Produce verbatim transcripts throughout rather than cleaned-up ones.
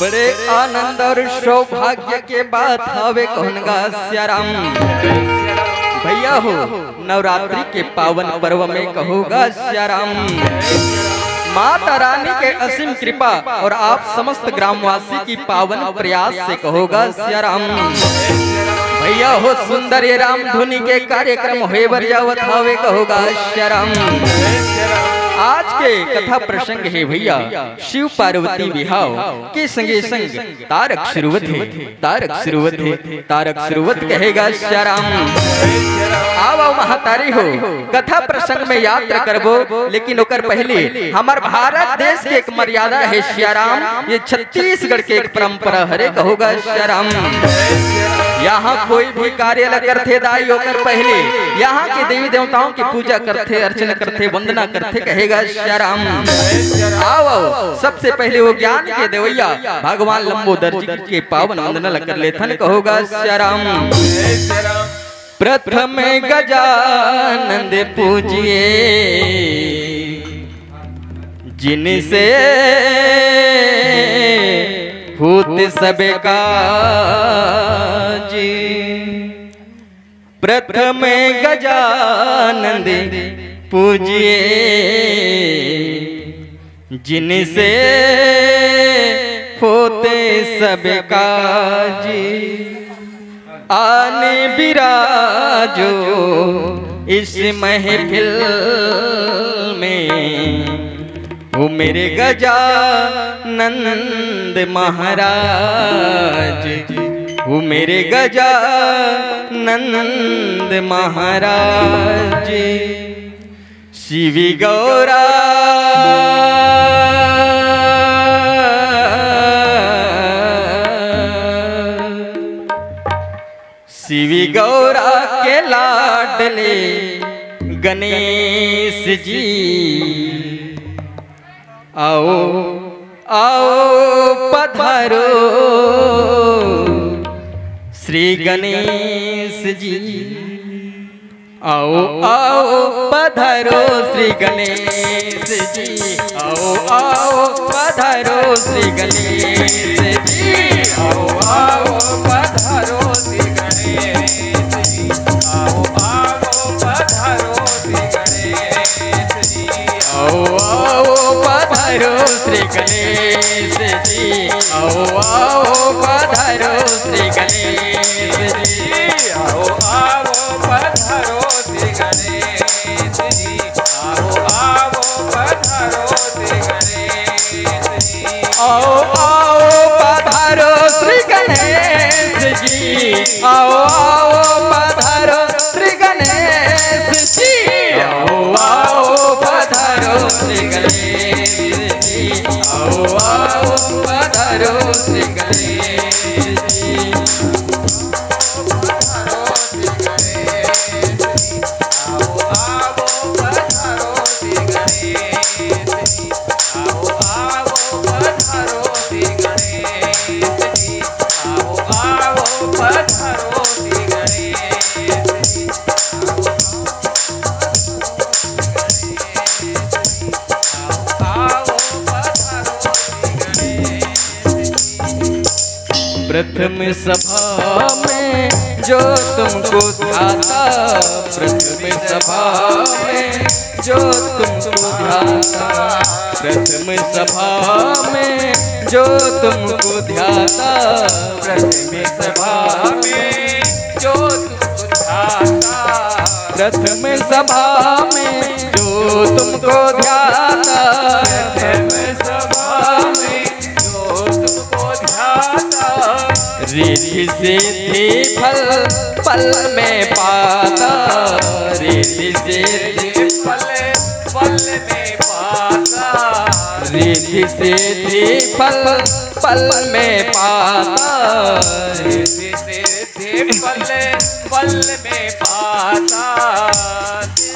बड़े आनंद और सौभाग्य के बात हवे कहूँगा सियाराम। भैया हो, नवरात्रि के पावन पर्व में कहूँगा सियाराम। माता रानी के असीम कृपा और आप समस्त ग्रामवासी की पावन प्रयास से कहूँगा सियाराम। भैया हो, सुंदर ये राम धुनी के कार्यक्रम होए बर जावत हवे कहूँगा सियाराम। आज के कथा प्रसंग हे भैया शिव पार्वती विहाव के संगे संग तारक सुरवत हे, तारक सुरवत हे, तारक सुरवत कहेगा सियाराम। आव, आव महतारी हो, कथा प्रसंग में यात्रा करबो, लेकिन ओकर पहले हमर भारत देश के एक मर्यादा हे सियाराम, ये छत्तीसगढ़ के एक परंपरा हरे कहूँगा सियाराम। यहाँ कोई भी कार्य ल करथे दाई, ओकर पहले यहाँ के देवी देवताओं की पूजा करथे, अर्चना करथे, वंदना करथे कहेगा सियाराम। आव, आव, सबसे पहले वो ज्ञान के देवैया भगवान लंबोदर जी के पावन वंदना ल कर लेथन कहूँगा सियाराम। प्रथम गजानंद पूजिए, जिनसे होत सब काज। प्रथम गजानंद पूजिए, जिनसे होते सब काज। आन बिराजो इस महफिल में, ओ मेरे गजानंद महाराज, ओ मेरे गजानंद महाराज। शिव गौरा, शिव गौरा के लाडले गणेश जी, आओ, आओ पधारो श्री गणेश जी। आओ, आओ पधारो श्री गणेश जी, आओ, आओ पधारो श्री गणेश जी, आओ, आओ पधारो श्री गणेश जी, आओ, आओ पधारो श्री गणेश जी, आओ, आओ पधारो श्री गणेश जी, आओ, आओ पधारो श्री गणेश जी, आओ, आओ पधारो श्री गणेश जी, आओ, आओ पधारो श्री गणेश जी, आओ, आओ पधारो श्री गणेश जी, आओ, आओ पधारो श्री गणेश जी, आओ, आओ पधारो श्री गणेश जी, आओ, आओ पधारो श्री गणेश जी। प्रथम सभा में जो तुमको ध्याता, प्रथम सभा में जो तुमको ध्याता, प्रथम सभा में जो तुमको ध्याता, प्रथम सभा में जो तुमको ध्याता, प्रथम सभा में जो तुमको ध्याता, प्रथम सभा में जो तुमको ध्याता, रिद्धि सिद्धि फल पल में पाता, रिद्धि सिद्धि फल पल में पाता, रिद्धि सिद्धि फल पल में पाता, रिद्धि सिद्धि पल पल में पाता।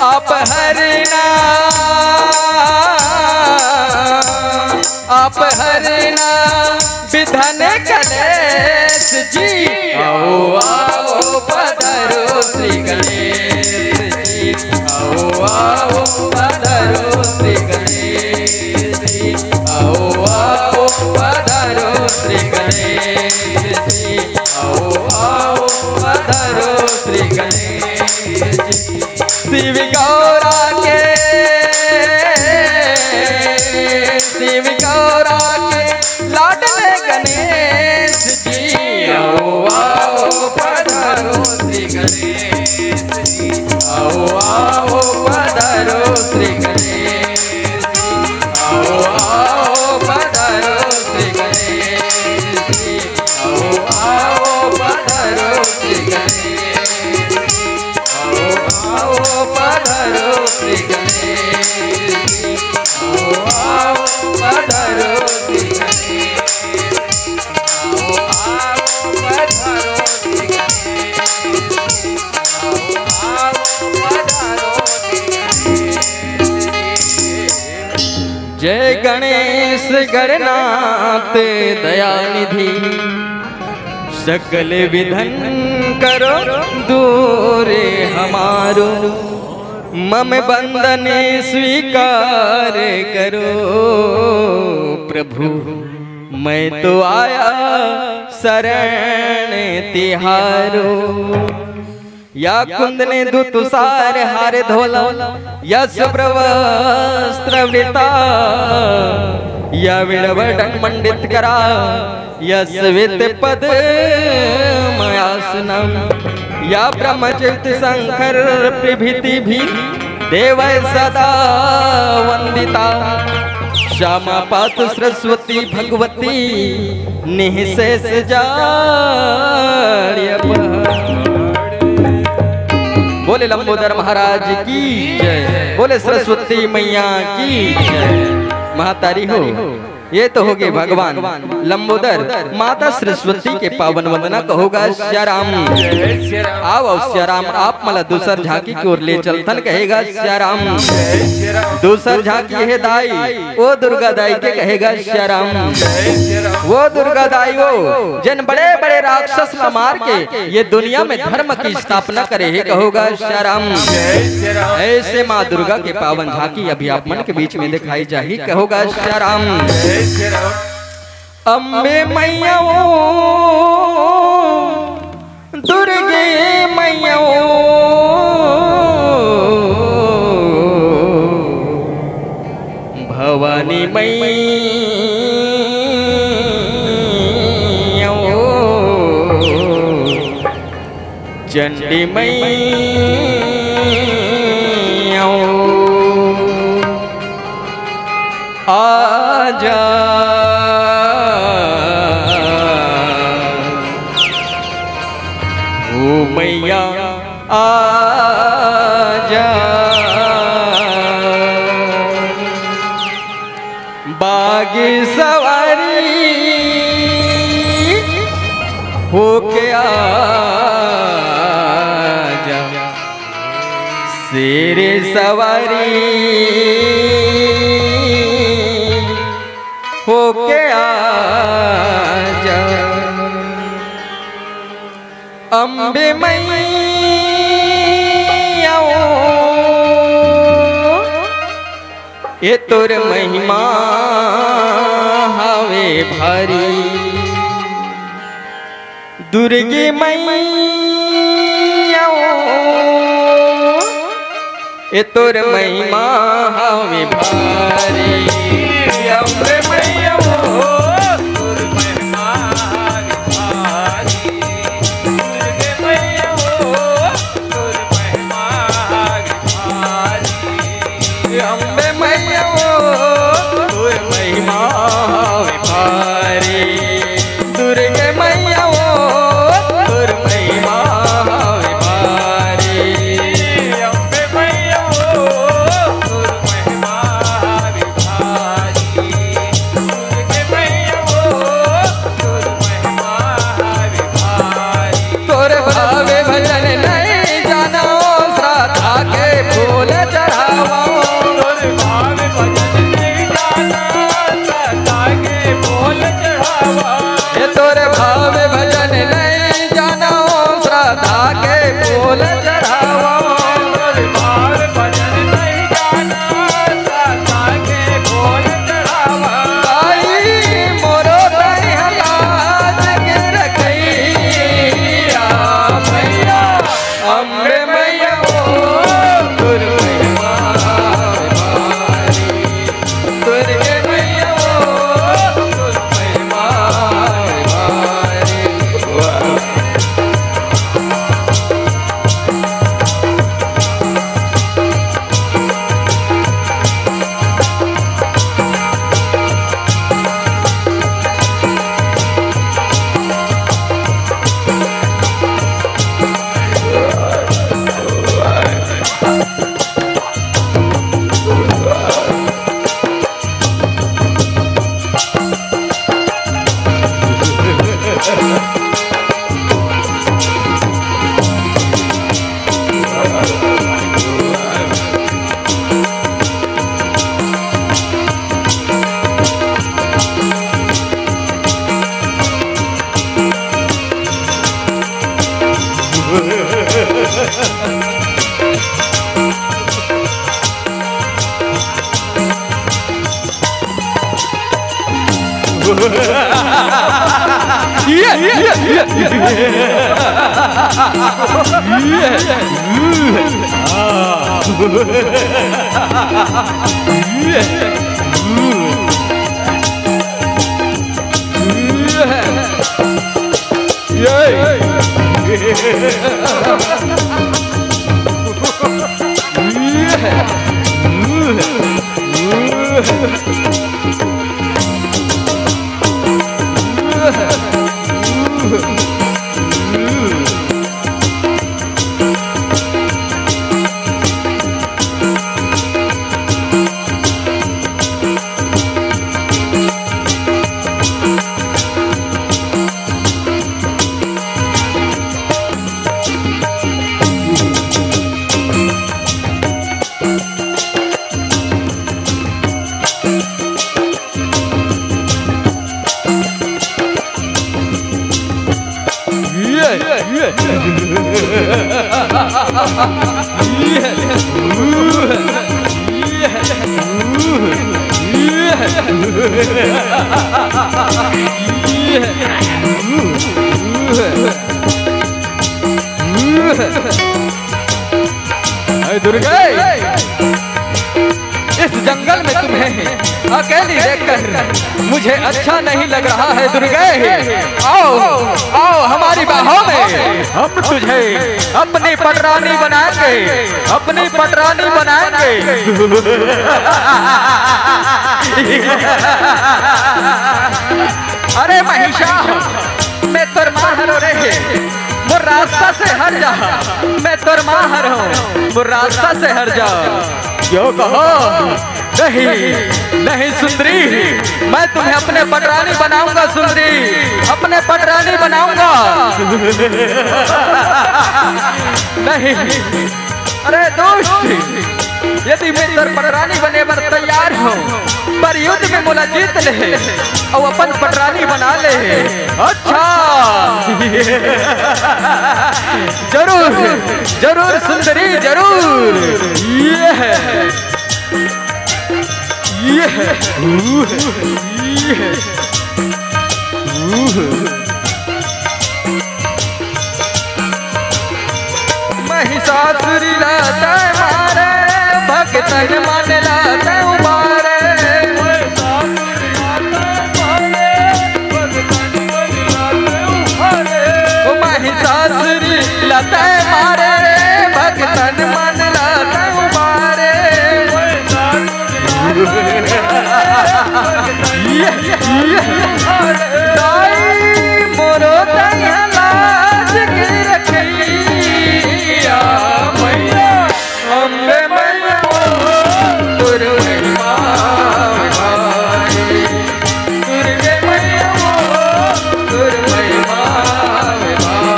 अपहरणा, अपहरणा विधन कलेश जी, आओ, आओ पधारो श्री गणेश जी, आओ, आओ पधारो श्री गणेश जी, आओ, आओ पधारो श्री गणनाथ दयानिधि, सकल विधन करो दूर हमारो। मम बंदन स्वीकार करो प्रभु, मैं तो आया शरण तिहारो। या कुंदने दु तुषार हार धोला, या शुभ्र वस्त्र वृता, या वीणा वरदंड मंडित करा, या श्वेत पद्म आसनम, या ब्रह्म ज्योति शंकर प्रभृति भी देवै सदा वंदिता। श्यामा पातु सरस्वती भगवती निःशेष जाड्यपहर। बोले लंबोदर महाराज की जय, बोले सरस्वती मैया की जय। महतारी हो, ये तो होगे भगवान लंबोदर, माता सरस्वती के पावन वंदना। कहो गा सिया राम। आओ, आओ सिया राम, आप मन ला दूसर झांकी की ओर ले चलथन, कहे गा सिया राम। दूसर झांकी हे दाई, ओ दुर्गा दाई के, कहे गा सिया राम। ओ दुर्गा दाई ओ, जेन बड़े बड़े राक्षस ला मार के ये दुनिया में धर्म की स्थापना करे हे, कहो गा सिया राम। ऐसे माँ दुर्गा के पावन झांकी अभी आप मन के बीच में दिखाई जाही, कहो गा सिया राम। अम्बे मैया ओ, दुर्गे मैया ओ, भवानी मैया ओ, चंडी मैया ओ, आजा ओ मैया आजा। बाग सवारी होके आजा, शेर सवारी होके आजा। अम्बे मैया ओ, ए तोर महिमा हवे भारी। दुर्गे मैया ओ, ए तोर महिमा हवे भारी। अम्बे मैया ओ, तोर महिमा हवे भारी। दुर्गे मैया ओ, तोर महिमा हवे भारी। अम्बे मैया ओ, तोर महिमा हवे भारी। दुर्गे मैया ओ, तोर महिमा हवे भारी। अम्बे मैया ओ, तोर महिमा हवे भारी। दुर्गे मैया ओ, तोर महिमा हवे भारी। तोर भावे भजन नहीं जानो, श्रद्धा के फूल चढ़ावो। तोर भावे भजन नहीं जानो, श्रद्धा के फूल चढ़ावो। ए तोर भावे भजन नहीं जानो, श्रद्धा के फूल चढ़ावो। तोर भावे भजन नहीं जानो, श्रद्धा के फूल चढ़ावो। आई मोरो तई हलाज के रखैया मैया। अम्बे मैया ओ, तोर महिमा भारी। दुर्गे मैया ओ, तोर महिमा ये, ये, ये, ये। अरे दुर्गे, इस जंगल में तुम्हें अकेली देखकर मुझे अच्छा नहीं लग रहा है दुर्गे। आओ, आओ हमारी बाहों में, हम तुझे अपनी पटरानी बनाएंगे, अपनी पटरानी बनाएंगे। अरे महिषा, मैं तोर माँ हरो रे, मोर रास्ता से हट जा। मैं तोर माँ हरो, मोर रास्ता से हट जा। क्यों कहो? नहीं, नहीं सुंदरी, मैं तुम्हें अपने पटरानी बनाऊंगा सुंदरी, अपने पटरानी बनाऊंगा। नहीं, अरे दुष्ट, यदि मैं तोर पटरानी बने बर तैयार हूँ, पर युद्ध में मोला जीत ले अउ अपन पटरानी बना ले। अच्छा, जरूर, जरूर सुंदरी, जरूर। ये है, ये है, ये है। महिषासुर ला तैं मारे, भगतन मन ला तैं उबारे। ओ महिषासुर ला तैं मारे, भगतन मन ला तैं उबारे। ये, ये। दाई मोरो तन लाज के रखिया मैया, अम्बे मैया, तोर महिमा भारी। दुर्गे मैया, तोर महिमा भारी।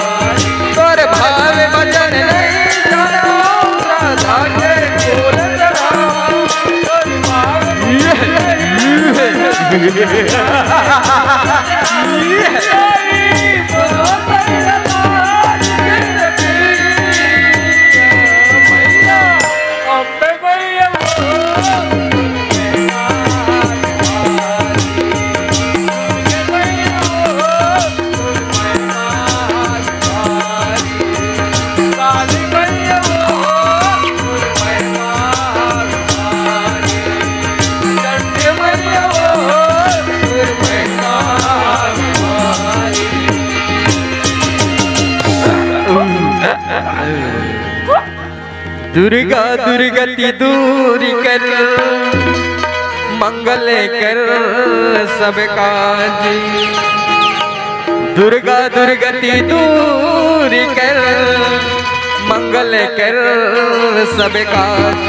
तोर भाव भजन नहीं जानो, राधा के फूल चढ़ाओ। तोर भाव ये, ये, ये। दुर्गा दुर्गति दूर कर, मंगल कर सब काज। दुर्गा दुर्गति दूर कर, मंगल कर सब काज।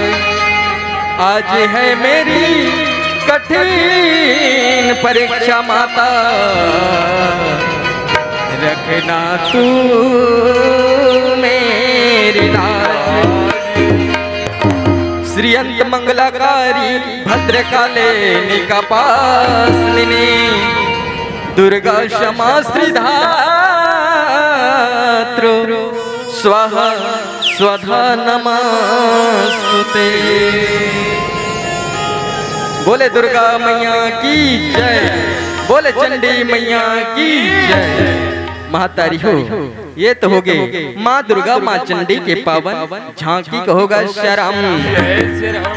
आज है मेरी कठिन परीक्षा माता, रखना तू मेरी लाज। श्री अंत मंगलाकारी भद्रकाली कपालिनी, दुर्गा क्षमा श्री धात्रो स्वाहा स्वधा नमस्तुते। बोले दुर्गा मैया की जय। बोले चंडी मैया की जय। महतारी हो, ये तो होगे माँ दुर्गा, माँ चंडी के पावन झांकी कहोगा सियाराम।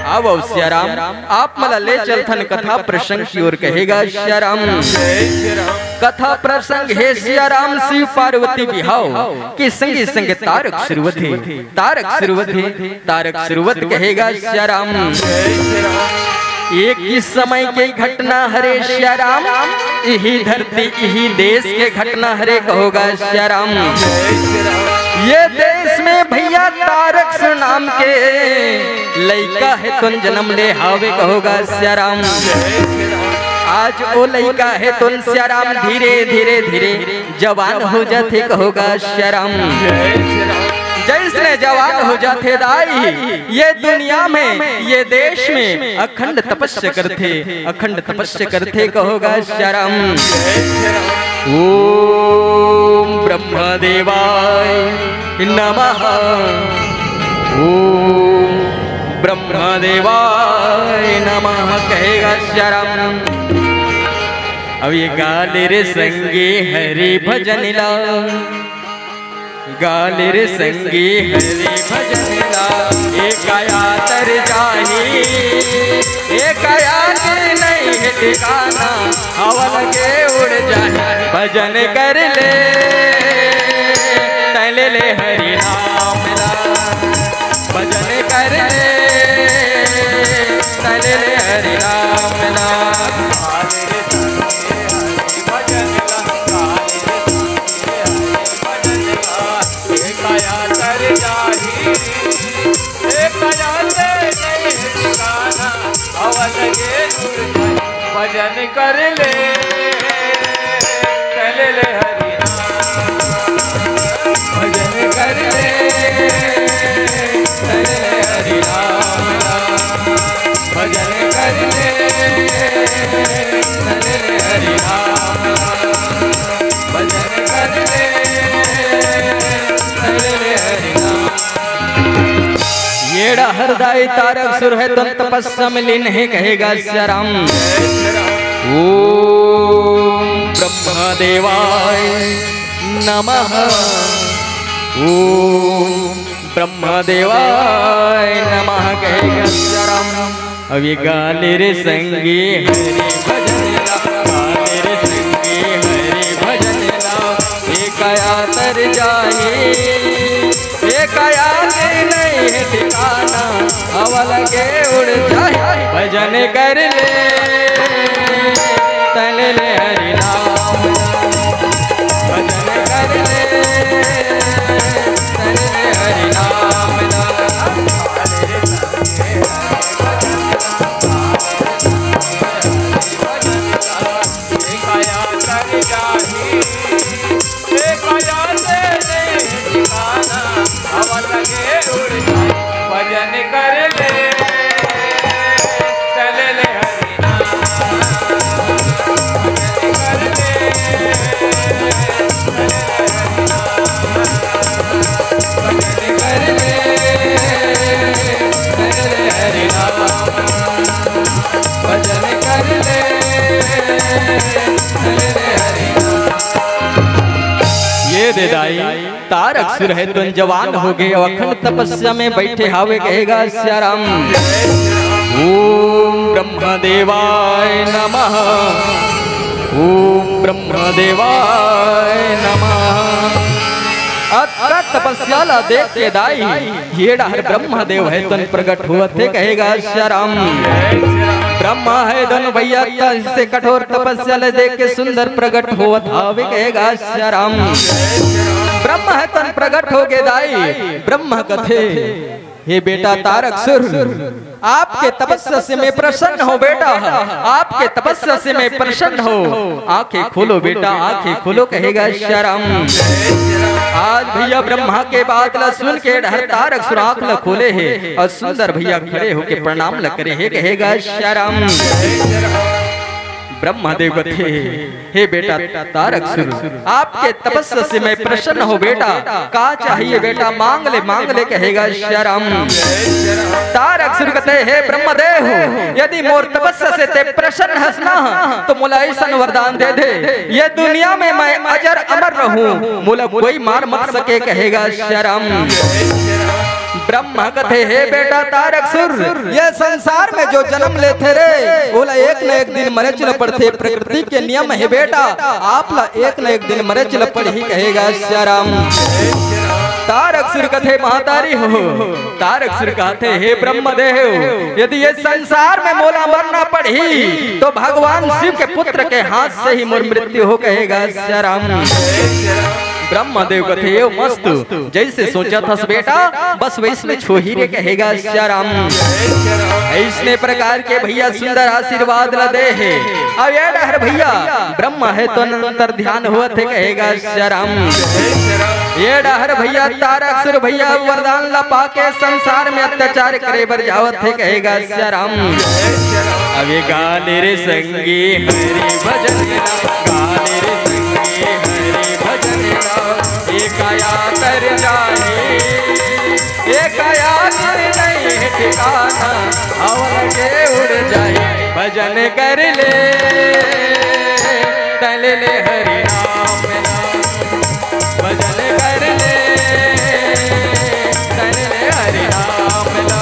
आवव सियाराम, आप मन ला ले चलथन कथा प्रसंग की ओर कहेगा सियाराम। कथा प्रसंग हे सियाराम शिव पार्वती बिहाव, के संगे संग तारक सुरवत हे, तारक सुरवत हे, तारक सुरवत कहेगा सियाराम। एक ही समय के घटना हरे सियाराम, इही धरती इही देश के घटना हरे कहोगा सियाराम। ये देश में भैया तारक सुर नाम के लइका हे तुन जन्म ले हावे कहोगा सियाराम। आज ओ लइका हे तुन सियाराम धीरे धीरे धीरे जवान हो जाथे कहोगा सियाराम। जैसने जवान हो जाथे दाई, ये दुनिया में, ये देश में अखंड तपस्या करथे, अखंड तपस्या करथे कहोगा सियाराम। ओम ब्रह्मा देवाय नमः, ओम ब्रह्मा देवाय नमः कहेगा सियाराम। अब ये गा ले रे संगी हरि भजन ला, गा ले रे संगी हरि भजन ला। एक आया तर जाही, एक आया के नहीं है ठिकाना, हवा लगे उड़ जाही। भजन कर ले, तैं ले ले हरि नाम ला। भजन कर ले, तैं ले ले हरि नाम ला। भजन कर ले, तैं ले ले हरि नाम। भजन कर ले, तैं ले ले हरि नाम। भजन कर ले, तैं ले ले हरि नाम। भजन कर ले, तैं ले ले हरि नाम। ये डहर दाई तारक सुर हे तुन तपस्या में लीन हे कहेगा सियाराम। ओम ब्रह्मा देवाय नमः, ओम ब्रह्मा देवाय नमः कहेगा सियाराम। अब ये गा ले रे संगी हरि भजन ला, गा ले रे संगी हरि भजन ला। एक आया तर जाही, एक आया के नहीं है ठिकाना, हवा लगे उड़ जाही। भजन कर ले, तैं ले ले हरि नाम। भजन कर ले, तैं ले ले हरि नाम। भजन कर ले, चल ले हरि नाम। भजन कर ले, भजन कर ले, चल ले हरि नाम। भजन कर ले, चल ले हरि नाम। ये दे दाई तारक सुर हे तुन जवान हो गे, अखंड तपस्या में बैठे हावे कहेगा सियाराम। ओम ब्रह्मा देवाय नमः, ओम ब्रह्मा देवाय नमः। अतका तपस्या ला देख के दाई, ये डहर ब्रह्मा देव हे तुन प्रगट होवत हे कहेगा सियाराम। ब्रह्मा हे दोनों भैया तन से कठोर तपस्या ला देख के सुंदर प्रगट होवत हावे कहेगा सियाराम। ब्रह्मा हे तुन प्रगट हो गे दाई, ब्रह्मा कथे, हे बेटा तारक सुर, आपके तपस्या से मैं प्रसन्न हो बेटा, आपके तपस्या से मैं प्रसन्न हो। आंखें खोलो बेटा, आंखें खोलो कहेगा सियाराम। आज भैया ब्रह्मा के बात ला सुन के डहर तारक सुर आंख ला खोले हे और सुंदर भैया खड़े होके प्रणाम ला करे हे कहेगा सियाराम। ब्रह्मदेव कथे, हे बेटा तारक सुर, आपके तपस्या से मैं प्रसन्न हूँ बेटा, का चाहिए बेटा, मांग ले, मांग ले, कहेगा सिया राम। तारक सुर कथे, हे ब्रह्मदेव, यदि मोर तपस्या से ते प्रसन्न हस ना, तो मोला ऐसन वरदान दे दे, ये दुनिया में मैं अजर अमर रहूं, मोला कोई मार मत सके, कहेगा सिया राम। ब्रह्मा कथे, हे बेटा तारक सुर, ये संसार में जो जन्म लेथे रे, ओला एक न एक दिन मरेच ल पड़थे, प्रकृति के नियम हे बेटा, आप ला एक न एक दिन मरेच ल पड़ही, कहेगा सिया राम। तारक सुर कथे, महतारी हो, तारक सुर कहथे, हे ब्रह्मदेव, यदि ये संसार में मोला मरना पड़ही, तो भगवान शिव के पुत्र के हाथ से ही मोर मृत्यु हो, कहेगा सिया राम। ब्रह्मदेव कथे, "यो मस्त, जैसे सोचा थस बेटा, बस वैसने होही रे," कहेगा सिया राम। ऐसने प्रकार के भैया सुंदर आशीर्वाद ला दे हे। अब ये डहर भैया ब्रह्मा हे तो अंतर ध्यान होत हे, कहेगा सिया राम। ये डहर भैया तारक सुर भैया वरदान ला पाके संसार में अत्याचार करे बर जावत हे, कहेगा सिया राम। अबे गाने रे संगी हरि भजन ला, गाने रे संगी हरि भजन ला, एकाया तर जाही, एकाया तर नहीं ठिकाना, हवा लगे उड़ जाही। भजन कर ले, तन ले हरि नाम ला। भजन कर ले, तन ले हरि नाम ला।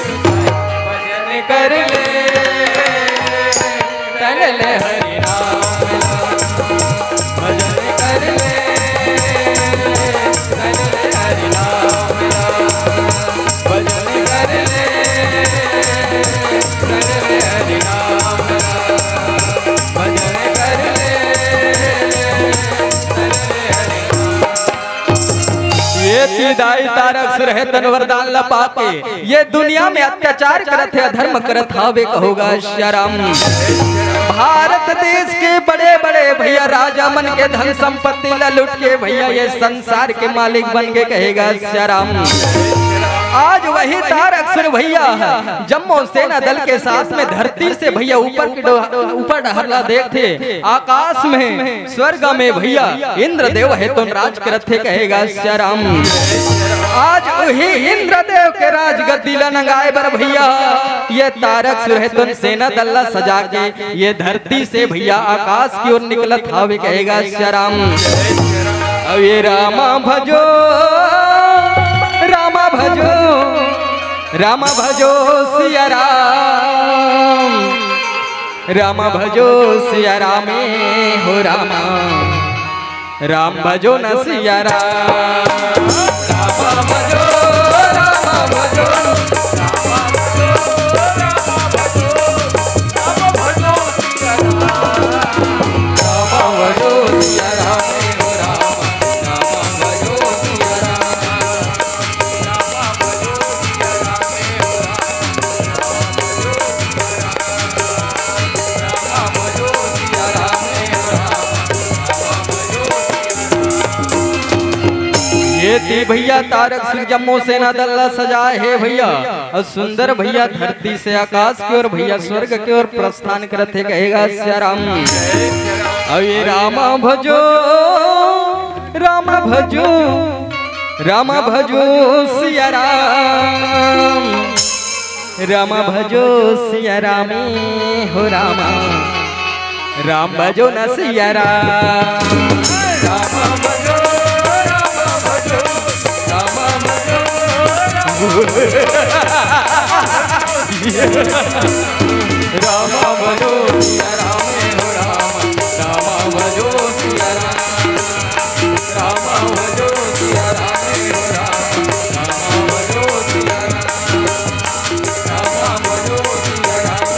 भजन कर ले, तन ले हरि नाम ला। भजन कर ले, तन ले हरि नाम ला। भजन कर ले, तन ले हरि नाम ला। भजन कर ले, तन ले हरि नाम। ये तीदाई तारक सुर हे तन वरदान ला पाके ये दुनिया में अत्याचार करत हे, अधर्म करत हावे, कहोगा सिया राम। भारत देश के बड़े-बड़े भैया राजा मन के धन संपत्ति ला लूट के भैया ये संसार के मालिक बन के, कहेगा सिया राम। आज वही तारक सुर भैया जम्मो सेना दल के साथ में धरती से भैया ऊपर के डो-, ऊपर डहर ला देखथे, आकाश में स्वर्ग में भैया इंद्रदेव हे तो राज करत हे, कहेगा सिया राम। आज वही इंद्रदेव के राजगद्दी ला नंगाए बर भैया ये तारक सुर हे तो सेना दल ला सजा के ये धरती से भैया आकाश की ओर निकलत हावे, कहेगा सिया राम। अब ये रामा भजो, रामा भजो, रामा भजो सिया राम। राम भजो सिया रामे हो रामा, राम भजो न सिया राम। राम भजो, राम भजो, राम भजो, राम भजो, राम भजो सिया राम। राम भजो सिया रामे हो रामा, राम भजो सिया राम। ये ती भैया तारक सिर जम्मो सेना दल ला सजाए हे भैया, अउ सुंदर भैया धरती से आकाश के ओर भैया स्वर्ग के ओर प्रस्थान करत हे, कहेगा सिया राम। अउ ये रामा भजो, रामा भजो, रामा भजो सिया राम। रामा भजो सिया रामे हो रामा, राम भजो न सिया राम। रामा भजो, रामा भजो, रामा भजो, रामा भजो सिया रामे हो रामा, रामा भजो सिया राम। रामा भजो सिया रामे हो रामा, रामा भजो सिया राम।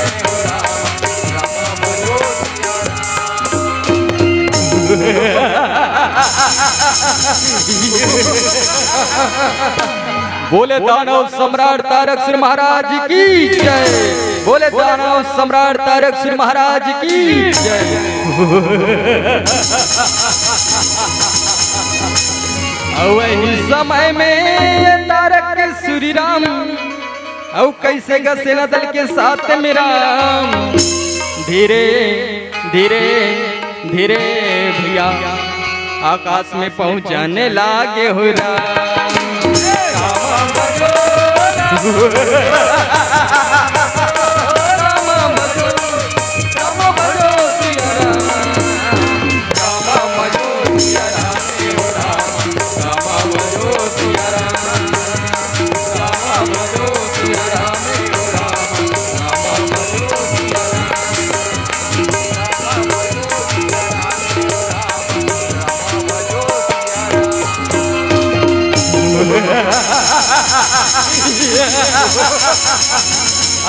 बोले दानव सम्राट तारक सिर महाराज की जय। बोले दानव सम्राट तारक सूर महाराज की जय। अउ वही समय में ये तारक सूरी राम, अउ कैसे गा सेना दल के साथ में राम, धीरे धीरे धीरे भैया आकाश में पहुंचने लागे हो राम।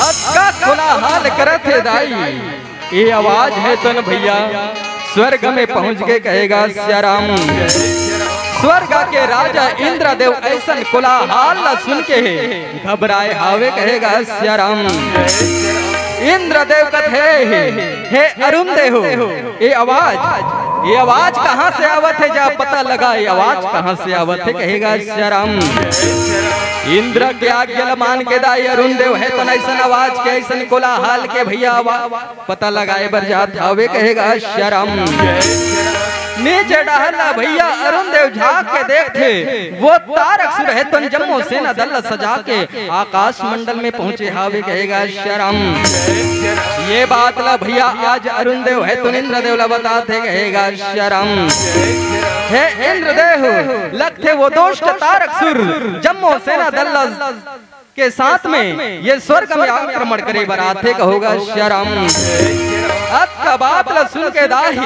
अतका कोलाहल करत हे दाई, ये आवाज हे तो न भैया स्वर्ग में पहुंच के कहेगा सिया राम। स्वर्ग के राजा इंद्रदेव ऐसन कोलाहल ला सुन के घबराए हावे कहेगा सिया राम। इंद्रदेव कथे, हे अरुण देव, ये आवाज, ये आवाज कहाँ से आवत हे, जा पता लगा, ये आवाज कहाँ से आवत हे कहेगा सिया राम। इंद्र के आज्ञा ल मान के दाई अरुण देव हे तो ऐसन आवाज के, ऐसन कोलाहल के भैया आवाज पता लगाए बर जात हावे कहेगा सिया राम। नीचे डहर ला भैया अरुण देव झांक के देखथे, वो तारक सुर हे तो जम्मो सेना दल ला सजा के आकाश मंडल में पहुंचे हावे कहेगा सिया राम। ये बात ला भैया आज अरुण देव हे तो इंद्रदेव ला बताथे कहेगा सिया राम। हे इंद्रदेव, लगथे वो दुष्ट तारक सुर जम्मो सेना दल ला के साथ में ये स्वर्ग में आक्रमण करे बर आथे कहोगा सिया राम। अतका बात ला सुन के दाई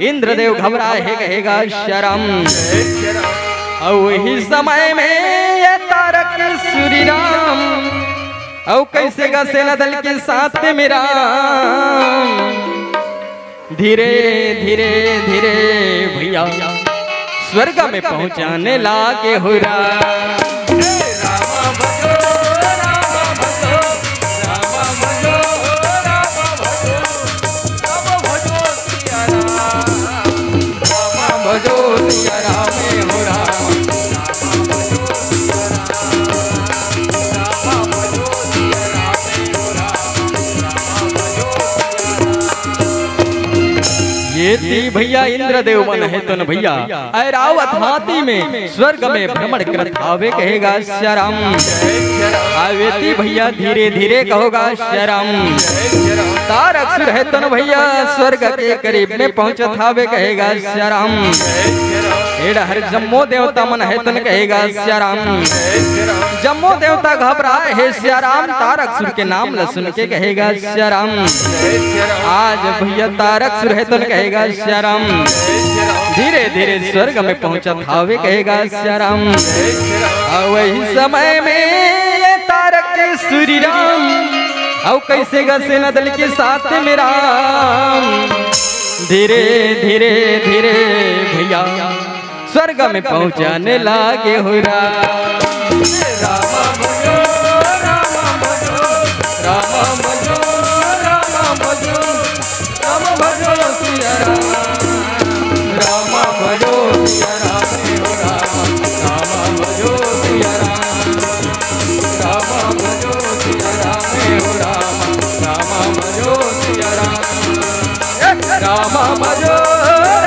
इंद्रदेव घबराए हे कहेगा सिया राम। अउ वही समय में ये तारक सुरी राम, अउ कैसे गा सेना दल के साथ में राम, धीरे धीरे धीरे भैया स्वर्ग में पहुंचने लागे हो राम। ये ती भैया इंद्रदेव मन हे तो न भैया, ऐरावत हाथी में स्वर्ग में भ्रमण करत हावे कहेगा सिया राम। आवेती भैया धीरे धीरे कहोगा सिया राम। तारक सुर हे तो न भैया स्वर्ग के करीब में पहुंचत हावे कहेगा सिया राम। एडहर जम्मो देवता मन हे तो न कहेगा सिया राम। जम्मो देवता घबराए हे सिया राम, तारक सुर के नाम ल सुन के कहेगा सिया राम। आज भैया तारक सुर हे तो न कहेगा सिया राम। धीरे धीरे स्वर्ग में पहुंचत हावे कहेगा सिया राम। अउ वही समय में ये तारक सुरी राम, अउ कैसे गा सेना दल के साथ में राम, धीरे धीरे धीरे भैया स्वर्ग में पहुंचने लागे हो राम। राम भजो, राम भजो, राम भजो, राम भजो, राम भजो सिया राम। राम भजो सिया राम हो राम, राम भजो सिया राम। राम भजो सिया राम हो राम, राम भजो सिया राम। राम भजो,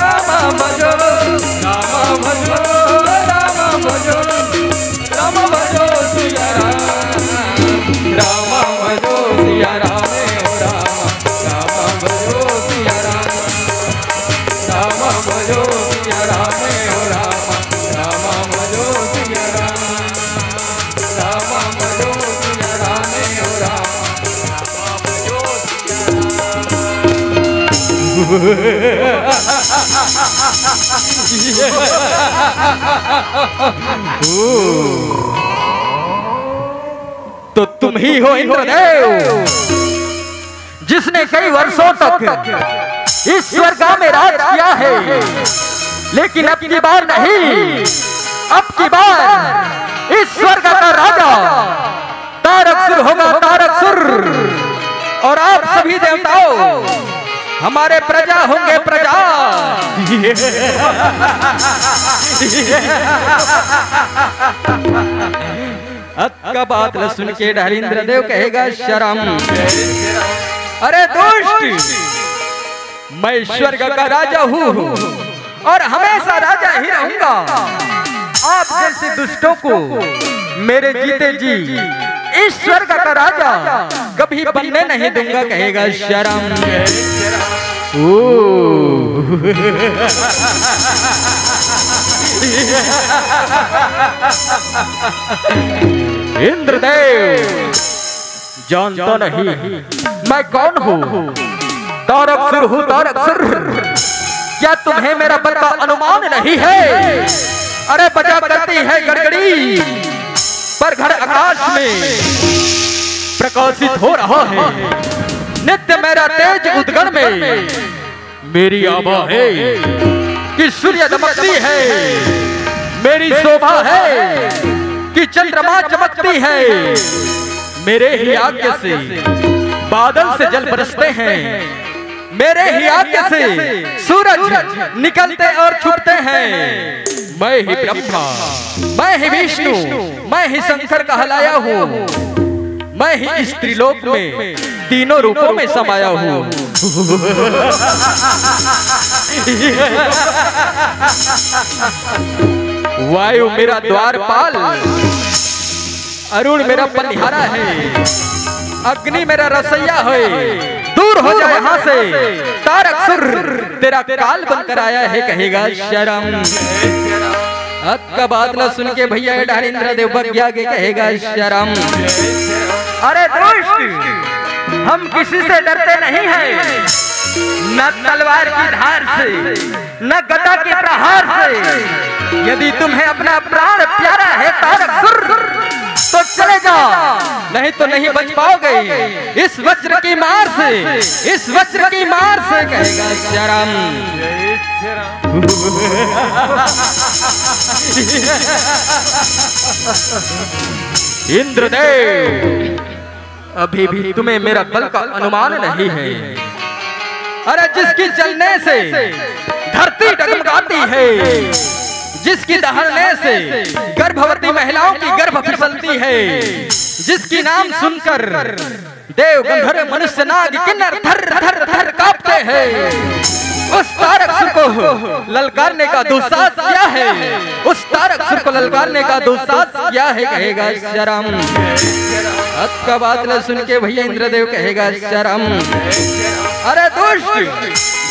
राम भजो, राम भजो, राम भजो, राम भजो सिया राम। राम भजो सिया राम हो राम, राम भजो सिया राम। राम भजो सिया राम हो राम, राम भजो सिया राम। राम भजो सिया राम हो राम, राम भजो सिया राम। तो तुम ही हो इंद्रदेव, जिसने कई वर्षों तक इस स्वर्ग में राज किया है, लेकिन अब की बार नहीं, अब की बार इस स्वर्ग का राजा तारक सुर होगा, तारक सुर। और आप सभी देवताओं हमारे प्रजा होंगे, प्रजा। अतका बात ल सुन के डहर इंद्रदेव कहेगा, शर्म। अरे दुष्ट, मैं स्वर्ग का राजा हूँ और हमेशा राजा ही रहूंगा। आप जैसे दुष्टों को मेरे जीते जी इस स्वर्ग का राजा कभी बनने नहीं दूंगा, कहेगा, शर्म। ओ। इंद्रदेव, जानता नहीं मैं कौन हूँ? तारकसुर हूँ, तारकसुर। क्या तुम्हें मेरा बल का अनुमान नहीं है? अरे बजा करती है गड़गड़ी, पर घर आकाश में प्रकाशित हो रहा है। नित्य मेरा तेज उद्गण में मेरी आभा है कि सूर्य दमकती है, मेरी शोभा है कि चंद्रमा चमकती है। मेरे ही आज्ञा से बादल से जल बरसते हैं, मेरे ही आज्ञा से सूरज निकलते और छुपते हैं। मैं ही ब्रह्मा, मैं ही विष्णु, मैं ही शंकर कहलाया हूँ। मैं ही इस त्रिलोक में तीनों रूपों में समाया हूँ। वायु मेरा द्वारपाल, अरुण मेरा पनिहारा है, अग्नि मेरा रसैया है। दूर हो जा यहाँ से तारकसुर, तेरा काल बनकर आया है, कहेगा, शर्म। अतका बात ल सुन के भैया डहर इंद्रदेव बक गया के कहेगा, शर्म। अरे दुष्ट, हम किसी से डरते नहीं हैं, न तलवार की धार से, न गदा के प्रहार से। यदि तुम्हें अपना प्राण प्यारा है तारकसुर, तो चले जा, नहीं तो नहीं बच पाओगे इस वज्र की मार से, इस वज्र की मार से, कहेगा, शर्म। इंद्रदेव, अभी भी तुम्हें मेरा बल का अनुमान नहीं है। अरे जिसकी जलने से धरती डगमगाती है, जिसकी दहड़ने से गर्भवती महिलाओं की गर्भ फिसलती है, जिसकी नाम सुनकर देव गंधर्व मनुष्य नाग किन्नर थर थर थर कांपते हैं, उस तारकसुर को ललकारने का दुस्साहस क्या है? उस तारकसुर को ललकारने का दुस्साहस क्या है, कहेगा, शर्म। अतका बात ल सुन के भैया इंद्रदेव कहेगा, शर्म। अरे दुष्ट,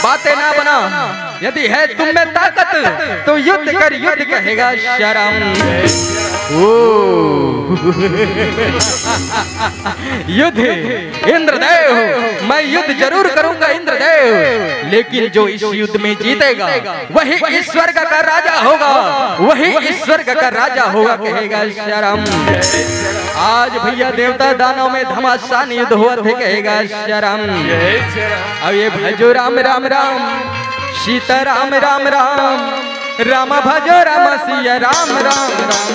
बातें ना बना, यदि है तुम में ताकत तो युद्ध कर, युद्ध, कहेगा, शर्म। ओ। युद्ध, इंद्रदेव, मैं युद्ध जरूर करूंगा इंद्रदेव, लेकिन जो इस युद्ध में जीतेगा वही इस स्वर्ग का राजा होगा, वही इस स्वर्ग का राजा होगा, कहेगा, शर्म। आज भैया देवता दानव में घमासान युद्ध हुआ थे, कहेगा, शर्म। अब ये भजो राम राम राम, सीता राम राम राम, राम भजो राम सिया राम राम राम।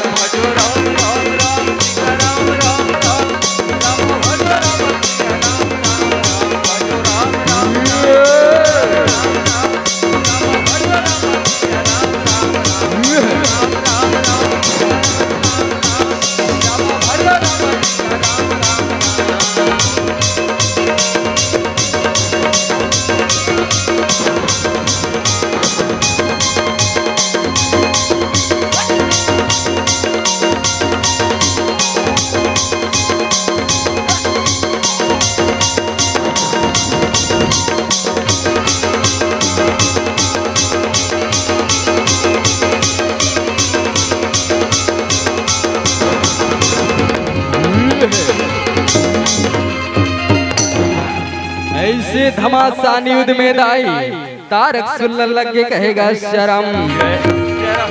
ऐसे घमासान युद्ध में दाई तारकसुर ल लग के कहेगा, शर्म।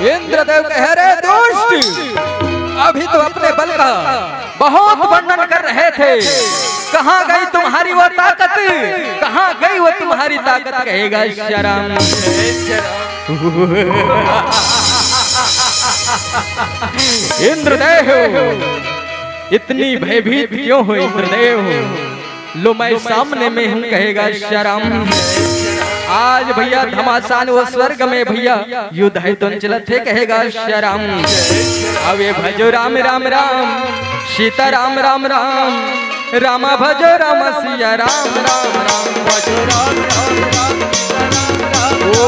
इंद्रदेव कहे, रे दुष्ट, अभी तो अपने बल का बहुत वर्णन कर रहे थे, कहाँ गई तुम्हारी वो ताकत, कहाँ गई वो तुम्हारी ताकत, कहेगा, शर्म। इंद्रदेव, इतनी भयभीत क्यों हो इंद्रदेव? लो मैं सामने में हूँ कहेगा श्याम। आज भैया घमासान वो स्वर्ग में भैया युद्ध हे तोन चलत हे कहेगा श्याम। अबे भजो राम राम राम, सीता राम राम राम, रामा भजो राम सिया राम राम राम भजो राम राम राम। ओ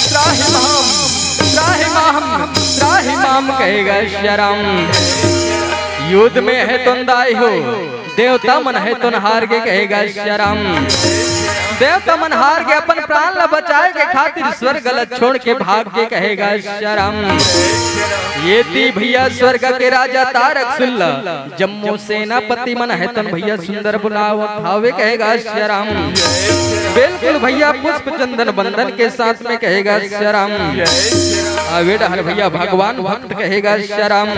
त्राहि माम, त्राहि माम, त्राहि माम कहेगा श्याम। युद्ध में हे तोन दाई हो, देवता मन हे तोन हार गे कहेगा श्याम। देवता मन हार गे अपन प्राण ला बचाए के खातिर स्वर्ग ला छोड़ के भाग गे कहेगा श्याम। ये ती भैया स्वर्ग के राजा तारक सुल्ला जम्मो सेनापति मन हे तोन भैया सुंदर बुलावत हावे कहेगा श्याम। बिल्कुल भैया पुष्प चंदन बंदन के साथ में कहेगा श्याम। अबे डहर भैया भगवान भक्त कहेगा श्याम।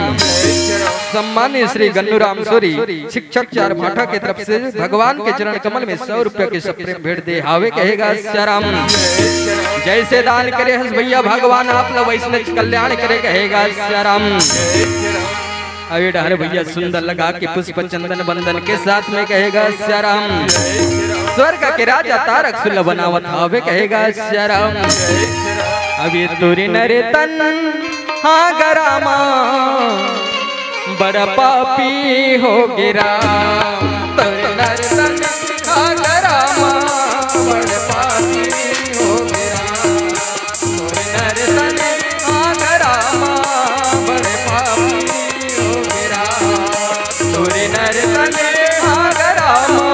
सम्मानित श्री गन्नू राम सूरी शिक्षक चार भाठा के तरफ से भगवान के चरण कमल में सौ रुपया के सप्रेम भेंट दे हावे कहेगा श्याम। जैसे दान करे हस भैया भगवान आप ला वैसने कल्याण करे कहेगा श्याम। अबे डहर भैया सुंदर लगा के पुष्प चंदन बंदन के साथ में कहेगा श्याम। स्वर्ग के राजा तारक सुल्ला बनावत हावे कहेगा श्याम। अबे तोरे नरे तन हाँ ग रामा बड़ पापी हो गे राम। तोरे नरे तन हाँ ग रामा बड़ पापी हो गे राम। तोरे नरे तन हाँ ग रामा बड़ पापी हो गे राम। तोरे नरे तन हाँ ग रामा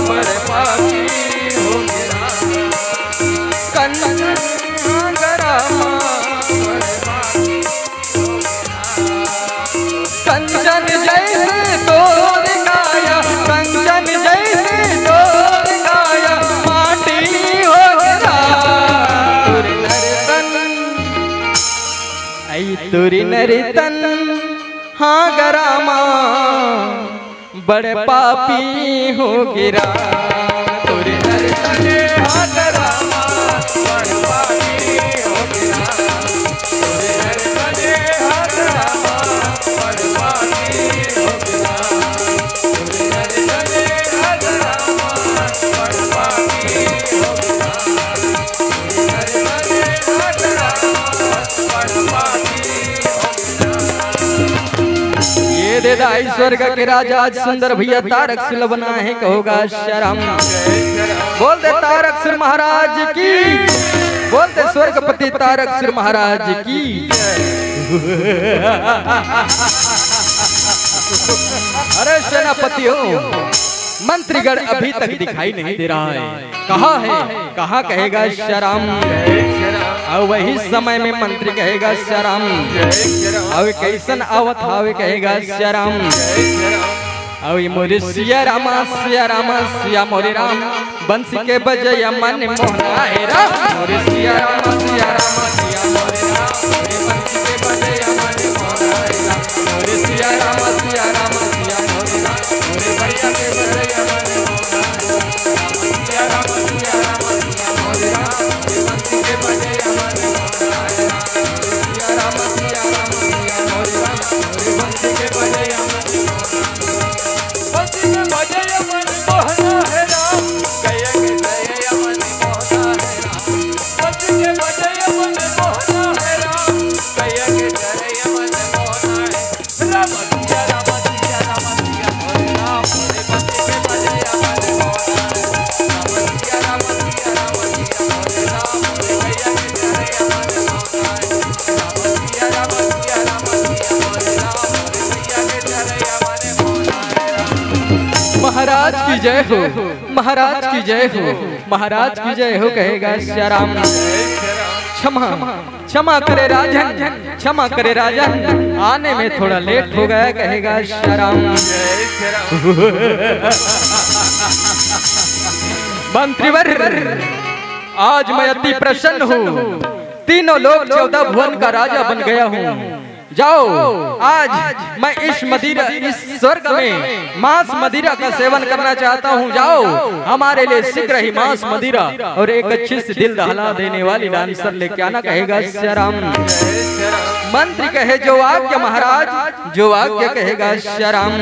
बड़ पापी हो गे राम। कंचन हाँ ग रामा बड़ पापी कंचन जैसे तोर काया, कंचन जैसे तोर काया, माटी हो गे राम। तोर नरे तन, आई तोर नरे तन, हाँ ग रामा, बड़ पापी हो गे राम। तोर नरे तन, हाँ ग रामा, बड़ पापी हो गे राम। ये दे दाई स्वर्ग के राजा आज सुंदर भैया तारक सुल्ला बना हे कहोगा श्याम। बोल दे तारक सुर महाराज की, बोल दे स्वर्गपति तारक सुर महाराज की। अरे सेनापति हो, मंत्रीगण अभी तक दिखाई नहीं दे रहा है, कहाँ है, कहाँ कहेगा श्याम। और वही समय में मंत्री कहेगा श्याम। और कैसन आवत हावे कहेगा श्याम। अउ ये मोरे सिया रामा, सिया रामा, सिया मोरे राम, बंसी के बजैया मन मोहना हे राम। मोरे सिया रामा, सिया रामा, सिया मोरे राम, मोरे बंसी के बजैया मन मोहना हे राम। मोरे सिया रामा, सिया रामा, सिया मोरे राम, मोरे भैया के बजैया मन मोहना हे राम। सिया रामा, सिया रामा, सिया मोरे राम, मोरे बंसी के बजैया मन मोहना हे राम। सिया रामा, सिया रामा, सिया मोरे राम, मोरे बंसी के बजैया मन मोहना हे राम। जय हो, महाराज की जय हो, महाराज की जय हो कहेगा सिया राम। क्षमा, क्षमा करे राजन, क्षमा करे राजन, आने में थोड़ा लेट हो गया कहेगा सिया राम। मंत्रीवर, आज मैं अति प्रसन्न हूँ, तीनों लोक चौदह भुवन का राजा बन गया हूँ। जाओ, आज मैं इस मदिरा, इस स्वर्ग में मांस मदिरा का सेवन करना चाहता हूँ। जाओ, हमारे लिए शीघ्र ही मांस मदिरा और एक अच्छी सी दिल दहला देने वाली डांसर लेके आना कहेगा सिया राम। मंत्री कहे जो आज्ञा महाराज, जो आज्ञा कहेगा सिया राम।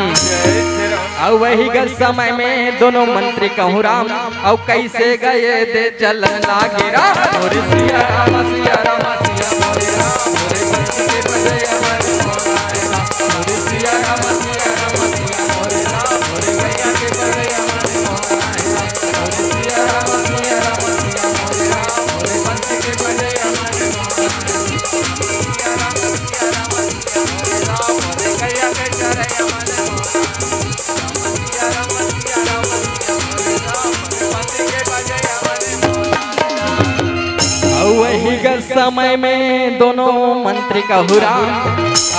और वही ग समय में दोनों मंत्री कहूँ राम, और कैसे गए दे चलन लागे राम। और सिया राम, सिया राम, सिया मोरे राम, मोरे कंठ के बजय मन मोहन राम। और सिया राम, सिया राम, सिया मोरे राम, मोरे गैया के बजय मन मोहन राम। और सिया राम, सिया राम, सिया मोरे राम, मोरे कंठ के बजय मन मोहन राम। सिया राम, सिया राम, अउ वही ग समय में दोनों मंत्री कहू राम,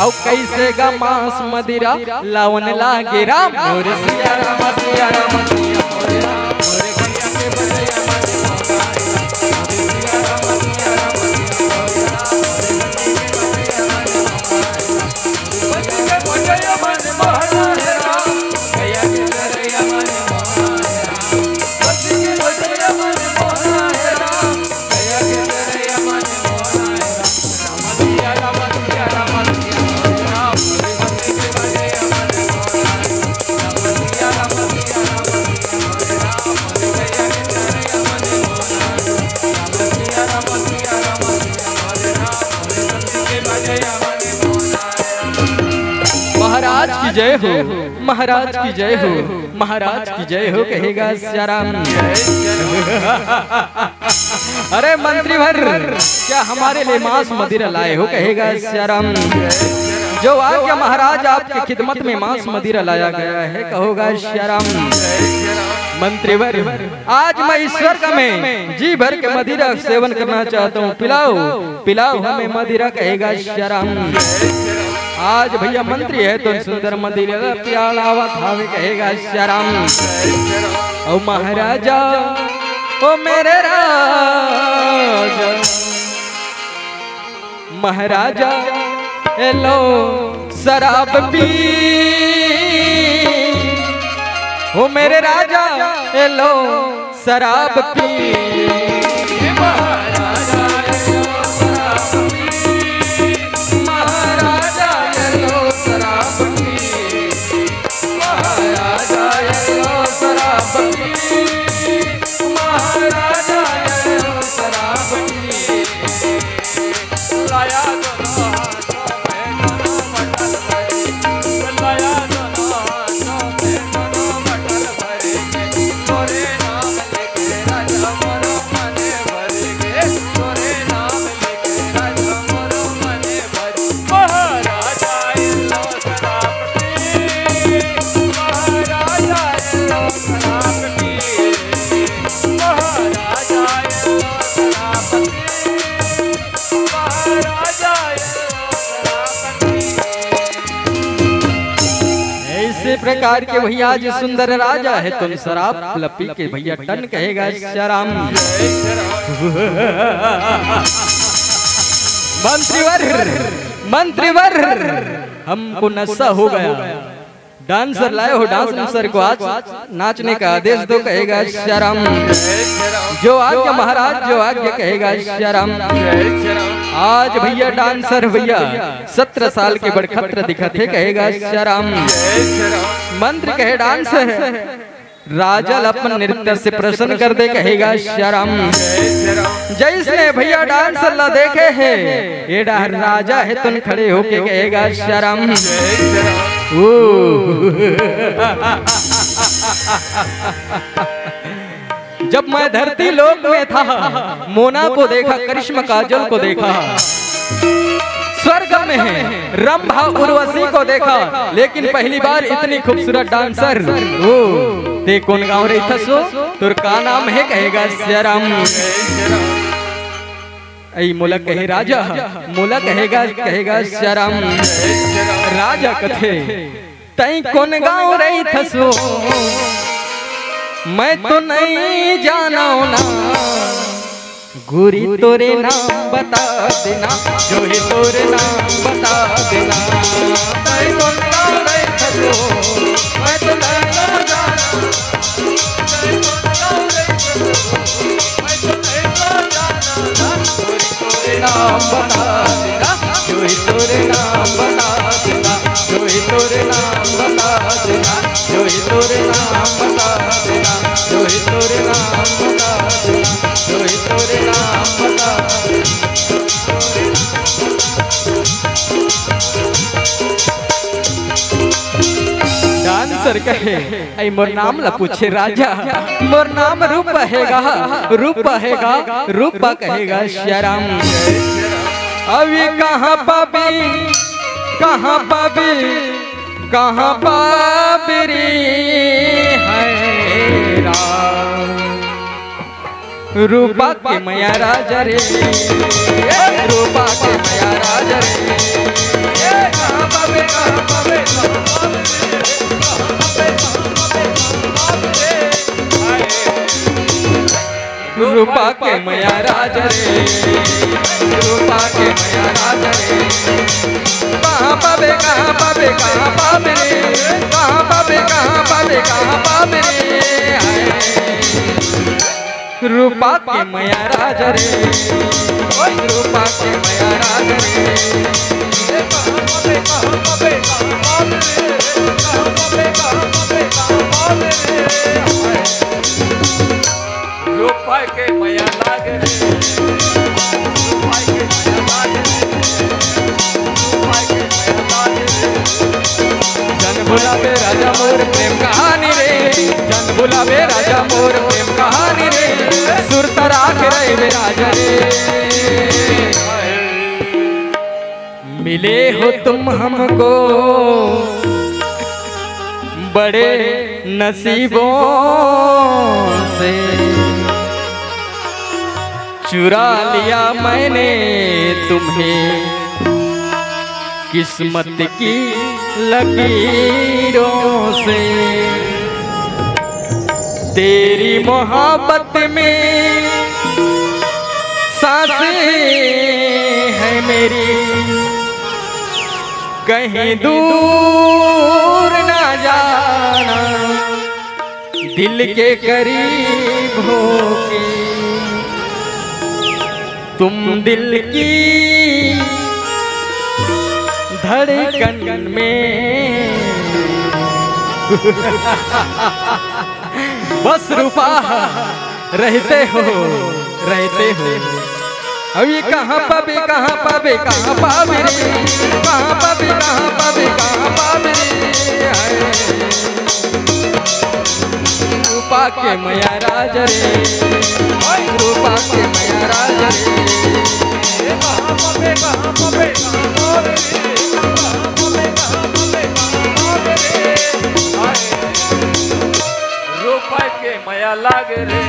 अउ कैसे ग मांस मदिरा लावन लागे राम। मोर सिया राम, सिया राम, सिया मोरे राम, मोरे गैया के बजैया मन मोहन राम। मोर सिया राम, सिया राम, सिया मोरे राम, मोरे गैया के बजैया मन मोहन राम। महाराज की जय हो, महाराज की जय हो, महाराज की जय हो कहेगा सिया राम। अरे मंत्री वर, क्या हमारे लिए मांस मदिरा लाए हो कहेगा सिया राम। जो आज्ञा महाराज, आपकी खिदमत में मांस मदिरा लाया गया है कहोगा सिया राम। मंत्री वर, आज मैं इस स्वर्ग में जी भर के मदिरा सेवन करना चाहता हूँ, पिलाओ, पिलाओ हमें मदिरा कहेगा सिया राम। आज भैया मंत्री है तो सुंदर मदिरा प्याला आवत हावे कहेगा सिया राम। ओ महाराजा, ओ मेरे राजा, महाराजा, ए लो शराब पी, ओ मेरे राजा, ए लो शराब पी। महाराजा, ए लो शराब पी, महाराजा, ए लो शराब पी। महाराजा, ए लो शराब पी, महाराजा, ए लो शराब पी। लाया दोनों हाथों में दोनों बटल भरी, लाया दोनों हाथों में दोनों बटल भरी के, तोरे नाम लेके राजा मोरो मने भरी के, तोरे नाम लेके राजा मोरो मने भरी। महाराजा ए लो शराब पी, महाराजा ए लो शराब पी, महाराजा ए लो शराब पी। ऐसे प्रकार के भैया आज सुंदर राजा है तुम शराब लपी के भैया टन कहेगा सिया राम। मंत्रीवर, मंत्रीवर, हमको नशा हो गया। डांसर लाए हो, डांसर को आज नाचने का आदेश दो कहेगा सिया राम। जो आज्ञा महाराज, जो आज्ञा कहेगा सिया राम। आज भैया डांसर भैया सत्रह साल के बड़खत्र दिखत हे कहेगा सिया राम। मंत्र कहे डांसर, राजा ल अपन नृत्य से प्रसन्न कर दे कहेगा सिया राम। जैसने भैया डांसर ला देखे हे, ए डहर राजा हे तुन खड़े होके कहेगा सिया राम। ओ। जब मैं धरती लोक में था, मोना को देखा, करिश्मा काजोल को देखा, स्वर्ग में है रंभा उर्वशी को देखा, लेकिन पहली बार इतनी खूबसूरत डांसर। ओ। ते कोन गांव रहिथस ओ? तोर का नाम हे? कहेगा सियाराम। अई मोला कहे राजा, मोला कहेगा, कहेगा सियाराम। राजा कथे, तई कोन गांव रहिथस ओ? मैं तो नहीं जानव ना। गोरी तोरे नाम बता देना, जोही तोरे नाम बता देना। तई कोन गांव रहिथस ओ? मैं तो नहीं जानव। नाम बता देना, जोही तोरे नाम बता देना, जोही तोरे नाम बता देना, जोही तोरे नाम बता देना, जोही तोरे नाम बता देना, जोही तोरे नाम बता देना। डांसर कहे, अई मोर नाम ला पूछे राजा, मोर नाम रूप हे गा, रूप हे गा, रूप कहेगा सियाराम। अभी कहाँ पाबे, कहाँ पाबे, कहाँ पाबे रे, हाय राम। रूपा के मया राजा रे, रूपा के मया राजा रे। रूपा के मया राजा रे, रूपा के मया राजा रे। कहाँ पाबे, कहाँ पाबे, कहाँ पाबे रे? कहाँ पाबे, कहाँ पाबे, कहाँ पाबे रे? हाय। रूपा के मया राजा रे, ओए रूपा के मया राजा रे। रूपा के मया लागे रे, रूपा के मया लागे रे, रूपा के मया लागे रे। जन भुलावे राजा मोर प्रेम कहानी रे, जन भुलावे राजा मोर प्रेम कहानी रे, सुर तरा के रहे राजा रे। मिले हो तुम हमको बड़े नसीबों से, चुरा लिया मैंने तुम्हें किस्मत की लकीरों से। तेरी मोहब्बत में सांसें है मेरी, कहीं दूर ना जाना, दिल के करीब होके तुम दिल की धड़कन में। बस रूपा रहते हो, रहते हो। अभी कहाँ पाबे, कहाँ पाबे, कहाँ पाबे रे? कहाँ पाबे, कहाँ पाबे, कहाँ पाबे रे? हाय। रूपा के मया राजा रे, रूपा के मया राजा रे। रूपा के मया लागे रे।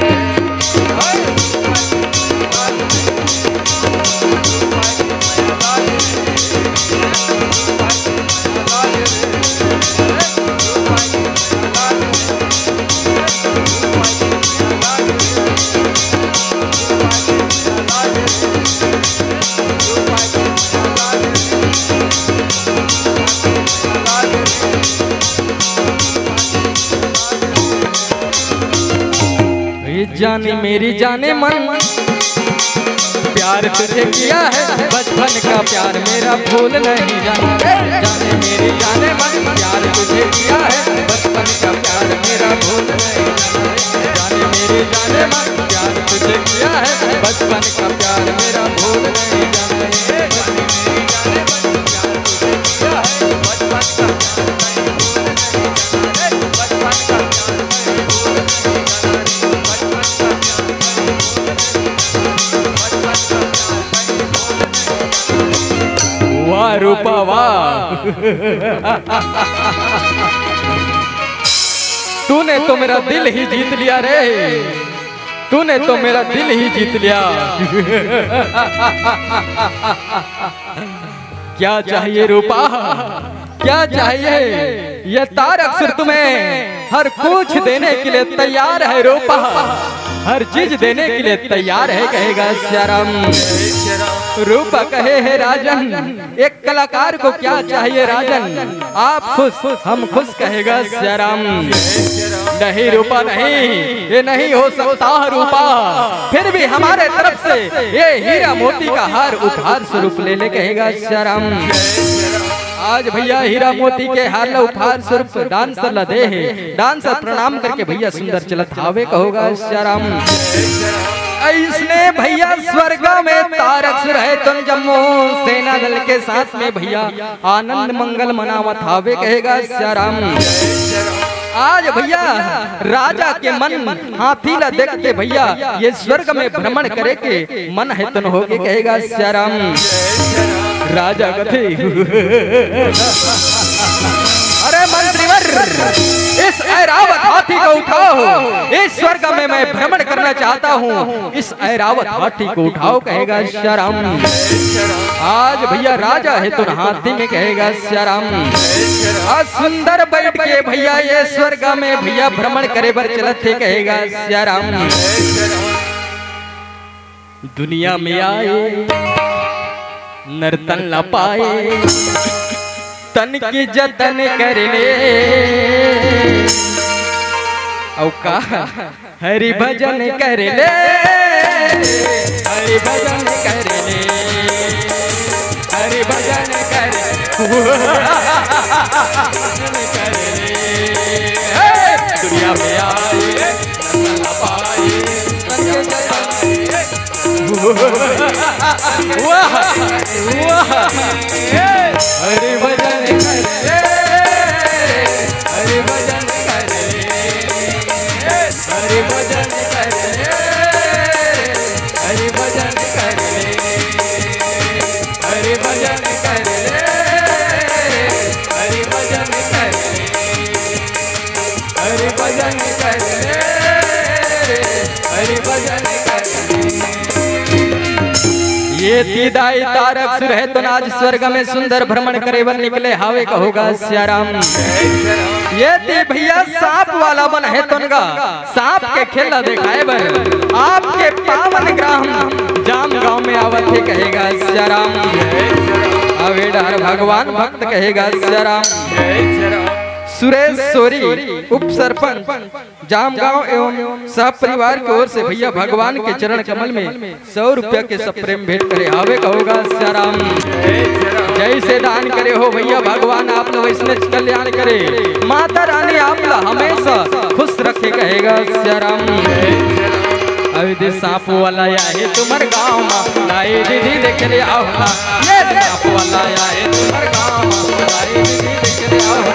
ये जाने मेरी जाने मन, प्यार तुझे किया है बचपन का प्यार मेरा भूल नहीं जाना। जाने मेरी जाने मन, प्यार तुझे किया है बचपन का प्यार मेरा भूल नहीं जाना। जाने मेरी जाने मन, प्यार तुझे किया है बचपन का प्यार मेरा भूल नहीं जाना। वाह रूपा वाह। तूने तो मेरा दिल ही जीत लिया रे, तूने तो मेरा दिल ही जीत लिया। क्या चाहिए रूपा, क्या चाहिए? ये तारक सुर तुम्हें हर कुछ देने के लिए तैयार है रूपा, हर चीज देने के लिए तैयार है, कहेगा सियाराम। रूपा कहे, हे राजन, एक कलाकार को क्या चाहिए राजन, आप खुश हम खुश, कहेगा सियाराम। नहीं रूपा नहीं, ये नहीं हो सकता रूपा, फिर भी हमारे तरफ से ये हीरा मोती का हार उपहार स्वरूप ले ले, कहेगा सियाराम। आज भैया हीरा मोती के हार ला उपहार स्वरूप डांसर ला दे हे, डांसर प्रणाम करके भैया सुंदर चलत हावे, कहोगा सियाराम। ऐसने भैया स्वर्ग में तारक सुर हे तुन जम्मो सेना दल के साथ में भैया आनंद मंगल मनावत हावे, कहेगा सियाराम। आज भैया राजा के मन हाथी ला देख के भैया ये स्वर्ग में भ्रमण करे के मन हे तुन होगे, कहेगा सियाराम। राजा कथे, अरे मंत्रीवर, इस ऐरावत हाथी को उठाओ, इस स्वर्ग में मैं भ्रमण करना चाहता हूँ, इस ऐरावत हाथी को उठाओ, कहेगा सियाराम। आज भैया राजा हे तुन हाथी में, कहेगा सियाराम। आज सुंदर बैठ के भैया ये स्वर्ग में भैया भ्रमण करे बर चलत हे, कहेगा सियाराम। दुनिया में आए नर्तन ला पाए, तन के जतन कर ले। अउ का हरि भजन कर ले, हरि भजन कर ले, हरि भजन कर, भजन कर ले। हे दुनिया में आए, वाह, वाह। हरि भजन कर ले, हरि भजन कर ले, हरि भजन कर ले, हरि भजन कर ले, हरि भजन कर ले, हरि भजन कर ले। हरि भजन कर ले, हरि भजन कर ले। ये ती दाई तारक सुर हे तुन आज स्वर्ग में सुंदर भ्रमण करे बर निकले हावे, कहोगा सियाराम। ये ती भैया सांप वाला मन हे तुन गा, सांप के खेला देखाए बर आपके पावन ग्राम जाम गांव में आवत हे, कहेगा सियाराम। अवे डहर भगवान भक्त, कहेगा सियाराम। सुरेश सोरी, उप सरपंच, जामगांव एवं सह परिवार की ओर से भैया भगवान के चरण कमल में सौ रुपया के सप्रेम भेंट करे हावे, कहोगा सियाराम। जैसे दान करे हो भैया भगवान आप ला वैसने कल्याण करे, माता रानी आप ला हमेशा खुश रखे, कहेगा सियाराम। अभी दे सांप वाला आए तुम्हर गाँव मा, दाई दीदी देख ले आओ ना। ये सांप वाला आए तुम्हर गाँव मा, दाई दीदी देख ले आओ ना।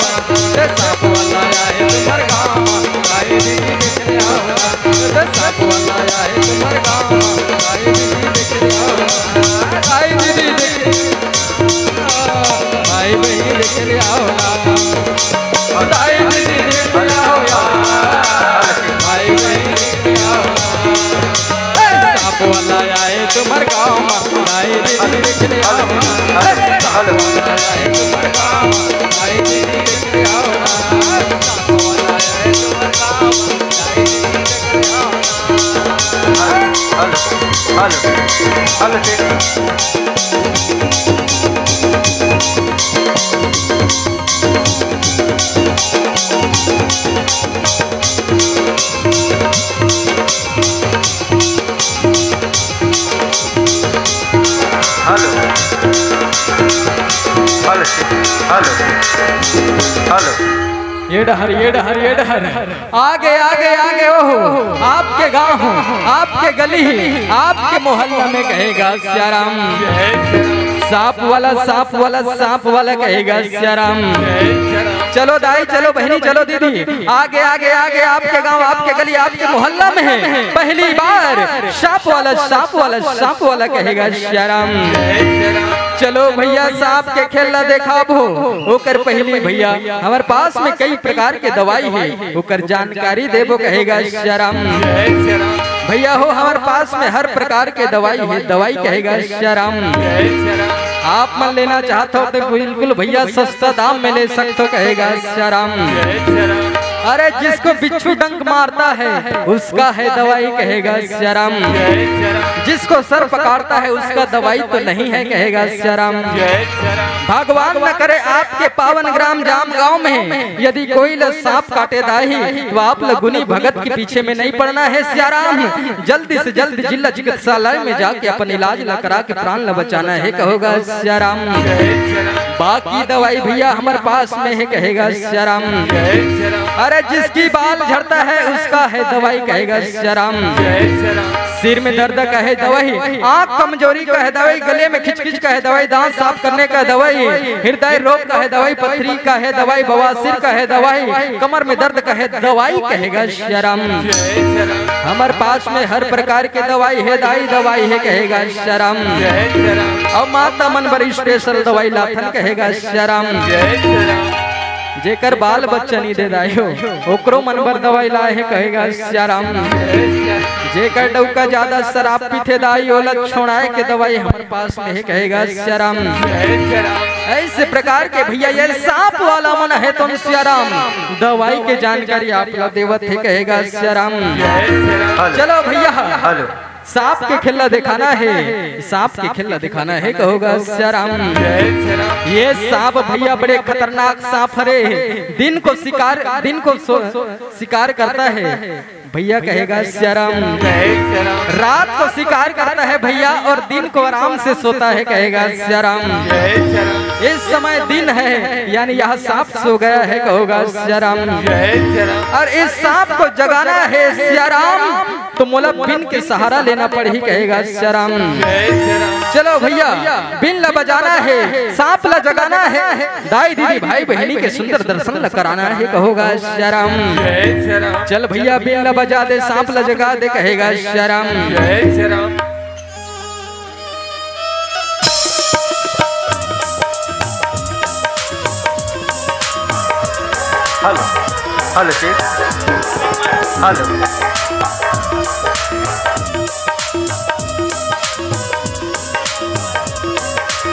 ये सांप वाला आए तुम्हर गाँव मा, दाई दीदी देख ले आओ ना। ये सांप वाला आए तुम्हर गाँव मा, दाई दीदी देख ले आओ ना। दाई दीदी देख ले, भाई बहन देख ले आओ ना। दाई दीदी देख ले आओ ना। भाई बहन देख ले आओ ना। सांप वाला आए तुम्हर गाँव मा, दाई दीदी देख ले आओ ना। सांप वाला आए तुम्हर गाँव मा, दाई दीदी देख ले आओ ना। सांप वाला आए तुम्हर गाँव मा, दाई दीदी देख ले आओ ना। Hello, hello, hello, check. Hello, hello, hello, hello. ये डहर, ये डहर, ये डहर। आगे, आगे, आगे, ओहो, आपके गांव, आपके गली, आपके मोहल्ला में कहेगा सियाराम। सांप वाला, सांप वाला, सांप वाला कहेगा सिया राम। चलो दाई, चलो बहिनी, चलो दीदी, आगे, आगे, आगे, आपके गांव, आपके गली, आपके मोहल्ला में है पहली बार सांप वाला, सांप वाला, सांप वाला कहेगा सिया राम। चलो भैया, सांप के खेल ला देखाबो, ओकर पहली भैया, हमर पास में कई प्रकार के दवाई है, ओकर जानकारी देबो कहेगा सिया राम। भैया हो, हमर पास में हर प्रकार के दवाई है, दवाई कहेगा सिया राम। आप मन लेना चाहत हो तो बिल्कुल भैया सस्ता दाम में ले सकत हो कहेगा सिया राम। अरे जिसको बिच्छू डंक मारता है उसका है दवाई कहेगा सिया राम। जिसको सर्प काटता है उसका दवाई तो नहीं है कहेगा सिया राम। भगवान न करे आपके पावन ग्राम जाम गांव में यदि कोई ल सांप काटे दाई तो आप ल गुनी भगत के पीछे में नहीं पड़ना है सिया राम। जल्दी से जल्दी जिला चिकित्सालय में जाके अपन इलाज ल करा के प्राण ल बचाना है कहोगा सिया राम। बाकी दवाई भैया हमर पास में है कहेगा सिया राम। अरे जिसकी बाल झड़ता है उसका है दवाई कहेगा सिया राम। सिर में दर्द का है दवाई, आंख कमजोरी का है दवाई, गले में खिचखिच का है दवाई, दांत साफ करने का दवाई, हृदय रोग का है दवाई, पथरी का है दवाई, बवासीर का है दवाई, कमर में दर्द का है दवाई कहेगा सिया राम। हमर पास में हर प्रकार के दवाई है दाई, दवाई है कहेगा सिया राम। और माता मन बर स्पेशल दवाई लाथन कहेगा सिया राम। जेकर बाल बच्चा नहीं दे दाई हो, ओकरो मन बर दवाई लाए है कहेगा सिया राम। जेकर डउका ज्यादा शराब पीथे दाई, ओला छोड़ाए के दवाई हमर पास में है कहेगा सिया राम। ऐसे प्रकार के भैया ये सांप वाला मन है तो सिया राम दवाई के जानकारी आप ला देवत है कहेगा सिया राम। चलो भैया, हेलो। सांप के खेला दिखाना है, सांप के खेला दिखाना है कहोगा सिया राम। ये सांप भैया बड़े खतरनाक सांप हरे, दिन को शिकार, दिन को सो, शिकार करता है भैया कहेगा सिया राम। रात को शिकार करता है भैया और दिन को आराम से सोता है कहेगा सिया राम। इस समय दिन है यानी यह सांप सो गया है कहोगा सिया राम। और इस सांप को जगाना है सिया राम तो मोला बिन के सहारा लेना पड़ही कहेगा सिया राम। चलो भैया, बिन ला बजाना है, सांप ला जगाना है, दाई दीदी भाई बहिनी के सुंदर दर्शन ला कराना है कहोगा सिया राम। चल भैया बिन ला बजा दे, सांप ला जगा दे कहेगा सिया राम। हेलो, हेलो जी, हेलो,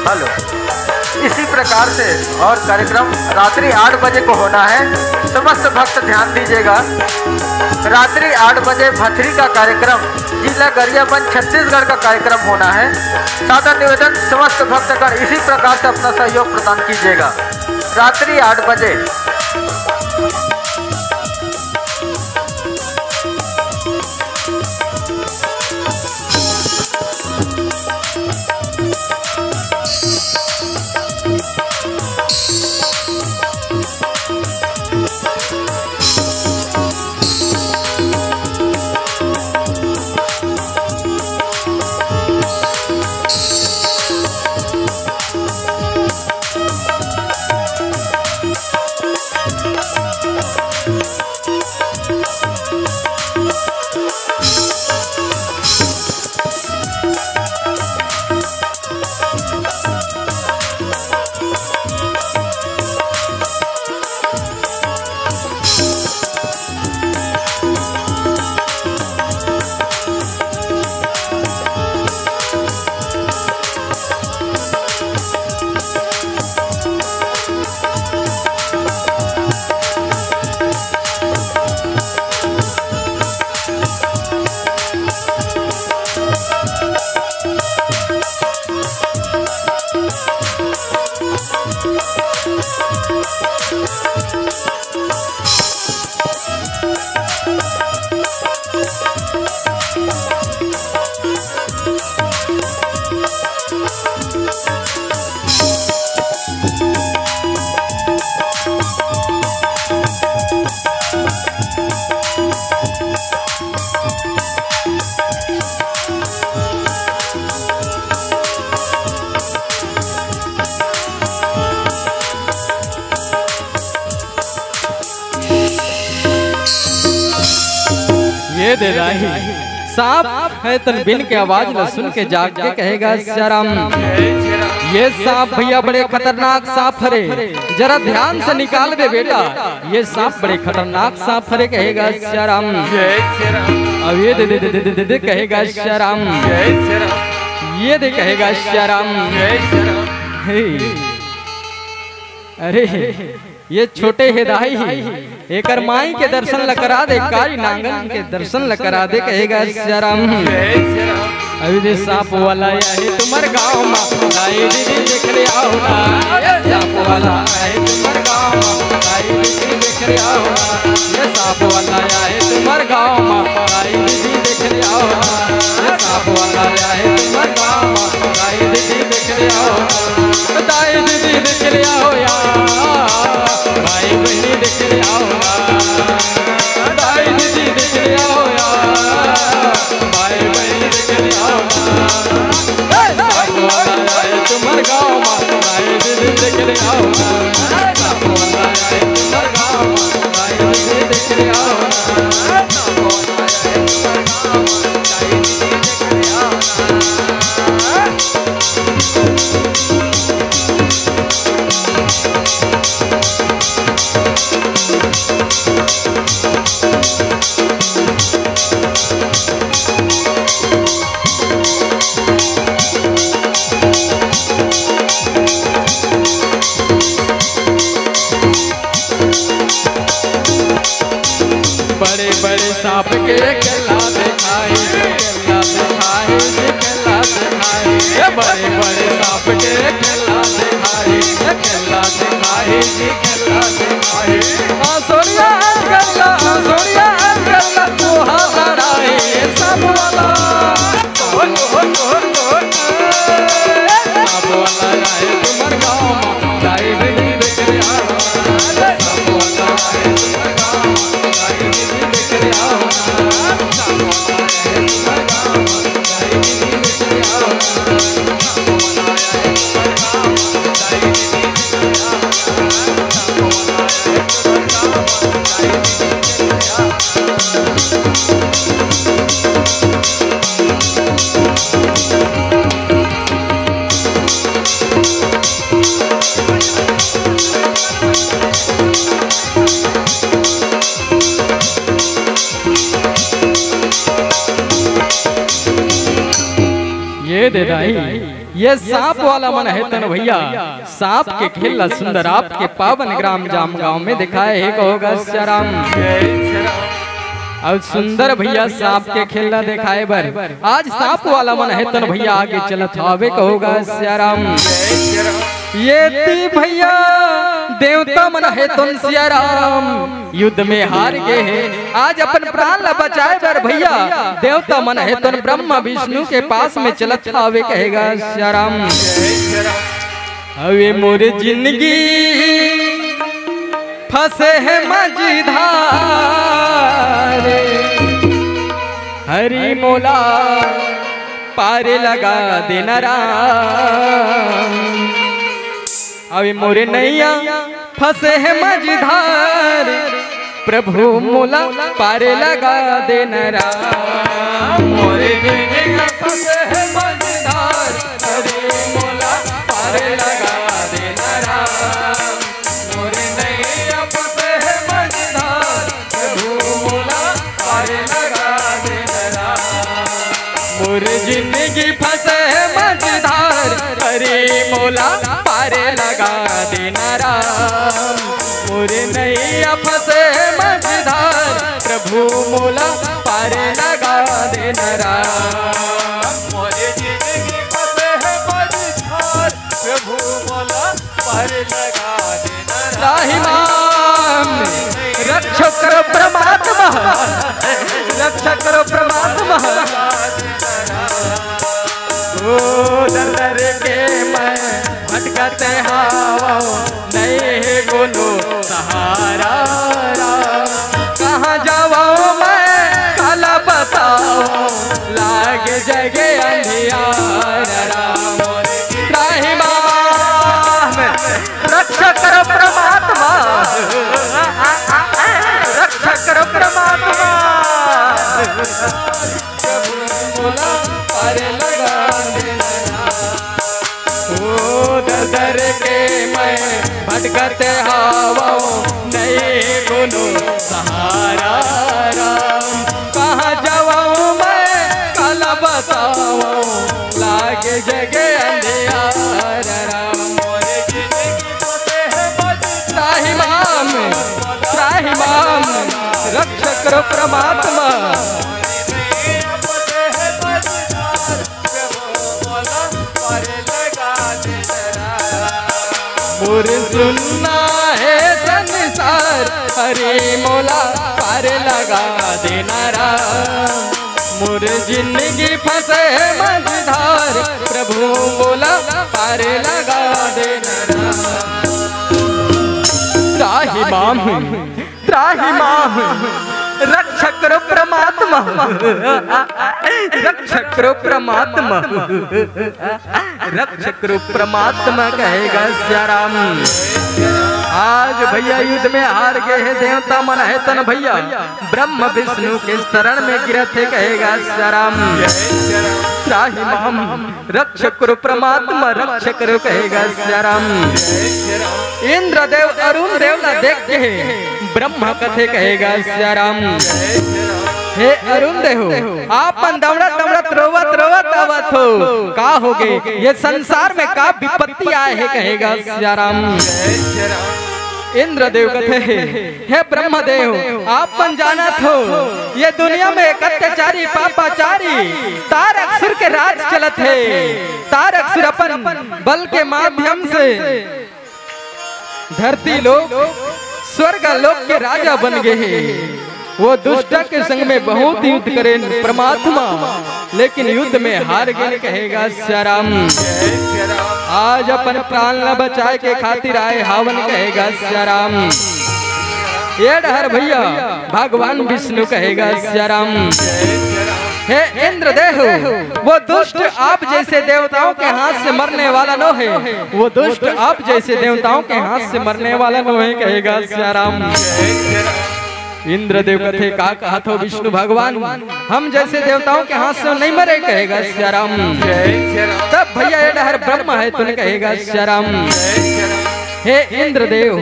हेलो। इसी प्रकार से और कार्यक्रम रात्रि आठ बजे को होना है। समस्त भक्त ध्यान दीजिएगा, रात्रि आठ बजे भथरी का कार्यक्रम, जिला गरियाबंद, छत्तीसगढ़ का कार्यक्रम होना है। सादर निवेदन, समस्त भक्तगण इसी प्रकार से अपना सहयोग प्रदान कीजिएगा। रात्रि आठ बजे। ए दे दाई, सांप हे तन बिन के आवाज ल सुन के जाग के कहेगा सियाराम। ये सांप भैया बड़े खतरनाक सांप हरे, जरा ध्यान से निकाल दे बेटा, ये सांप बड़े खतरनाक सांप हरे कहेगा सियाराम। अब ये दे दे दे दे दे दे कहेगा सियाराम। ये दे कहेगा सियाराम। हे, अरे ये छोटे हे दाई, एकर माई के दर्शन ल करा दे, कारी नांगन के दर्शन ल करा दे कहेगा सियाराम। अभी दे सांप वाला आए तुम्हार गाँव मा, दाई दीदी देख ले आओ ना। ये सांप वाला आए तुम्हार गाँव मा, दाई दीदी देख ले आओ ना। ये सांप वाला आए तुम्हार गाँव मा, दाई दीदी देख ले आओ ना। ये सांप वाला आए तुम्हार गाँव मा, दाई दीदी देख ले आओ ना। दाई दीदी देख ले आओ यार, भाई बहनी देख ले आओ ना। दाई दीदी देख ले आओ यार, भाई बहनी देख ले आओ ना। ए, सांप वाला आए तुम्हार गाँव मा, दाई दीदी देख ले आओ ना। सांप वाला आए तुम्हार गाँव मा, दाई दीदी देख ले आओ ना। सांप वाला आए तुम्हार गाँव मा, दाई दीदी देख ले आओ ना। बड़े बड़े सांप के खेला दिखाई, खेला दिखाई, खेला दिखाई। ये बड़े बड़े सांप के खेला दिखाई, खेला दिखाई, खेला दिखाई। आंसुड़िया अंगला, आंसुड़िया अंगला, कोहा लड़ाई, सांप वाला। सांप वाला आए तुम्हार गाँव मा, दाई दीदी देख ले आओ ना। सांप वाला आए तुम्हार गाँव मा, दाई दीदी देख ले आओ ना। सांप वाला आए तुम्हार गाँव मा, दाई दीदी देख ले आओ ना। सांप वाला आए तुम्हार गाँव मा, दाई दीदी देख ले आओ ना। सांप वाला आए तुम्हार गाँव मा, दाई दीदी देख ले आओ ना। ये दे दाई, ये सांप वाला मन हे तन भैया, सांप के खेल ला सुंदर आपके पावन ग्राम जाम गांव में दिखाए हे कहोगा सियाराम। अउ सुंदर भैया सांप के खेल ला दिखाए बर आज सांप वाला मन हे तन भैया आगे चलत हावे कहोगा सियाराम। ये ती भैया देवता मन हे तन सियाराम युद्ध में हार गे हे। आज अपन प्राण ला बचाए बर भैया देवता मन हे तन ब्रह्मा विष्णु के पास में चलत हावे कहेगा सियाराम। हवे मोर जिंदगी फंसे हे मझधार, हरि मोला पार लगा देना राम। अभी मोरे नैया फंसे हे मझधार, प्रभु मोला पार लगा देना राम। मोरे नैया फंसे हे मझधार, प्रभु मोला पार लगा देना राम। मोरे नैया फंसे हे मझधार, प्रभु मोला पार लगा देना राम। मोर जिंदगी फंसे हे मझधार, हरि मोला पार लगा देना राम। मोर नैया फंसे हे मझधार, प्रभु मोला पार लगा देना राम। मोर जिंदगी फंसे हे मझधार, प्रभु मोला पार लगा देना राम। राही माम, रक्षा करो परमात्मा, रक्षा करो परमात्मा। ओ दर दर के मैं भटकत हावं, नहीं हे कोनो सहारा राम। कहाँ जावं मैं, काला बतावं, लागे जगे अंधियारा राम। राही माम, रक्षा करो परमात्मा, रक्षा करो परमात्मा। मोला पार लगा देना राम। ओ दर दर के मैं भटकत हावंव, नहीं कोनो सहारा राम। कहाँ जावंव मैं, काला बतावंव, लागे जगे अंधियारा राम। मोरे जिंदगी त्राहि माम, त्राहि माम, रक्ष करो परमात्मा। मोर सुनना हे संसार, हरि मोला पार लगा देना राम। मोर जिंदगी फंसे मझधार, प्रभु मोला पार लगा देना राम। त्राहि माम, त्राहि माम, रक्ष करो परमात्मा, रक्ष करो परमात्मा, रक्ष करो परमात्मा कहेगा सिया राम। आज भैया युद्ध में हार गए हे देवता मन, हे तन भैया ब्रह्म विष्णु के शरण में गिरत हे कहेगा सिया राम। त्राहि माम, रक्ष करो परमात्मा, रक्ष करो कहेगा सिया राम। इंद्रदेव अरुण देव ला देख के ब्रह्मा कथे कहेगा सिया राम। हे अरुण देव, आप मन दमड़त दमड़त रोवत रोवत आवत हो, का हो गे? ये संसार में का विपत्ति आए हे कहेगा सिया राम। इंद्रदेव कथे, हे ब्रह्मदेव, आप मन जानत हो, ये दुनिया में एक अत्याचारी पापाचारी तारकसुर के राज चलत हे। तारकसुर अपन बल के माध्यम से धरती लोक, स्वर्ग लोक के राजा बन गए हे। वो दुष्ट के संग में बहुत युद्ध करेन परमात्मा, लेकिन युद्ध में हार गेन कहेगा सिया राम। आज अपन प्राण ला बचाए के खातिर आए हावन कहेगा सिया राम। ये डहर भैया भगवान विष्णु कहेगा सिया राम। हे इंद्रदेव, वो दुष्ट आप जैसे देवताओं के हाथ से मरने वाला नो हे, वो दुष्ट आप जैसे देवताओं के हाथ से मरने वाला नो हे कहेगा सिया राम। इंद्रदेव कथे, का कहत हो विष्णु भगवान, हम जैसे देवताओं के हाथ से नहीं मरे कहेगा सिया राम। तब भैया ये डहर ब्रह्मा हे तुन कहेगा सिया राम। हे इंद्रदेव,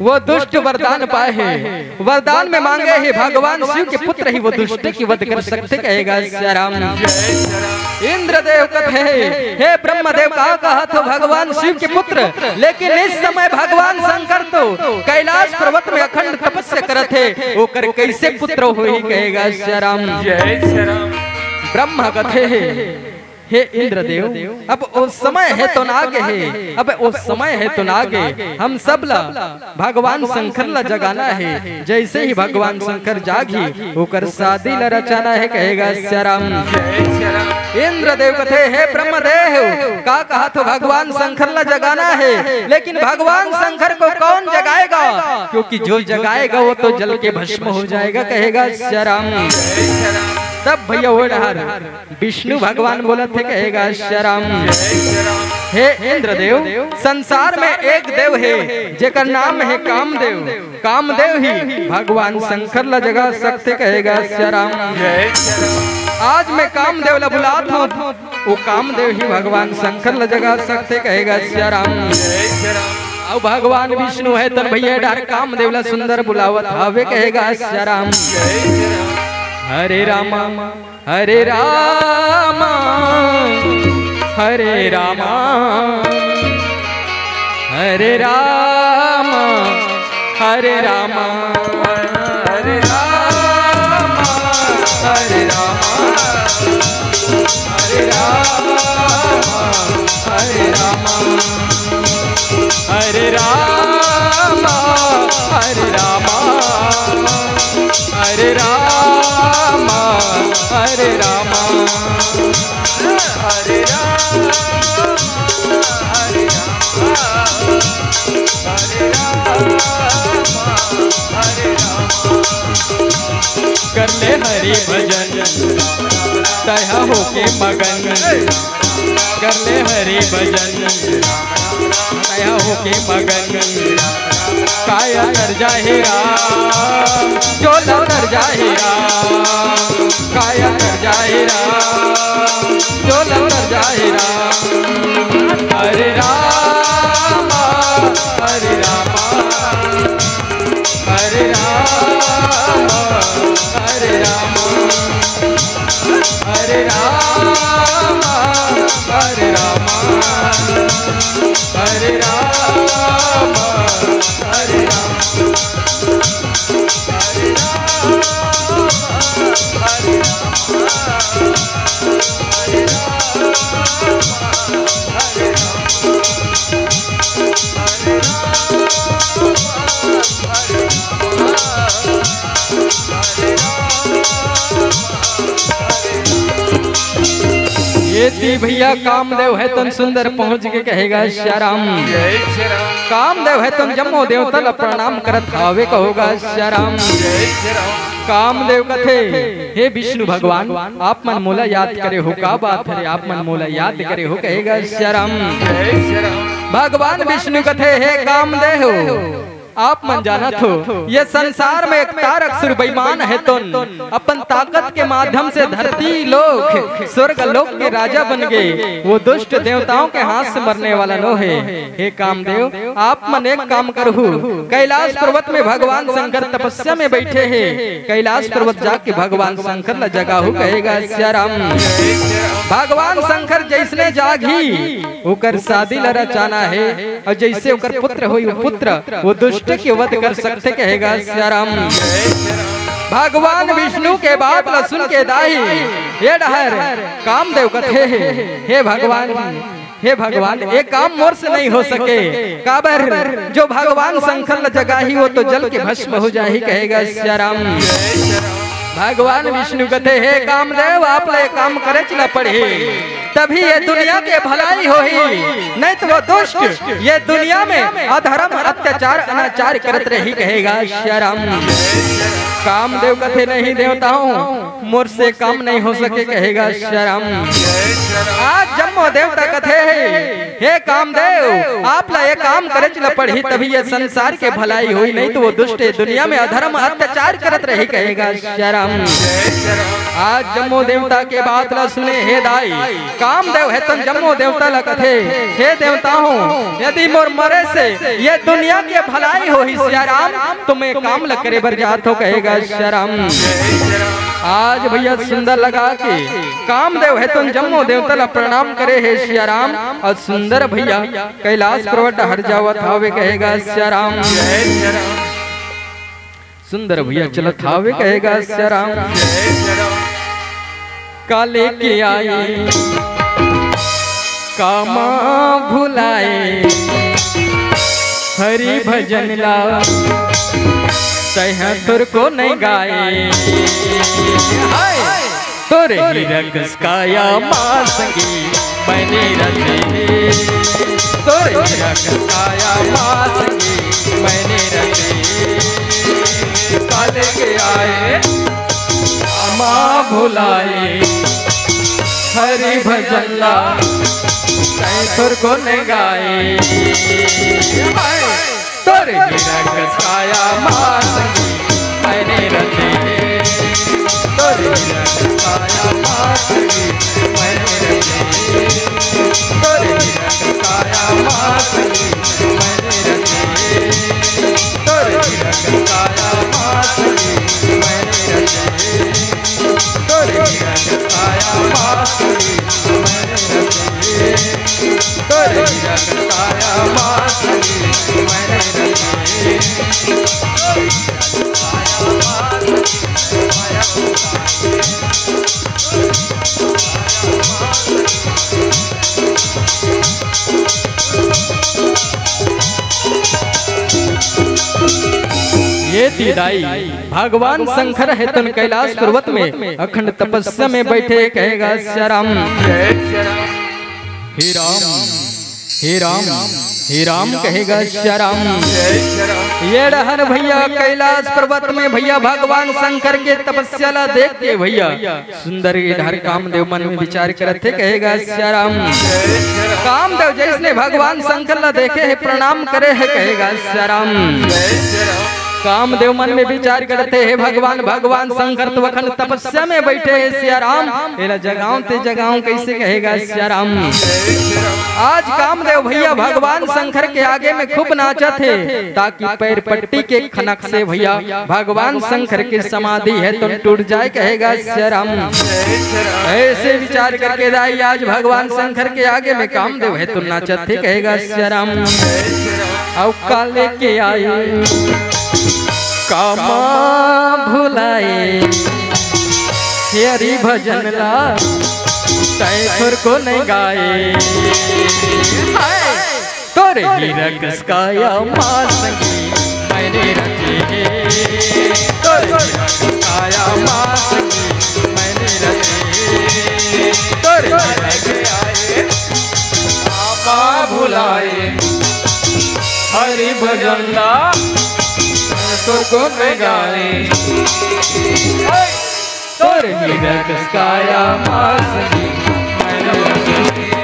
वो दुष्ट वरदान पाए हे, वरदान में मांगे हे भगवान शिव के पुत्र ही वो दुष्ट की वध कर सकते कहेगा सिया राम। इंद्रदेव कथे, हे ब्रह्मदेव, का कहत हो भगवान शिव के पुत्र, लेकिन इस समय भगवान शंकर तो कैलाश पर्वत में अखंड तपस्या करत हे, ओकर कैसे पुत्र होही कहेगा सिया राम। ब्रह्मा कथे, हे इंद्रदेव, अब ओ समय हे तो ना गे हे, अब ओ समय हे तो ना गे, हम सब ला भगवान शंकर ला जगाना हे। जैसे ही भगवान शंकर जागही, ओकर शादी ला रचाना हे कहेगा सिया राम। इंद्रदेव कथे, हे ब्रह्मदेव, का कहत हो भगवान शंकर ला जगाना हे, लेकिन भगवान शंकर को कौन जगाएगा? क्योंकि जो जगाएगा वो तो जल के भस्म हो जाएगा कहेगा सिया राम। तब भैया वो डहर विष्णु भगवान बोलत हे कहेगा सिया राम। हे इंद्रदेव, संसार में एक देव हे जेकर नाम हे कामदेव। कामदेव ही भगवान शंकर ला जगा सकते कहेगा सिया राम। आज मैं कामदेव ला बुलात हूँ, वो कामदेव ही भगवान शंकर ला जगा सकते कहेगा सिया राम। अउ भगवान विष्णु हे तन भैया डहर कामदेव ला सुंदर बुलावत हावे कहेगा सिया राम। हरे रामा, हरे रामा, हरे रामा, हरे रामा, हरे रामा, हरे रामा, हरे रामा, हरे रामा, हरे रामा। हरे रामा, हरे रामा, हरे रामा, हरे रामा, हरे रामा, हरे रामा, हरे रामा, हरे रामा। कर ले हरि भजन, तैहा होके मगन। कर ले हरि भजन, तैहा होके मगन। काया कर जाहि राम, झोला कर जाहि राम, काया कर जाहि राम, झोला कर जाहि राम। हरे राम, हरे राम, हरे राम, हरे राम, हरे राम, हरे राम, हरे राम, हरे राम। ये ती भैया कामदेव हे तन सुंदर पहुंच के कहेगा सिया राम। कामदेव हे तन जम्मो देवता ला प्रणाम करत हावे कहोगा सिया राम। कामदेव कथे, हे विष्णु भगवान, आप मन मोला याद करे हो, का बात हरे, आप मन मोला याद करे हो कहेगा सिया राम। भगवान विष्णु कथे, हे कामदेव, आप मन जानत हो, ये संसार में एक तारक सुर बेईमान हे तन अपन ताकत के माध्यम से धरती लोक, स्वर्ग लोक के राजा बन गए। वो दुष्ट देवताओं के हाथ से मरने वाला नो हे। हे कामदेव, आप मन एक काम करहु, कैलाश पर्वत में भगवान शंकर तपस्या में बैठे हे, कैलाश पर्वत जाके भगवान शंकर ला जगाहु कहेगा सिया राम। भगवान शंकर जैसने जागही, ओकर शादी ला रचाना हे, अउ जइसे ओकर पुत्र होही, वो पुत्र, वो दुष्ट के वध कर सकथे, कहेगा सिया राम। भगवान विष्णु के बात ला सुन के दाई, ये डहर कामदेव कथे, हे भगवान, हे भगवान, ये काम मोर से नहीं हो सके, काबर जो भगवान शंकर ला जगाही, वो तो जल के भस्म हो जाही, कहेगा सिया राम। भगवान विष्णु कथे, हे कामदेव, आप ला ये काम करेच ला पड़ही, तभी ये दुनिया के भलाई होही, नहीं तो वो दुष्ट ये दुनिया में अधर्म, अत्याचार, अनाचार करत रही, कहेगा सिया राम। कामदेव कथे, नहीं देवताओं, मोर से काम नहीं हो सके, कहेगा सिया राम। आज जम्मो देवता कथे हे, हे कामदेव, आप ला ये काम करेच ला पड़ही, तभी ये संसार के भलाई होही, नहीं तो वो दुष्ट ये दुनिया में अधर्म अत्याचार करत रही, कहेगा सिया राम। आज जम्मो देवता के बात ला सुने हे दाई, कामदेव हे तन जम्मो देवता ला कथे, हे देवता हो, यदि मोर मरे से ये दुनिया के भलाई होही सिया राम, तो मैं काम ला करे बर जात हो, कहेगा सिया राम। आज भैया सुंदर लगा के कामदेव हे तन जम्मो देवता ला प्रणाम करे हे सिया राम, अउ सुंदर भैया कैलाश पर्वत हर जावत हावे, कहेगा सिया राम। सुंदर भैया चलत हावे, कहेगा सिया राम। काले के आए कामा भुलाए, हरि भजन ला तैहा तोर को नहीं गाए। हाय। तोरे हीरा कस काया माँ संगी मैंने रचे, तोरे हीरा कस काया माँ संगी मैंने रचे। काले के आए माँ भुलाए, हरि भजन ला तै तोर को न गाए। तोरे हीरा कस काया माँ संगी मैंने रचे, तोरे हीरा कस काया माँ संगी मैंने रचे, तोरे हीरा कस काया माँ संगी मैंने रचे, तोरे हीरा कस काया माँ संगी मैंने रचे, तोरे हीरा कस काया माँ संगी मैंने रचे। तोरे हीरा कस काया माँ संगी मैंने रचे। ये ती दाई भगवान शंकर हे तन कैलाश पर्वत में अखंड तपस्या में बैठे, कहेगा सिया राम। हे राम, हे राम, हे राम कहेगा सिया राम। ये डहर भैया कैलाश पर्वत में भैया भगवान शंकर के तपस्या ला देख के भैया सुंदर ये डहर कामदेव मन में विचार करत हे, कहेगा सिया राम। कामदेव जैसने भगवान शंकर ला देखे हे, प्रणाम करे हे, कहेगा सिया राम। कामदेव मन में विचार करत हे, हे भगवान, भगवान शंकर तो अखन तपस्या में बैठे हे सिया राम, एला जगाऊं ते जगाऊं कैसे, कहेगा सिया राम। आज कामदेव भैया भगवान शंकर के आगे में खूब नाचत हे, ताकि पैर पट्टी के खनक से भैया भगवान शंकर के समाधि हे तो टूट जाए, कहेगा सिया राम। ऐसे विचार करके दाई आज भगवान शंकर के आगे में कामदेव हे तो नाचत हे, कहेगा सिया राम। अउ का लेके आए कामा भुलाए, हे हरि भजन ला तै थोरको नहीं गाए। हाय! तोरे हीरा कस काया माँ संगी मैंने रचे हे, तोरे हीरा कस काया माँ संगी मैंने रचे हे, तोरे हीरा कस काया माँ भुलाए, हरि भजन ला तो को गाए। तोर हीरा कस काया माँ संगी मैंने रचे हे,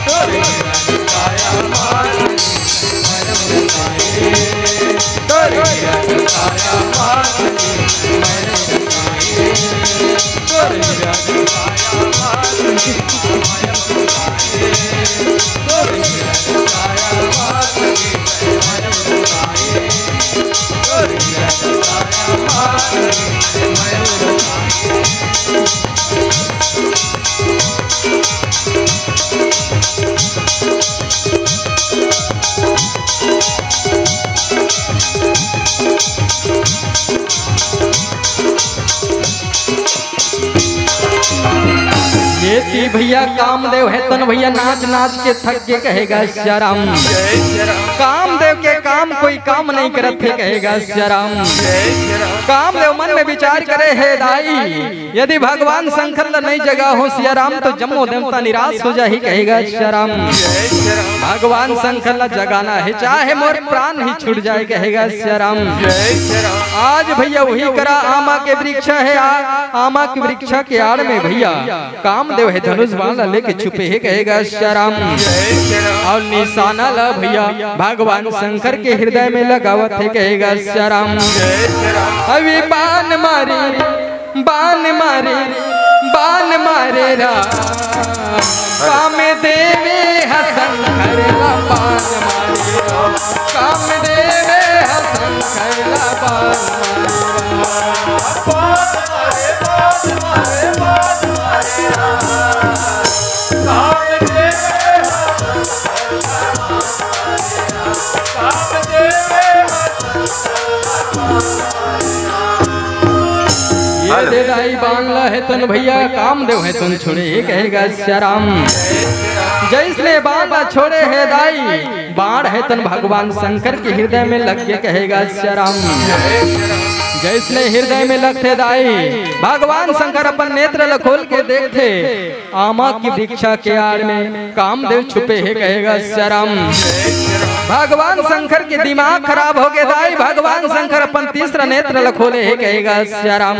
तोर हीरा कस काया माँ संगी मैंने रचे हे, तोर हीरा कस काया माँ संगी मैंने रचे हे, तोर हीरा कस काया माँ संगी मैंने रचे हे। ये ती भैया कामदेव हे तन भैया नाच नाच के थक के कहेगा सिया राम। कामदेव के काम कोई काम नहीं करत हे कहेगा सिया राम। कामदेव मन में विचार करे हे दाई, यदि भगवान शंकर ला नहीं जगाहूं सिया राम तो जम्मो देवता निराश हो जाही कहेगा सिया राम। भगवान शंकर ला जगाना हे चाहे मोर प्राण ही छूट जाए कहेगा सिया राम। आज भैया वही करा आमा के वृक्ष हे, आ, आमा के वृक्ष के आड़ में भैया कामदेव हे धनुष बाण ला लेके छुपे हे कहेगा सिया राम। अउ निशाना ला भैया भगवान शंकर के हृदय में लगावत हे कहेगा सिया राम। अभी बाण मारे, बाण मारे, बाण मारे राम। कामदेव हे शंकर ला बाण मारे राम। कामदेव हे शंकर ला बाण मारे राम। ये दे दाई बाण ला हे तन भैया कामदेव हे तन छोड़े हे कहेगा सिया राम। जैसने बाण ला छोड़े हे दाई, बाण हे तन भगवान शंकर के हृदय में लग के कहेगा सिया राम। जैसने हृदय में लगथे दाई, भगवान शंकर अपन नेत्र ला खोल के देखथे, आमा की वृक्षा के आड़ में कामदेव छुपे हे कहेगा सिया राम। भगवान शंकर के दिमाग खराब हो गए दाई, भगवान शंकर अपन तीसरा नेत्र ला खोले हे कहेगा सिया राम।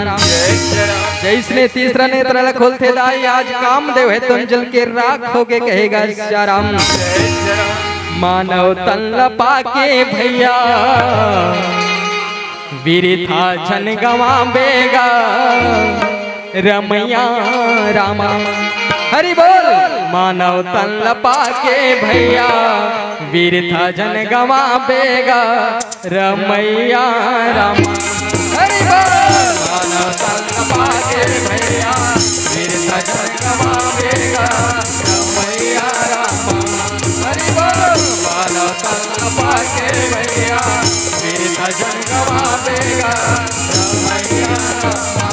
जैसने तीसरा नेत्र ला खोलथे दाई, आज कामदेव हे तन जल के राख हो गए कहेगा सिया राम। मानव तन ला पाके भैया बिरिथा झन गवाबे गा रमैया रामा। हरि बोल। मानव तन ला पाके भैया बिरिथा झन गवाबे गा रमैया रामा। हरि बोल। मानव तन ला पाके भैया बिरिथा झन गवाबे गा रमैया रामा। हरि बोल। मानव तन ला पाके भैया बिरिथा झन गवाबे गा रमैया रामा।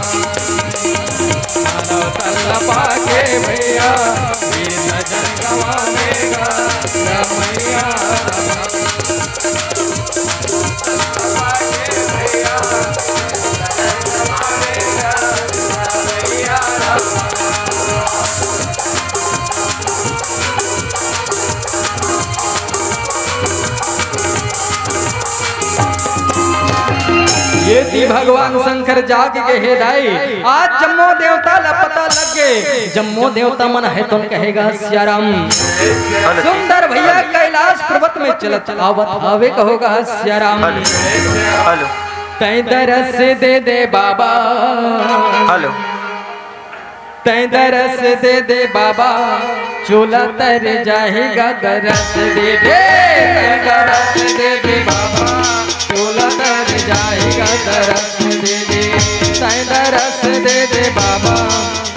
मानव तन ला पाके भैया बिरिथा झन गवाबे गा रमैया रामा। भगवान शंकर जाग गे हे दाई, आज जम्मो देवता ला पता लग गे, जम्मो देवता मन हे तोन कहेगा सियाराम। सुंदर भैया कैलाश पर्वत में चलत आवत हावे कहोगा सियाराम। हेलो। तैं दरस दे दे बाबा। हेलो। तैं दरस दे दे बाबा, चोला तर जाही गा दरस दे दे। तैं दरस दे दे बाबा, चोला तर जाही गा दरस दे दे। तैं दरस दे दे बाबा,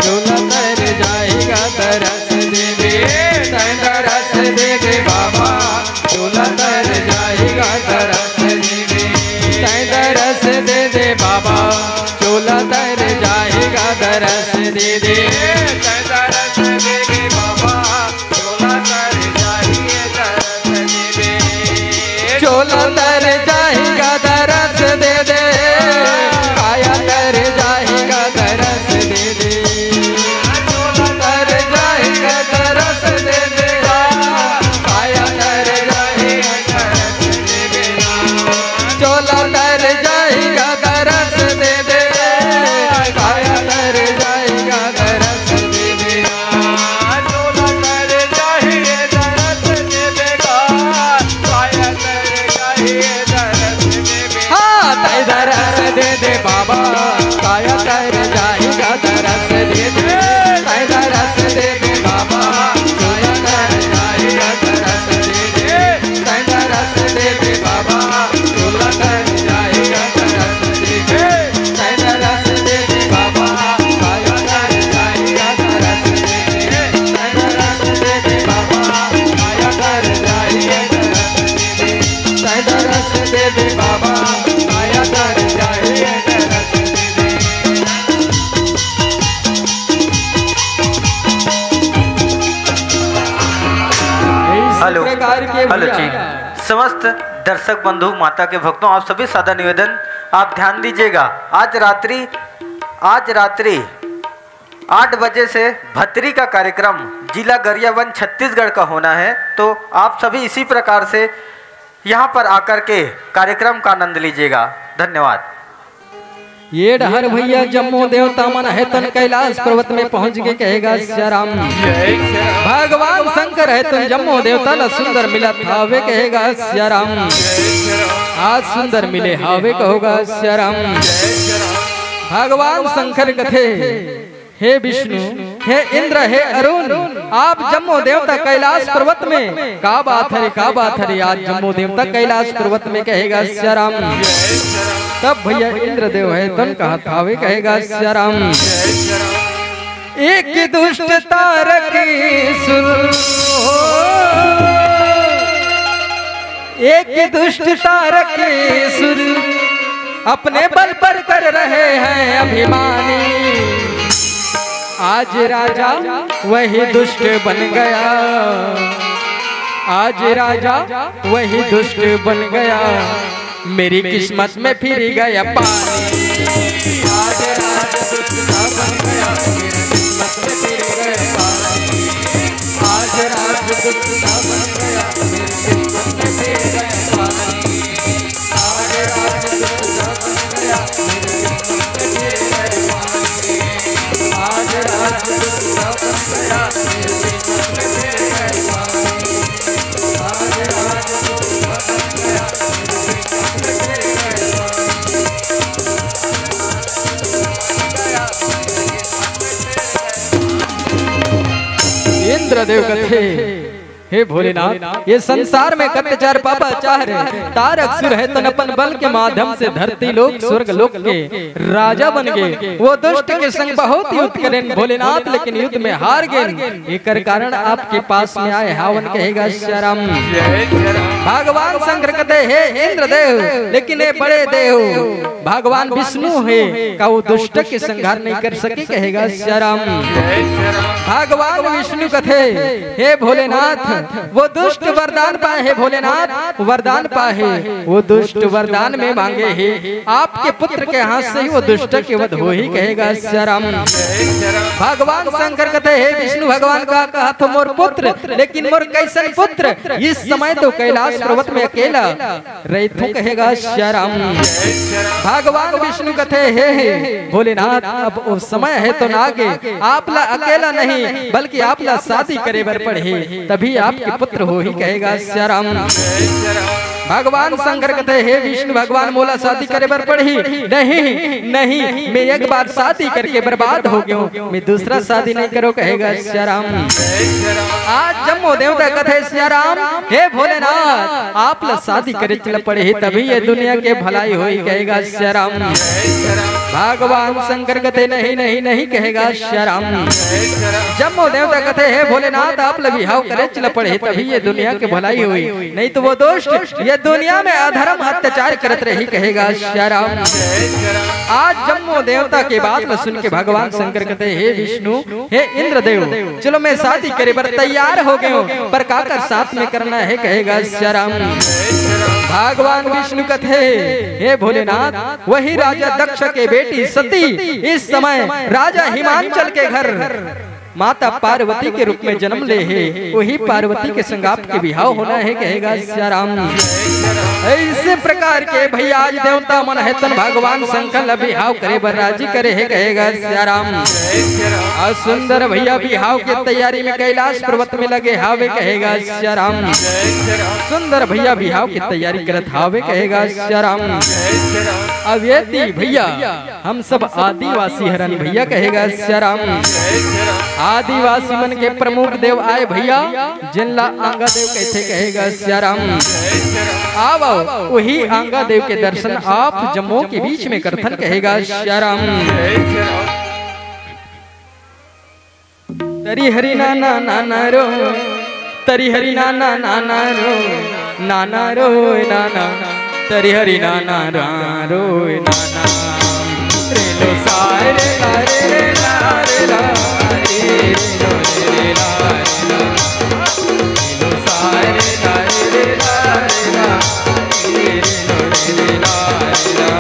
चोला तर जाही गा दरस दे दे। तैं दरस दे दे बाबा, चोला तर जाही गा दरस दे दे। तैं दरस दे दे बाबा, चोला तर जाही गा दरस दे दे। तैं दरस दे दे बाबा, चोला तर जाही गा दरस दे दे। चोला तर जाही गा दरस दे दे, काया तर जाही गा दरस दे दे। चोला तर जाही गा दरस दे दे, काया तर जाही गा दरस दे दे। चोला तर जाही गा दरस दे दे, काया तर जाही गा दरस दे दे। चोला तर जाही गा दरस दे दे, काया तर जाही गा दरस दे दे। हाँ, तैं दरस दे दे बाबा, काया तर जाही गा दरस दे दे। तैं दरस दे दे बाबा, काया तर जाही गा दरस दे दे। तैं दरस दे दे बाबा, चोला तर जाही गा दरस दे दे। तैं दरस दे दे बाबा, काया तर जाही गा दरस दे दे। तैं दरस दे दे बाबा, काया तर जाही गा दरस दे दे। तैं दरस दे दे बाबा, काया तर जाही गा दरस दे दे। इस हेलो। प्रकार के हेलो भैया जी, समस्त दर्शक बंधु, माता के भक्तों, आप सभी सादर निवेदन, आप ध्यान दीजिएगा। आज रात्रि, आज रात्रि आठ बजे से भतरी का कार्यक्रम जिला गरियाबंद, छत्तीसगढ़ का होना है, तो आप सभी इसी प्रकार से यहाँ पर आकर के कार्यक्रम का आनंद लीजिएगा। धन्यवाद। ये डहर भैया जम्मो देवता मन हे तन कैलाश पर्वत में पहुंच के कहेगा सियाराम। भगवान शंकर हे तन जम्मो देवता ला सुंदर मिलत हावे कहेगा सियाराम। आज सुंदर मिले हावे कहोगा सियाराम। भगवान शंकर कथे, हे विष्णु, हे इंद्र, हे अरुण, आप जम्मो देवता कैलाश पर्वत में, का बात हरे, का बात हरे, आज जम्मो देवता कैलाश पर्वत में कहेगा सियाराम। तब भैया इंद्रदेव हे तन कहत हावे कहेगा सियाराम। एक दुष्ट तारक सुर, एक दुष्ट तारक सुर अपने बल पर कर रहे हैं अभिमानी। आज राजा वही दुष्ट बन गया, आज राजा वही दुष्ट बन गया, मेरी किस्मत में फिर गया पानी। आज राजा दुष्ट ना बन गया, मेरी किस्मत में फिर गया पानी। आज राजा दुष्ट ना बन गया, मेरी किस्मत में फिर गया पानी। इंद्रदेव कथे, हे भोलेनाथ, ये संसार में कत्ते चार पापाचार हे, तारक सुर हे तन अपन बल के माध्यम से धरती लोक स्वर्ग लोक के राजा बन गे। वो दुष्ट के संग बहुत युद्ध करेन भोलेनाथ, लेकिन युद्ध में हार गेन। एकर कारण आपके पास में आए हावन कहेगा सियाराम। भगवान शंकर कथे, हे इंद्रदेव, लेकिन ये बड़े देव भगवान विष्णु हे, का वो दुष्ट के संहार नहीं कर सके कहेगा सियाराम। भगवान विष्णु कथे, हे भोलेनाथ, वो दुष्ट वरदान पाए हे भोलेनाथ, वरदान पाए हे, वो दुष्ट वरदान में मांगे हे, आपके पुत्र के हाथ से ही वो दुष्ट के वध होही कहेगा सियाराम। भगवान शंकर कथे, हे विष्णु भगवान, का कहत हो मोर पुत्र, लेकिन मोर कैसन पुत्र? इस समय तो कैलाश पर्वत में अकेला रहिथों कहेगा सियाराम। भगवान विष्णु कथे, हे, हे भोलेनाथ, अब वो समय हे तो नागे, आप ला अकेला नहीं बल्कि आप ला शादी करे बर पड़ही, तभी आपके पुत्र होही कहेगा सियाराम। भगवान शंकर कथे, हे विष्णु भगवान, मोला शादी करे बर पड़ही। नहीं, नहीं, मैं एक बार शादी करके बर्बाद हो गयो, मैं दूसरा शादी नहीं करो कहेगा सियाराम। आज जम्मो देवता कथे सियाराम, हे भोलेनाथ, आप ला शादी करे ला पड़ही, तभी ये दुनिया के भलाई होही कहेगा सियाराम। भगवान शंकर कथे, नहीं, नहीं, नहीं कहेगा सियाराम। जम्मो देवता कथे, हे भोलेनाथ, आप ला बिहाव करे ला पड़ही, तभी ये दुनिया के भलाई होही, नहीं तो वो दुष्ट ये दुनिया में अधर्म अत्याचार करत रही कहेगा सियाराम। आज जम्मो देवता के बात ला सुन के भगवान शंकर कथे, हे विष्णु, हे इंद्रदेव, चलो मैं शादी करे बर तैयार हो गयो, पर काकर साथ में करना हे कहेगा सियाराम। भगवान विष्णु कथे, हे भोलेनाथ, वही राजा दक्ष के बेटी सती इस समय राजा हिमांचल के घर माता पार्वती के रूप में जन्म ले हे, वही पार्वती के संग आपके बिहाव होना हे कहेगा सियाराम। ऐसे प्रकार के भैया आज देवता मन हे तन भगवान शंकर ला बिहाव करे बर राजी करे हे कहेगा सियाराम। अउ सुंदर भैया बिहाव के तैयारी में कैलाश पर्वत में लगे हावे कहेगा सियाराम। सुंदर भैया बिहाव के तैयारी करत हावे कहेगा सियाराम। अवेती भैया, हम सब आदिवासी हरन भैया कहेगा सियाराम। आदिवासी मन के प्रमुख देव आए भैया, जिनला आंगा देव कहथे कहेगा सियाराम। आवो, वही आंगा देव के दर्शन आप जम्मो के बीच में करथन कहेगा सियाराम। तरी हरी नाना नाना रो, तरी हरी नाना नाना रो, नाना रो नाना। तरी हरी नाना रा रो नाना। रे लो सारे ला रे रे ला रे ला रे रे लो रे रे ला रे ला। रे लो सारे ला रे रे ला रे ला रे रे लो रे रे ला रे ला।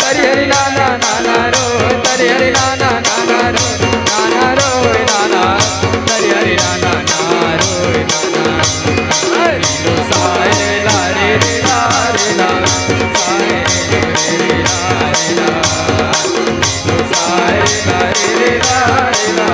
तरी हरी नाना नाना रो, तरी हरी नाना नाना रो, नाना रो नाना, तरी हरी नाना नाना रो नाना। हरी लो सारे ला रे रे ला रे ला, सारे रे रे ला रे ला। हरी लो सारे ला रे रे ला रे ला।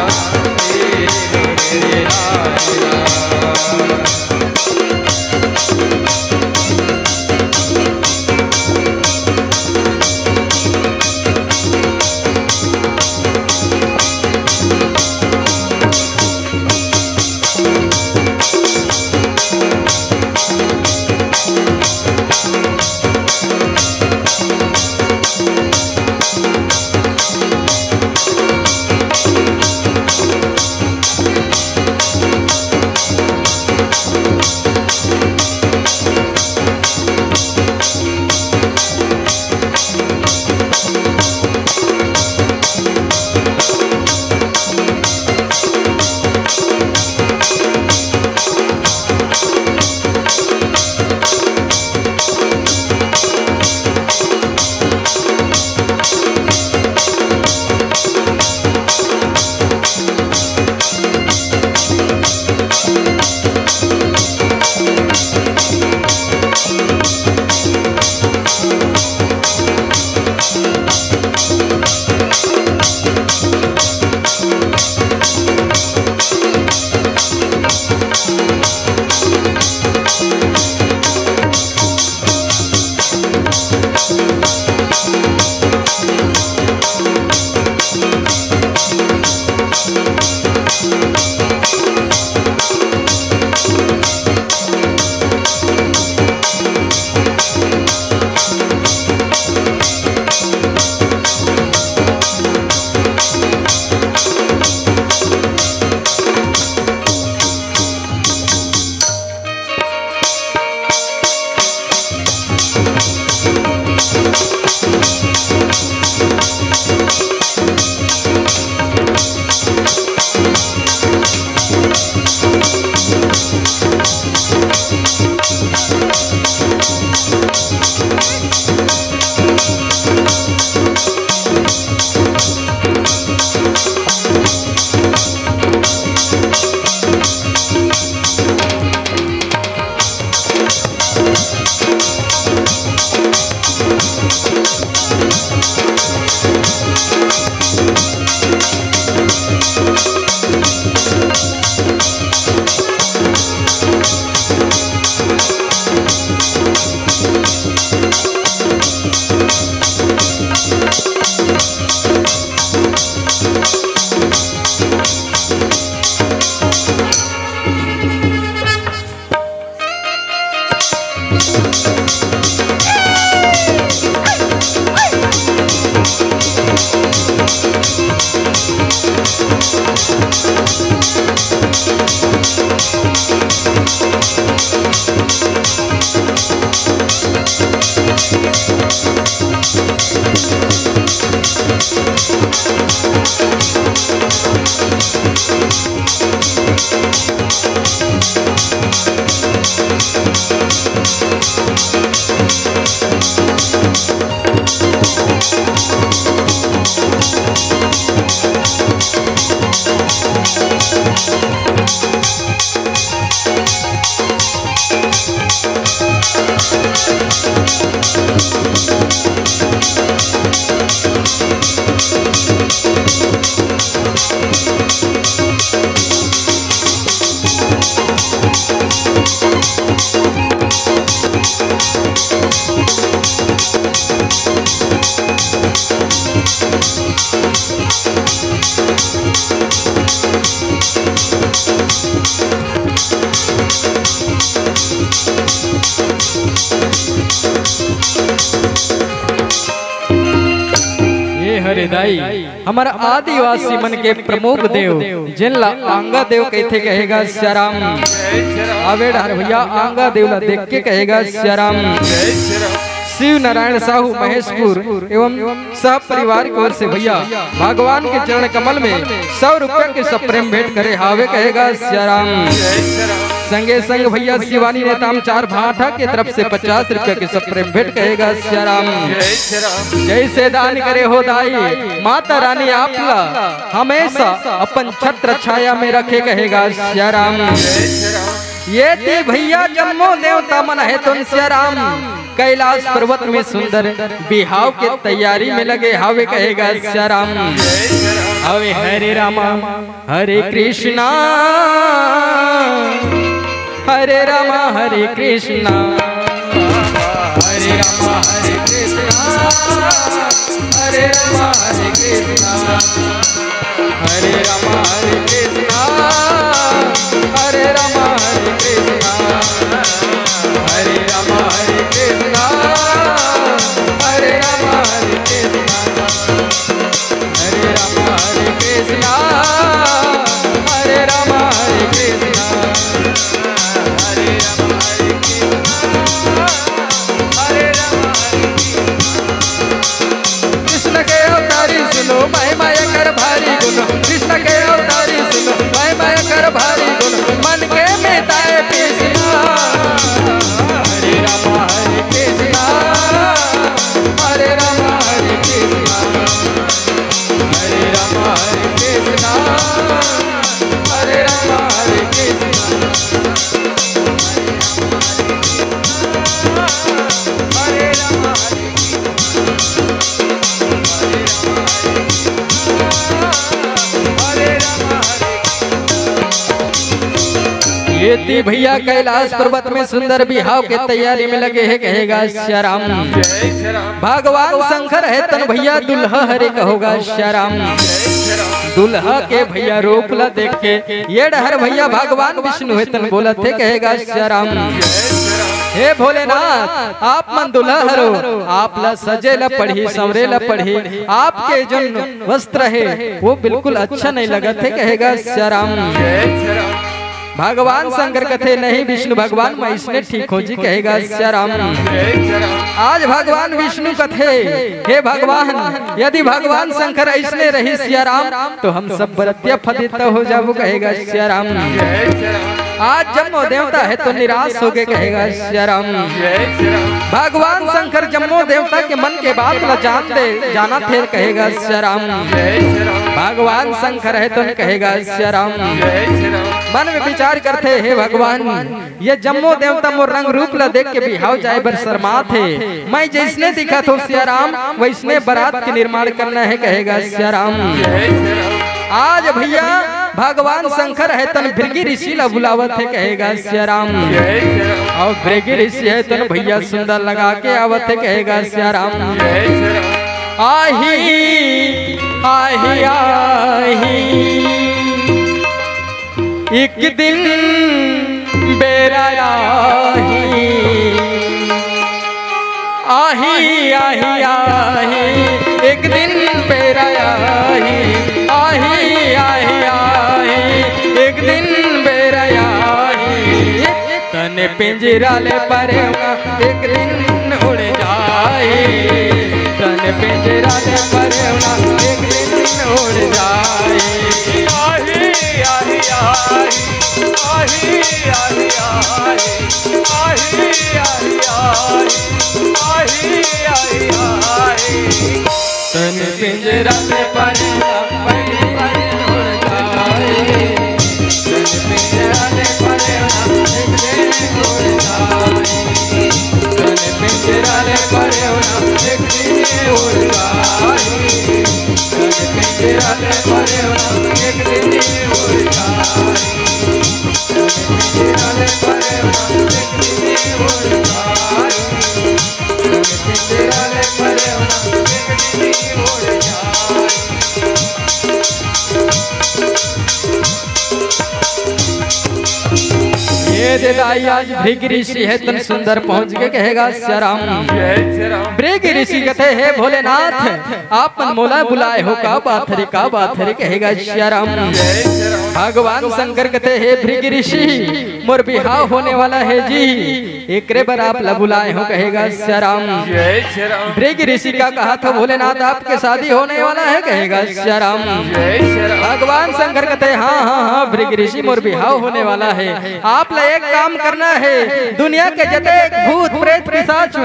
दाई, हमर आदिवासी मन के प्रमुख देव, जेन ला आंगा देव कहिथे, कहेगा सियाराम। आवे डहर भैया आंगा देव ला देख के कहेगा सियाराम। शिव नारायण साहू महेशपुर एवं सह परिवार की ओर से भैया भगवान के चरण कमल में सौ रुपया के सप्रेम भेंट करे हावे, कहेगा सियाराम। संगे संग भैया शिवानी नेताम चार भाठा के तरफ से पचास रुपया के सप्रेम भेंट, कहेगा सियाराम। जैसे दान करे हो दाई, माता रानी आप ला हमेशा अपन छत्र छाया में रखे, कहेगा सियाराम। ये ती भैया जम्मो देवता मन हे तुन सियाराम, कैलाश पर्वत में सुंदर बिहाव के तैयारी में लगे हावे, कहेगा सियाराम। हवे हरे रामा हरे कृष्णा, हरे रामा हरे कृष्णा, हरे रामा हरे कृष्णा, हरे रामा हरे कृष्णा, हरे रामा हरे कृष्णा, हरे रामा हरे कृष्णा, हरे रामा हरे कृष्णा, हरे रामा हरे कृष्णा। हरे राम हरे कृष्णा, हरे राम हरे कृष्णा, हरे राम हरे कृष्णा, हरे राम हरे कृष्णा। कृष्ण के अवतारी सुनो, महिमा एकर भारी गुण। कृष्ण के अवतारी सुनो, महिमा एकर भारी गुण। मन के मिटाए तृष्णा। हरे राम हरे कृष्णा, हरे राम हरे कृष्णा। हरे राम हरे कृष्णा, हरे राम हरे कृष्णा, हरे राम हरे कृष्णा, हरे राम हरे कृष्णा, हरे राम हरे कृष्णा, हरे राम हरे कृष्णा। ये ती भैया कैलाश पर्वत में सुंदर बिहाव के तैयारी में लगे हे, कहेगा सियाराम। भगवान शंकर हे तन भैया दुल्हा हरे, कहोगा सियाराम। दुल्हा के भैया रूप ला देख के ये डहर भैया भगवान विष्णु हे तन बोलत हे, कहेगा सियाराम। हे भोलेनाथ, आप मन दुल्हा हरो, आप ला सजे ला पड़ही, संवरे ला पड़ही, आपके जौन वस्त्र हे वो बिल्कुल अच्छा नहीं लगत हे, कहेगा सियाराम। भगवान शंकर कथे, नहीं विष्णु भगवान, मैं इसने ठीक हो जी, कहेगा सियाराम। आज भगवान विष्णु कथे, हे भगवान, यदि भगवान शंकर ऐसने रही सियाराम, तो हम सब बरतिया फदित हो जाबो, कहेगा सियाराम। आज जम्मो देवता हे तो निराश हो गए, कहेगा सियाराम। भगवान शंकर जम्मो देवता के मन के बात ला जान दे, जाना थे, कहेगा सियाराम। भगवान शंकर हे तो कहेगा सियाराम। मन में विचार करथे, हे भगवान, ये जम्मो देवता मोर रंग रूप ला देख के बिहाव जाए बर शर्मात हे। मैं जैसने दिखत हो सियाराम, वैसने बरात के निर्माण करना हे, कहेगा सियाराम। आज भैया भगवान शंकर हे तन भृगु ऋषि ला बुलावत हे, कहेगा सियाराम। अउ भृगु ऋषि हे तन भैया सुंदर लगा के आवत हे, कहेगा सियाराम। आही, आही, आही, एक दिन बेरा आही। आही, आही, आही, एक दिन बेरा आही। आही, आही, आही, एक दिन बेरा आही। तन पिंजरा ले परेवा, एक दिन उड़ जाही। तन पिंजरा ले परेवा, एक दिन उड़ जाही। आही, आही, आही, आही, आही, आही, आही, आही, आही, आही, आही, आही। तन पिंजरा ले परेवा, परेवा, उड़ जाही। तन पिंजरा ले परेवा, एक दिन उड़ जाही। तन पिंजरा ले परेवा, एक दिन उड़ जाही। तन पिंजरा ले परेवा, एक दिन उड़ जाही। तन पिंजरा ले परेवा, एक दिन उड़ जाही। हे ए दे दाई, आज भृगु ऋषि हे तन सुंदर पहुंच के कहे गा सिया राम। भृगु ऋषि कथे, हे भोलेनाथ, आप मन मोला बुलाए हो, का बात हरे, का बात हरे, कहे गा सिया राम। भगवान शंकर कथे, हे भृगु ऋषि, मोर बिहाव होने वाला हे जी, एकरे बर आप ला बुलाए हो, कहे गा सिया राम। भृगु ऋषि का कहा था, भोलेनाथ, आपके शादी होने वाला हे, कहे गा सिया राम। भगवान शंकर कथे, हाँ हाँ हाँ भृगु ऋषि, मोर बिहाव होने वाला हे, आप ला एक काम करना हे, दुनिया के जतेक भूत प्रेत पिशाच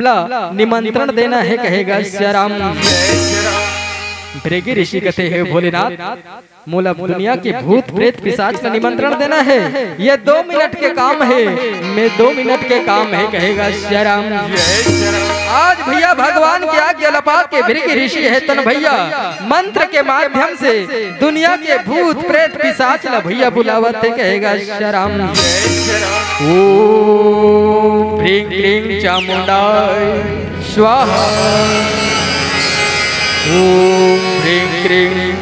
ला निमंत्रण देना हे, कहे गा सिया राम। भृगु ऋषि कथे, हे भोलेनाथ, मोला दुनिया के भूत प्रेत पिशाच ला निमंत्रण देना हे, ये दो मिनट के काम हे, मैं दो मिनट के काम हे, कहे गा सिया राम। आज भैया भगवान के आज्ञा ला पाके भृगु ऋषि हे तन भैया मंत्र के माध्यम से दुनिया के भूत प्रेत पिशाच ला भैया बुलावत हे, कहे गा सिया राम। ओम भ्रीं क्लीं चामुंडाय स्वाहा। ओम भ्रीं क्लीं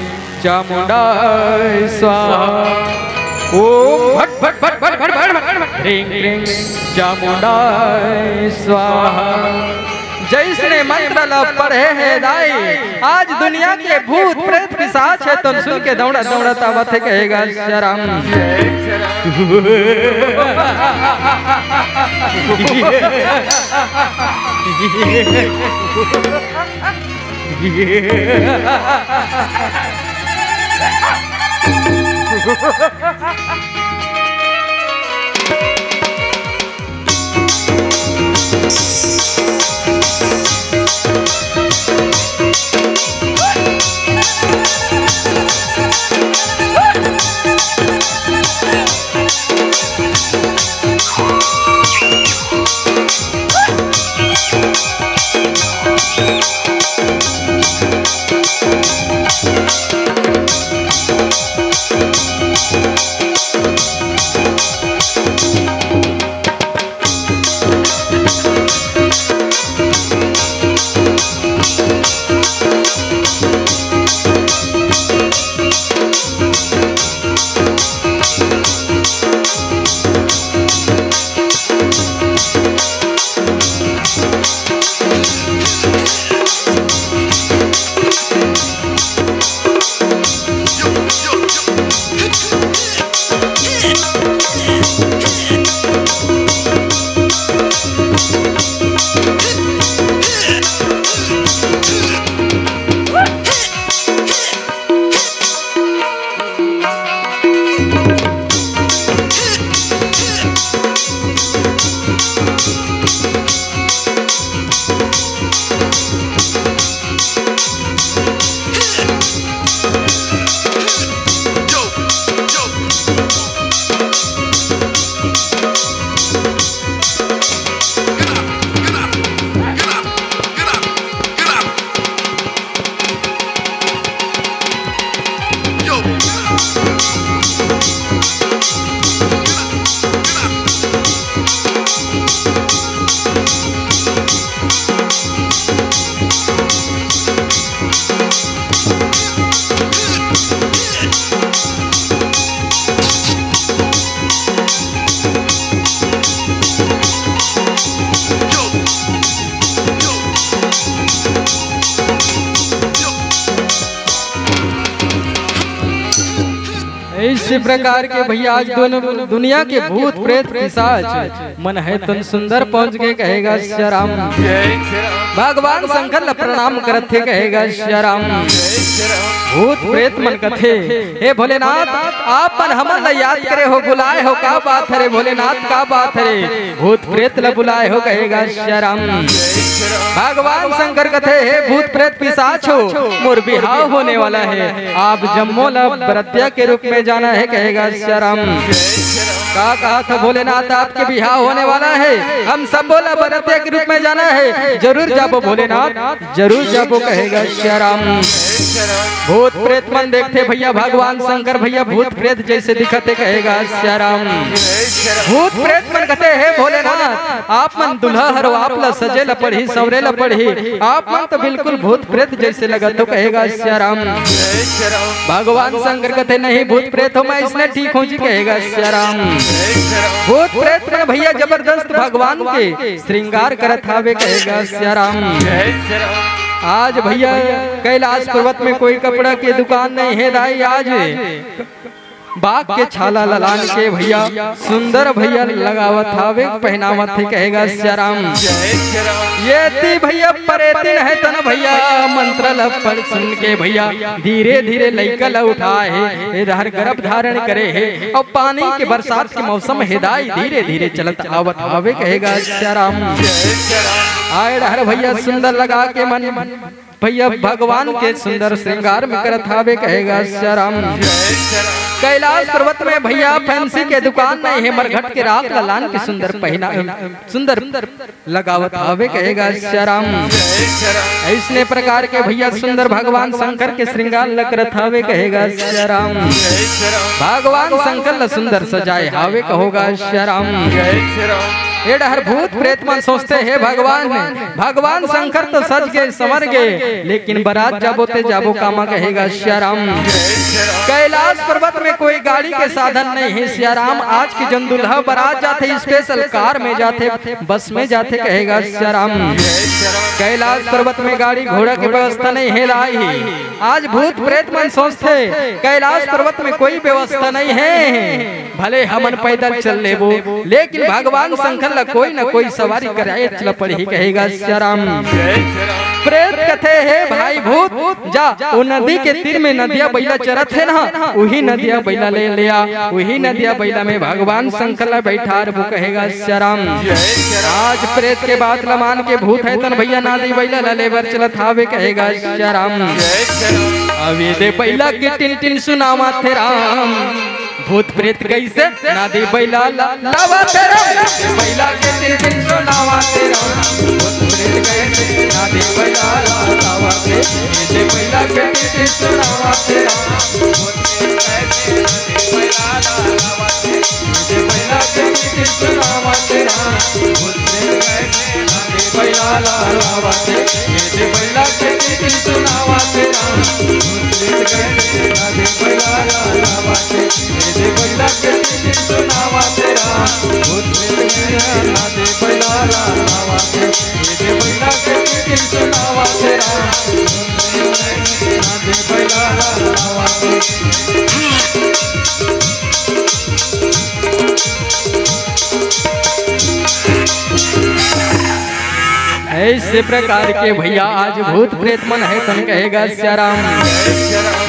चामुंडाय स्वाहा। ओम भट भट भट भट भट भट भट भ्रीं क्लीं चामुंडाय स्वाहा। जइसने मंत्र ला पढ़े हे दाई, आज दुनिया के भूत प्रेत पिशाच हे तन सुन के दौड़ा दौड़ा आवत हे, कहे गा सिया राम। इस प्रकार के भैया आज दोनों दुनिया के भूत प्रेत पिशाच मन हे तन सुंदर पहुंच के कहे गा सिया राम। भगवान शंकर ला प्रणाम करत हे कहे गा सिया राम। भूत प्रेत मन कथे, हे भोलेनाथ, आप मन हमन ला याद करे हो, बुलाए हो, का बात हरे भोलेनाथ, का बात हरे? भूत प्रेत ला बुलाए हो कहे गा सिया राम। भगवान शंकर कथे, हे भूत प्रेत पिशाच हो, मोर बिहाव होने वाला हे, आप जम्मो ला बरतिया के रूप में जाना हे कहे गा सिया राम। का कहा था भोलेनाथ, आपके बिहाव होने वाला हे, हम सबो ला बरतिया के रूप में जाना हे, जरूर जाबो भोलेनाथ, जरूर जाबो कहे गा सिया राम। भूत प्रेत मन देखथे भैया, भगवान शंकर भैया भूत प्रेत जइसे दिखत हे कहे गा सिया राम। भूत प्रेत मन कथे, हे भोलेनाथ, आप मन दूल्हा हरो, आप ला सजे ला पड़ही पड़ही, संवरे ला पड़ही। आप मन तो बिल्कुल भूत प्रेत जैसे लगत हो, कहेगा सिया राम। भगवान शंकर कथे, नहीं भूत प्रेत हो, मैं इसने ठीक हो जी, कहेगा सिया राम। भूत प्रेत मन भैया जबरदस्त भगवान के श्रृंगार करत हावे, कहेगा सिया राम। आज भैया कैलाश पर्वत में कोई कपड़ा के दुकान नहीं हे दाई, आज बाघ के छाला ला लान के भैया सुंदर भैया लगावत हावे, पहनावत हे, कहेगा सिया राम। ये ती भैया परेतिन हे तन भैया, मंत्र ला पढ़ सुन के भैया धीरे धीरे लइका ला उठाए हे, ए डहर गर्भ धारण करे हे, अउ पानी के बरसात के मौसम हे दाई धीरे धीरे चलत आवत हावे, कहेगा सिया राम। आए डहर भैया सुंदर लगा के मन भैया भगवान के सुंदर श्रृंगार में करत हावे, कहेगा सिया राम। कैलाश पर्वत में भैया फैंसी के दुकान नहीं हे, मरघट के राख ला लान के सुंदर पहना, सुंदर लगावत हावे, कहेगा सिया राम। ऐसने प्रकार के भैया सुंदर भगवान शंकर के श्रृंगार ला करत हावे, कहेगा सिया राम। भगवान शंकर ला सुंदर सजाए हावे, कहोगा सिया राम। ए डहर भूत प्रेत मन सोचथे, हे भगवान, भगवान शंकर तो सज गे, संवर गे, लेकिन बरात जाबो ते जाबो कामा, कहेगा सिया राम। कैलाश पर्वत में कोई गाड़ी के साधन नहीं हे सिया राम। आज के जन दूल्हा बरात जाथे, स्पेशल कार में जाथे, बस में जाथे, कहेगा सिया राम। कैलाश पर्वत में गाड़ी घोड़ा के व्यवस्था नहीं हे दाई। आज भूत प्रेत मन सोचथे, कैलाश पर्वत में कोई व्यवस्था नहीं हे, भले हमन पैदल चल लेबो, लेकिन भगवान शंकर ला कोई न कोई सवारी कराए ल पड़ही, कहेगा सिया राम। प्रेत कथे, हे भाई भूत, जा ओ नदी के तीर में नदिया बइला चरत हे ना, उही नदिया बइला ले, ले आ, उही नदिया बइला में भगवान शंकर ला बैठारबो, कहेगा सिया राम। आज प्रेत के बात ला मान के भूत हे तन भैया नादी बइला ला लेबर चलत हावे, कहेगा सिया राम। अभी दे बइला के टिन टिन सुनावत हे राम। भूत प्रेत कैसे नादी बइला ला लावत हे राम। बइला के टिन टिन सुनावत हे राम। भूत प्रेत कैसे नादी बइला ला लावत हे। बइला के टिन टिन सुनावत हे राम। भूत प्रेत कैसे नादी बइला ला लावत हे। बइला के टिन टिन सुनावत हे राम। भूत प्रेत कैसे ऐसे प्रकार के भैया आज भूत प्रेत मन हे तन कहेगा सिया राम।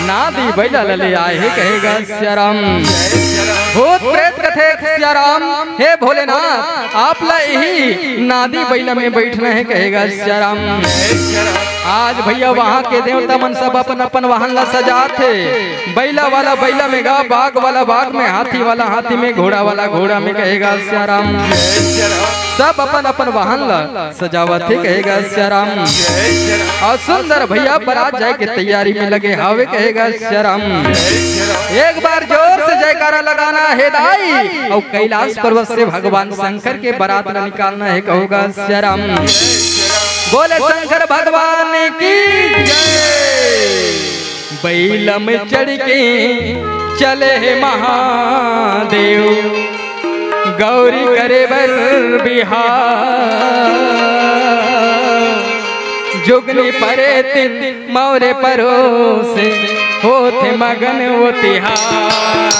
नादी बइला ला ले आए हे कहेगा सिया राम। भूत प्रेत कथे सिया राम, हे भोलेनाथ, आप ला इही नादी बइला में बैठना हे कहेगा सिया राम। आज भैया वहाँ के देवता मन सब अपन अपन वाहन ला सजात हे। बइला वाला बइला में गा, बाघ वाला बाघ में, हाथी वाला हाथी में, घोड़ा वाला घोड़ा में कहेगा सिया राम। सब अपन अपन वाहन ला सजावत हे कहेगा सिया राम। अउ सुंदर भैया बरात जाए के तैयारी में लगे हावे कहेगा सिया राम। एक बार जोर से जयकारा लगाना हे दाई, अउ कैलाश पर्वत से भगवान शंकर के बरात ला निकालना हे कहोगा सिया राम। बोले शंकर भगवान की जय। बइला में चढ़ के चले हे महादेव, गौरी करे बर बिहाव। जोगनी परेतिन मौरे परोसे, होथे मगन ओ तिहार।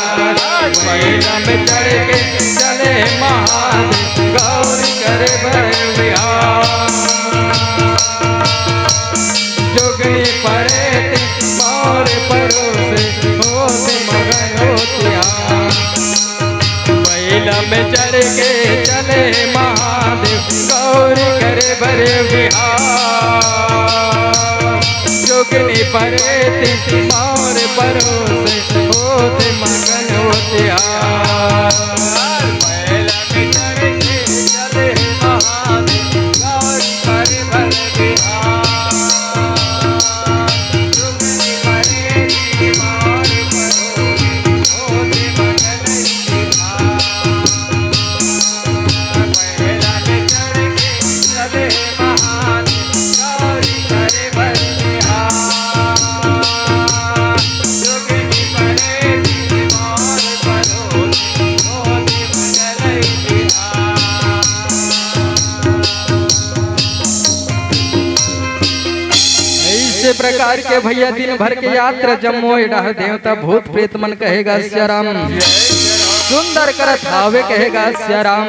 बइला में चढ़ के चले महादेव, गौरी करे बर बिहाव। जोगनी परेतिन मौरे परोसे, होथे मगन ओ तिहार। बइला में चढ़ के चले महादेव, गौरी करे बर बिहाव। जोगनी परेतिन मौरे परोसे, होथे मगन ओ तिहार। बइला में चढ़ के चले महादेव, गौरी करे बर बिहाव। प्रकार के भैया दिन भर के यात्रा जम्मो ए डहर देवता भूत प्रेत मन कहे गा सिया राम। सुंदर करत हावे कहे गा सिया राम।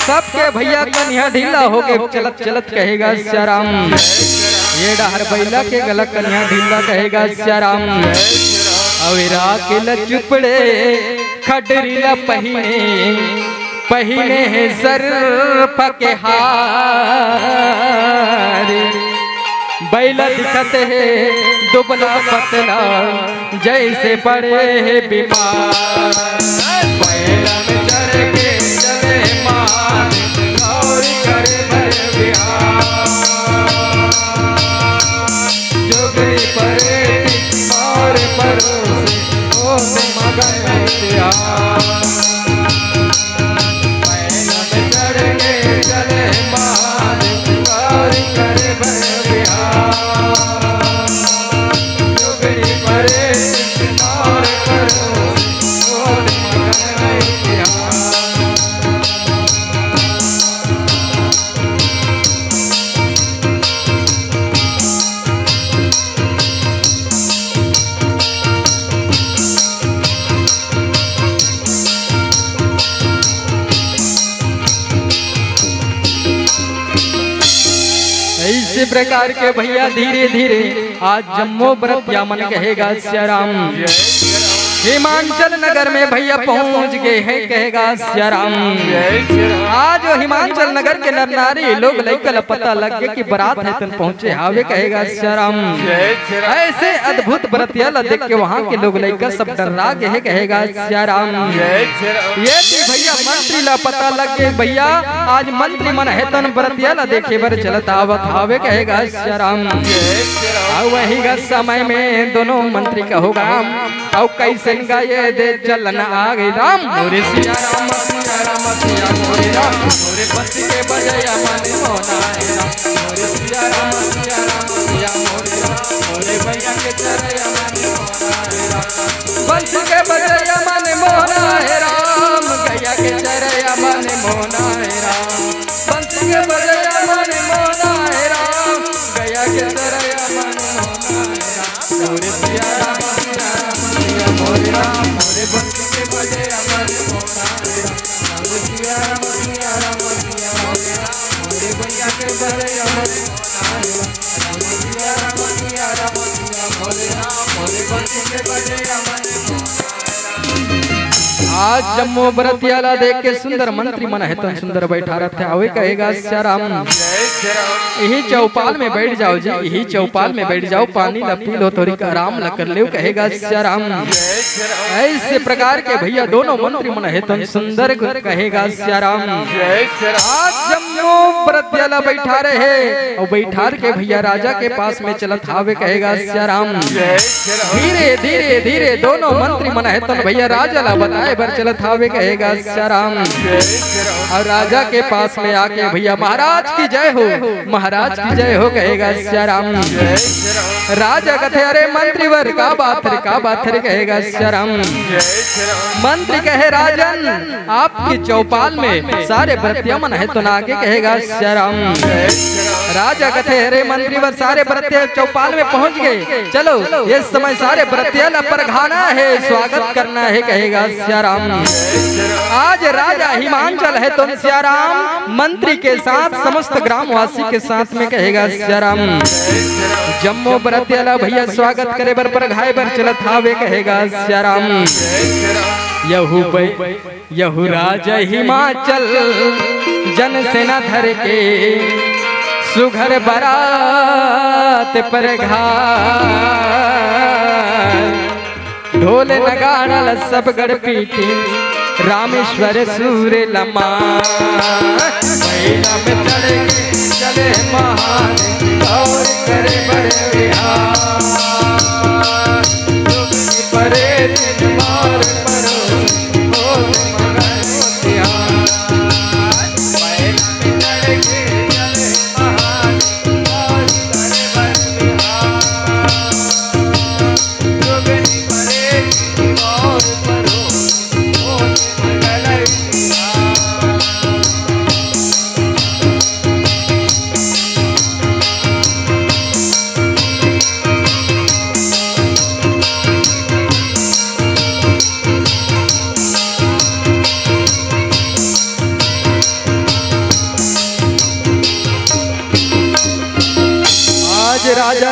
सबके भैया कनिहा ढीला होके चलत चलत कहे गा सिया राम। ए डहर बइला के गला कनिहा ढीला कहे गा सिया राम। अवेरा के लचुपड़े खडरी ला पहिने, पहिने हे सर्प के हार। बइला दिखत हे दुबला पतला, जइसे पड़े हे बीमार। बइला में चढ़ के चले महादेव, गौरी करे भर बिहार। जोगरी परे और परोसे, ओस मगन प्यार। पैदल चढ़ के चले महादेव, गौरी करे भर बिहार। जोगरी परे और परोसे, ओस मगन प्यार। ऐसे प्रकार के भैया धीरे धीरे आज जम्मो बरतिया मन कहे गा सिया राम। हिमांचल नगर में भैया पहुंच गए हैं कहे गा सिया राम। आज हिमांचल नगर के नर नारी लोग लइका ला पता लग गए कि बरात हे तेन पहुंचे हावे कहे गा सिया राम। ऐसे अद्भुत बरतिया ला देख के वहां के लोग लइका सब डर्रा गे हे कहे गा सिया राम। ये थी भैया मंत्री ला पता लग गए भैया, आज मंत्री मन हे तेन बरतिया ला देखे बर चलत आवत हावे कहे गा सिया राम। अउ वही गा समय में दोनों मंत्री कहो गा, अउ कइसन गा ये दे चलन आगे राम। मोरे सिया राम, सिया राम, सिया मोरे राम, मोरे बंसी के बजैया मन मोहना हे राम। मोरे सिया राम, सिया राम, सिया मोरे राम, मोरे भैया के चरैया मन मोहना हे राम। बंसी के बजैया मन मोहना हे राम, गैया के चरैया मन मोहना हे राम। बंसी के बजैया मन मोहना हे राम, गैया के चरैया मन मोहना हे राम। मोरे सिया राम, सिया राम, सिया मोरे राम, मोरे बंसी के बजैया मन मोहना हे राम। मोरे सिया राम, सिया राम, सिया मोरे राम, मोरे बंसी के बजैया मन मोहना हे राम। मोरे सिया राम, सिया राम, सिया मोरे राम, मोरे बंसी के बजैया मन मोहना हे राम। आज जम्मो बरतिया ला देख के सुंदर मंत्री मन हे तेन सुंदर बैठा रथे, आवे कहे गा सिया राम। यही चौपाल में बैठ जाओ जी, यही चौपाल में बैठ जाओ, पानी ला पी लो, थोड़ी आराम ला कर लेव कहे गा सिया राम। ऐसे प्रकार के भैया दोनों मंत्री मन हे तेन सुंदर कहे गा सिया राम। आज जम्मो बरतिया ला बैठा रहे अउ बैठार के भैया राजा के पास में चलत हावे कहे गा सिया राम। धीरे धीरे धीरे दोनों मंत्री मन हे तेन भैया राजा ला बताए बर चलत हावे कहे गा सिया राम। अउ राजा के पास में आके भैया महाराज की जय हो, महाराज की जय हो कहे गा सिया राम। राजा कथे अरे मंत्री वर का बात रे, का बात रे कहे गा सिया राम। मंत्री कहे राजन आपके चौपाल में सारे बरतिया मन हे तेन आगे कहे गा सिया राम। राजा कथे अरे मंत्री वर सारे बरतिया चौपाल में पहुंच गए, चलो ये समय सारे बरतिया ला परघाना हे, स्वागत करना हे कहे गा सिया राम। आज राजा हिमांचल हे तेन सिया राम मंत्री के साथ समस्त ग्रामवासी के साथ में कहे गा सिया राम। जम्मो बरतिया ला भैया स्वागत करे बर परघाए बर चलत हावे कहे गा सिया राम। यहू बै यहू राज हिमाचल जन सेना धर के सुघर बरात परघाए। ढोल नगाड़ा ल सब गढ़ पीठी रामेश्वर सूर लमा। बैला में चढ़ के चले महादेव गौर करे बड़े विहार। परे दिन मार परो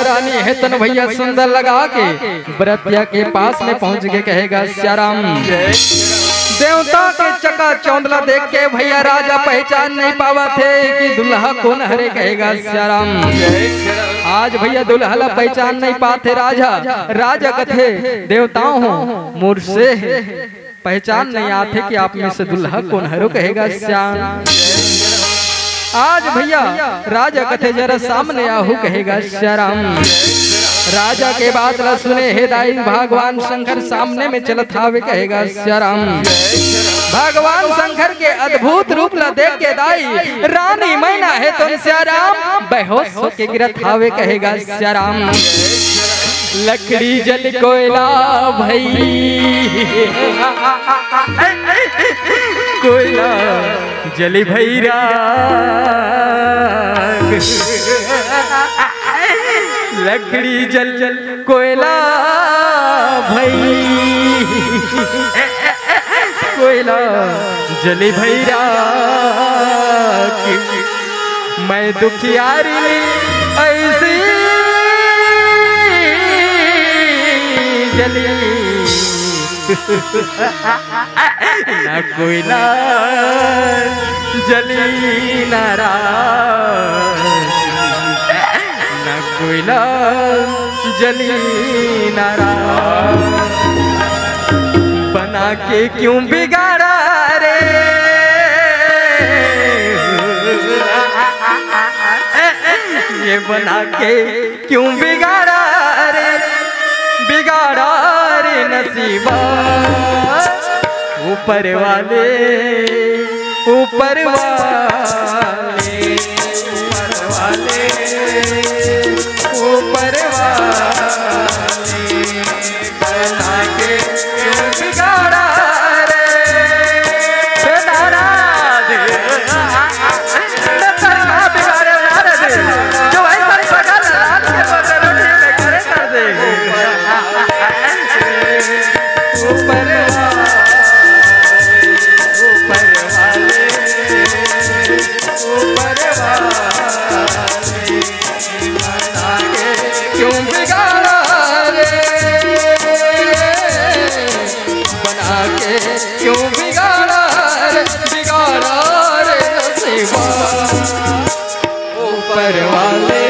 रानी हे तन भैया सुंदर लगा के बरतिया के पास में पहुंच के कहेगा सियाराम। देवता के चका चौंदला देख के भैया राजा पहचान नहीं पावत हे कि दुल्हा कोन हरे कहेगा सियाराम। आज भैया दुल्हा ला पहचान नहीं पात हे राजा। राजा कथे देवताओं हो मोर से हे। पहचान नहीं आत हे कि आप में से दुल्हा कोन हरो कहेगा सियाराम। आज भैया राजा कथे जरा सामने आहू कहेगा सियाराम। राजा के बात ला सुने हे दाई भगवान शंकर सामने में चलत हावे कहेगा सियाराम। भगवान शंकर के अद्भुत रूप ला देख के दाई रानी मैना हे तन सियाराम बेहोश होके गिरत हावे कहेगा सियाराम। लकड़ी जल कोयला भई, कोयला जल भई राख। लकड़ी जल कोयला भई, कोयला जल भई राख। मैं दुखियारी ऐसी जली, ना कोयला जली ना राख, ना कोयला जली ना राख। बना के क्यों बिगाड़ा रे, ये बना के क्यों बिगाड़ा रे, बिगाड़ा रे नसीबा। ऊपर वाले, ऊपर वाले, ऊपर वाले, ऊपर वाले। बना के क्यों बिगाड़ा रे? हे नारद, नंदन का बिगाड़े नारद, जो ऐसा सगा लाल के बदन में खड़े कर दे। ऊपर वाले, ऊपर वाले, ऊपर वाले। क्यों बिगाड़ा रे, बना के क्यों बिगाड़ा रे, बिगाड़ा रे नसीबा। ऊपर वाले,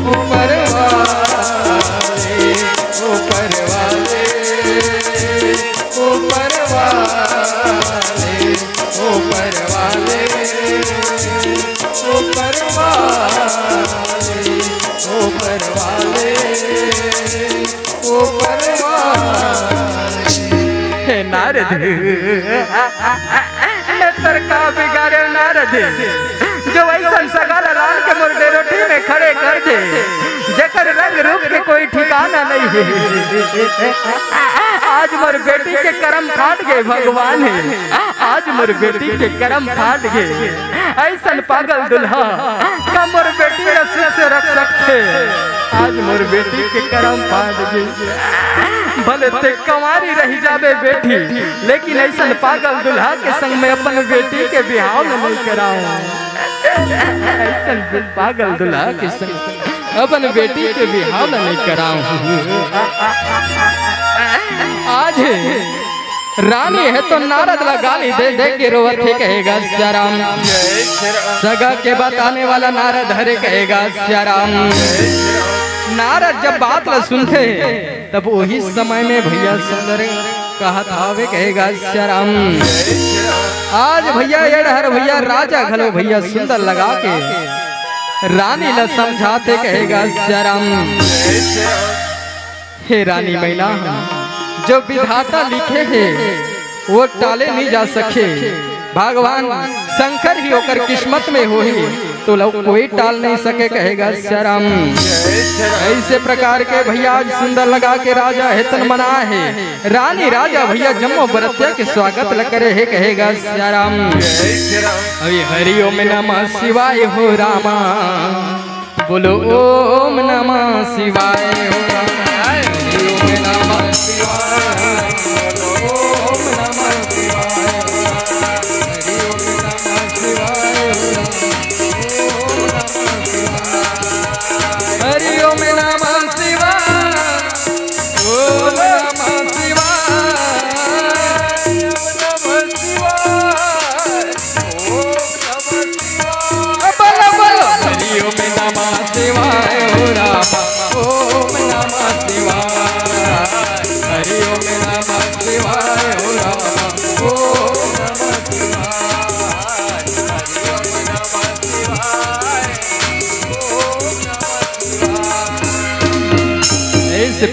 ऊपर वाले, ऊपर वाले, ऊपर वाले। ऊपर वाले, ऊपर वाले, ऊपर वाले, ऊपर वाले। हे नारद, नंदन का बिगाड़े नारद, जो ऐसन सगा लाल के मोर डेरोटी में खड़े कर दे, जेकर रंग रूप के कोई ठिकाना नहीं हे। आज मोर बेटी के करम फाट गे भगवान हे, आज मोर बेटी के करम फाट गे। ऐसन पागल दुल्हा का मोर बेटी ला सुख से रख सकथे। आज मोर बेटी के करम फाट गे। भले ते कंवारी रह जाबे बेटी, लेकिन ऐसन पागल दुल्हा के संग में अपन बेटी के बिहाव ल नहीं कराऊं। ऐसन पागल दुल्हा के संग अपन बेटी के बिहाव ल नहीं कराऊं। आज रानी हे तो नारद ला गाली दे दे के रोवत हे, कहेगा सियाराम। सगा के बताने वाला नारद हरे, कहेगा सियाराम। नारद जब बात ला सुनथे, तब वही समय में भैया सुंदर कहत हावे, कहेगा सियाराम। आज भैया ये डहर भैया राजा घलो भैया सुंदर लगा के रानी ला समझाथे, कहेगा सियाराम। हे रानी मैना, जो विधाता लिखे हे, वो टाले नहीं जा सके। भगवान शंकर ही ओकर किस्मत में होही, तो लो कोई टाल नहीं सके, कहेगा सियाराम। ऐसे प्रकार के भैया आज सुंदर लगा के राजा हे तन मना हे, रानी राजा भैया जम्मो बरतिया के स्वागत ल करे हे, कहेगा सियाराम। अभी हरिओम नमः शिवाय हो रामा। बोलो ओम नमः शिवाय हो। ओम नमः शिवाय। ओम नमः शिवाय। हरि ओम नमः शिवाय। ओम नमः शिवाय।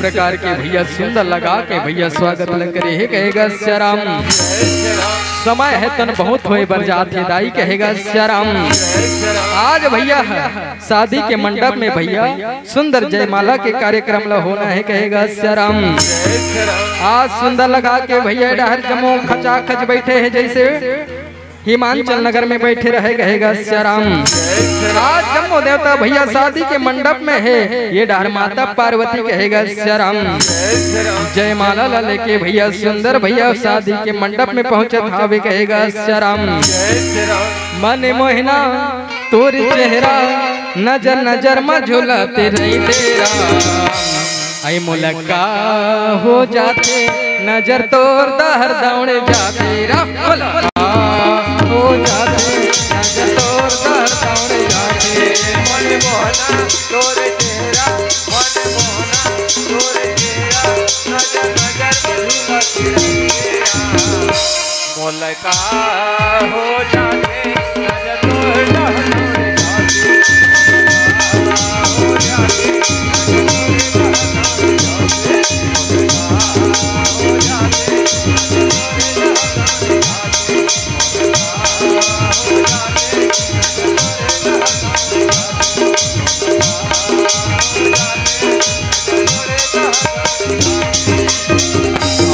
प्रकार के भैया सुंदर लगा के भैया स्वागत ल करे हे, कहेगा सिया राम। समय हे तन बहुत होय बर जात हे दाई, कहेगा सिया राम। आज भैया शादी के मंडप में भैया सुंदर जयमाला के कार्यक्रम ल होना हे, कहेगा सिया राम। आज सुंदर लगा के भैया डहर जम्मो खचाखच बैठे हे, जैसे हिमांचल नगर में बैठे रहे, कहेगा सिया राम। आज जम्मो देवता भैया शादी के मंडप में हे, ये डहर माता पार्वती, कहेगा सिया राम। जयमाला ला लेके भैया सुंदर भैया शादी के मंडप में पहुंचत हावे, कहेगा सिया राम। मन मोहना तोर चेहरा, नजर नजर म झूलत रहिथे राम। आई मोला का हो जाथे, नजर तोर डहर दौड़ जाथे राम। मोला का हो जाथे, नजर तोर डहर दौड़ जाथे। मन मोहना तोर चेहरा, मन मोहना तोर चेहरा, नजर नजर में झूलत रहिथे राम। मोला का हो जाथे, नजर तोर डहर दौड़ जाथे।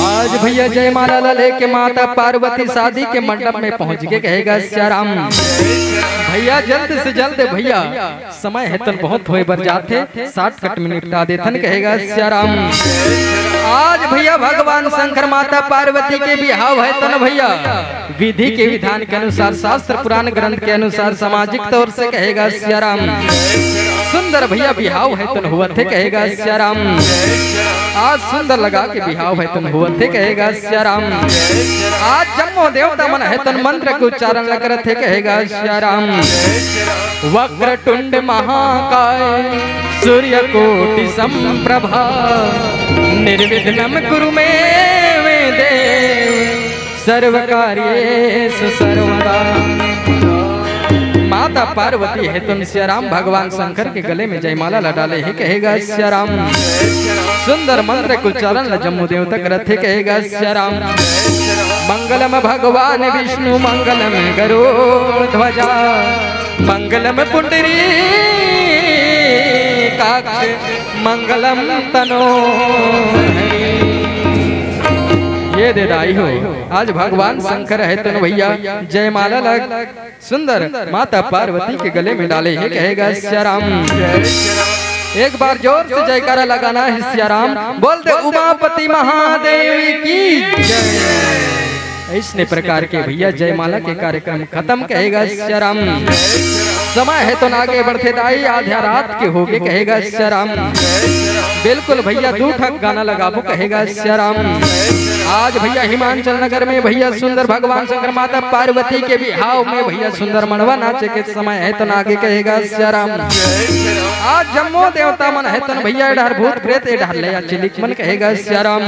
आज भैया जयमाला ला लेके माता पार्वती शादी के मंडप में पहुंच के कहेगा सिया राम। भैया जल्द से जल्द भैया समय हे तन बहुत होय बर जाथे, shortcut में निपटा देथन, कहेगा सिया राम। आज भैया भगवान शंकर माता पार्वती के बिहाव हे तन भैया विधि के विधान के अनुसार, शास्त्र पुराण ग्रंथ के अनुसार, सामाजिक तौर से, कहेगा सिया राम। सुंदर भैया बिहाव हे तन होवत हे, कहेगा सिया राम। आज सुंदर लगा के बिहाव हे तन होवत हे, कहेगा सिया राम। आज जम्मो देवता मन हे तन मंत्र के उच्चारण ल करत हे, कहेगा सिया राम। वक्रतुंड महाकाय सूर्यकोटि संप्रभा, निर्विघ्नं कुरु मे देव सर्वकार्येषु सर्वदा। माता पार्वती हे तन सिया राम भगवान शंकर के गले में जयमाला ला डाले हे, कहेगा सिया राम। सुंदर मंत्र के उच्चारण ला जम्मो देवता करत हे, कहेगा सिया राम। मंगलम भगवान विष्णु मंगलम गरुड़ ध्वजा, मंगलम पुंडरीकाक्ष मंगलम तनो। ये दे दाई हो, आज भगवान शंकर हे तन भैया जयमाला ला सुंदर माता पार्वती के गले में डाले हे, कहेगा सिया राम। एक बार जोर से जयकारा लगाना हे सिया राम, बोल दे उमापति महादेव की जय। ऐसने प्रकार के भैया जयमाला के कार्यक्रम खत्म, कहेगा सिया राम। समय हे तन आगे बढ़थे दाई, आधा रात के होगे, कहेगा सिया राम। बिल्कुल भैया दू ठक गाना लगाबो, कहेगा सिया राम। आज भैया हिमांचल नगर में भैया सुंदर भगवान शंकर माता पार्वती के बिहाव में भैया सुंदर मंड़वा नाचे के समय हे तन आगे, कहेगा सिया राम। आज जम्मो देवता मन हे तन भैया ए डहर भूत प्रेत, ए डहर ले चिलिक मन, कहेगा सिया राम।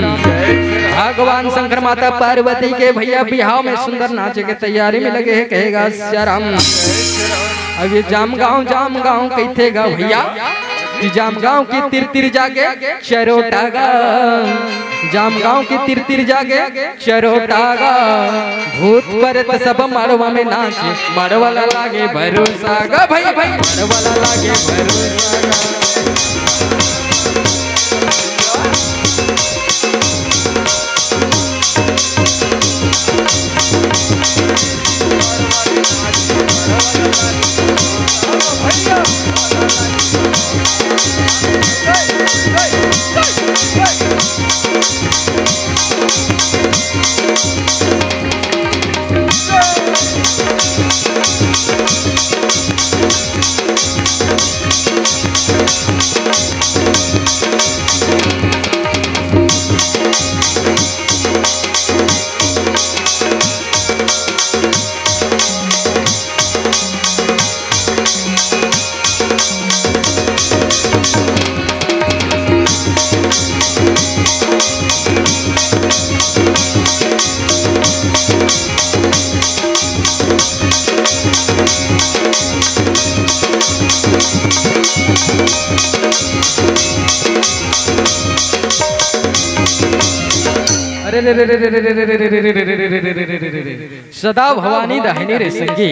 भगवान शंकर माता पार्वती के भैया बिहाव में सुंदर नाचे के तैयारी में लगे हे, कहेगा सिया राम। अब ये जामगांव जामगांव कहिथे गा भैया, कि जामगांव के तीर तीर जागे चरोटा गा, जामगांव के तीर तीर जागे चरोटा गा। भूत प्रेत सब मंड़वा में नाचे, मंड़वा ला लागे भरोसा गा भाई, भाई मंड़वा ला लागे भरोसा गा। सदा भवानी दाहिनी रे संगी,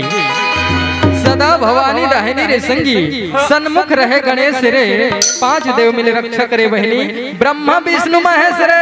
सदा भवानी दाहिनी रे संगी, सन्मुख रहे गणेश रे, पांच देव मिल रक्षा करे बहिनी, ब्रह्मा विष्णु महेश रे।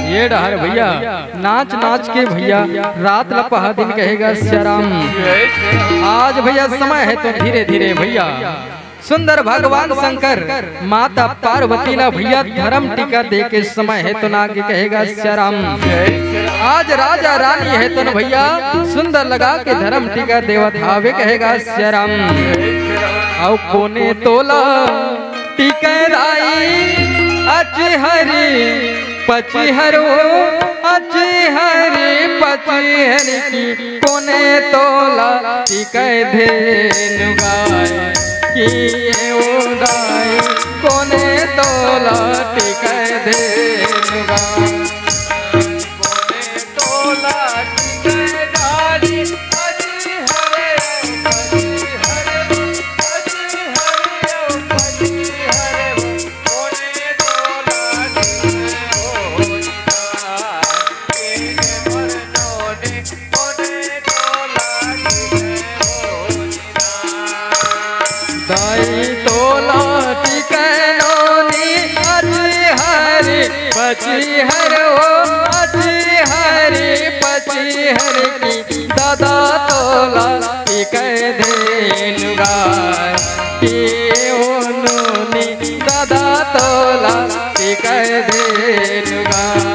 ये डहर भैया, नाच नाच के भैया, रात ल पहा दिन कहेगा सियाराम। आज भैया समय हे तो धीरे धीरे भैया, सुंदर भगवान शंकर माता पार्वती ला भैया धर्म टीका दे के समय हे तो ना के कहेगा सियाराम। आज राजा रानी हे तो न भैया, सुंदर लगा के धर्म टीका देवत हावे कहेगा सियाराम। अउ कोने तोला टीके दाई अच हरी पचिहरो, अच हरी पचिहर की कोने तोला टीके धेनु गाय की उदाई, कोने तोला टीके धेनु गाय। दाई तोला टिकनो नी अति हरी पति हर ओ अति हरी पति हर की दादा तोला टिकै धेनु गाय। पियोनु नी दादा तोला टिकै धेनु गाय।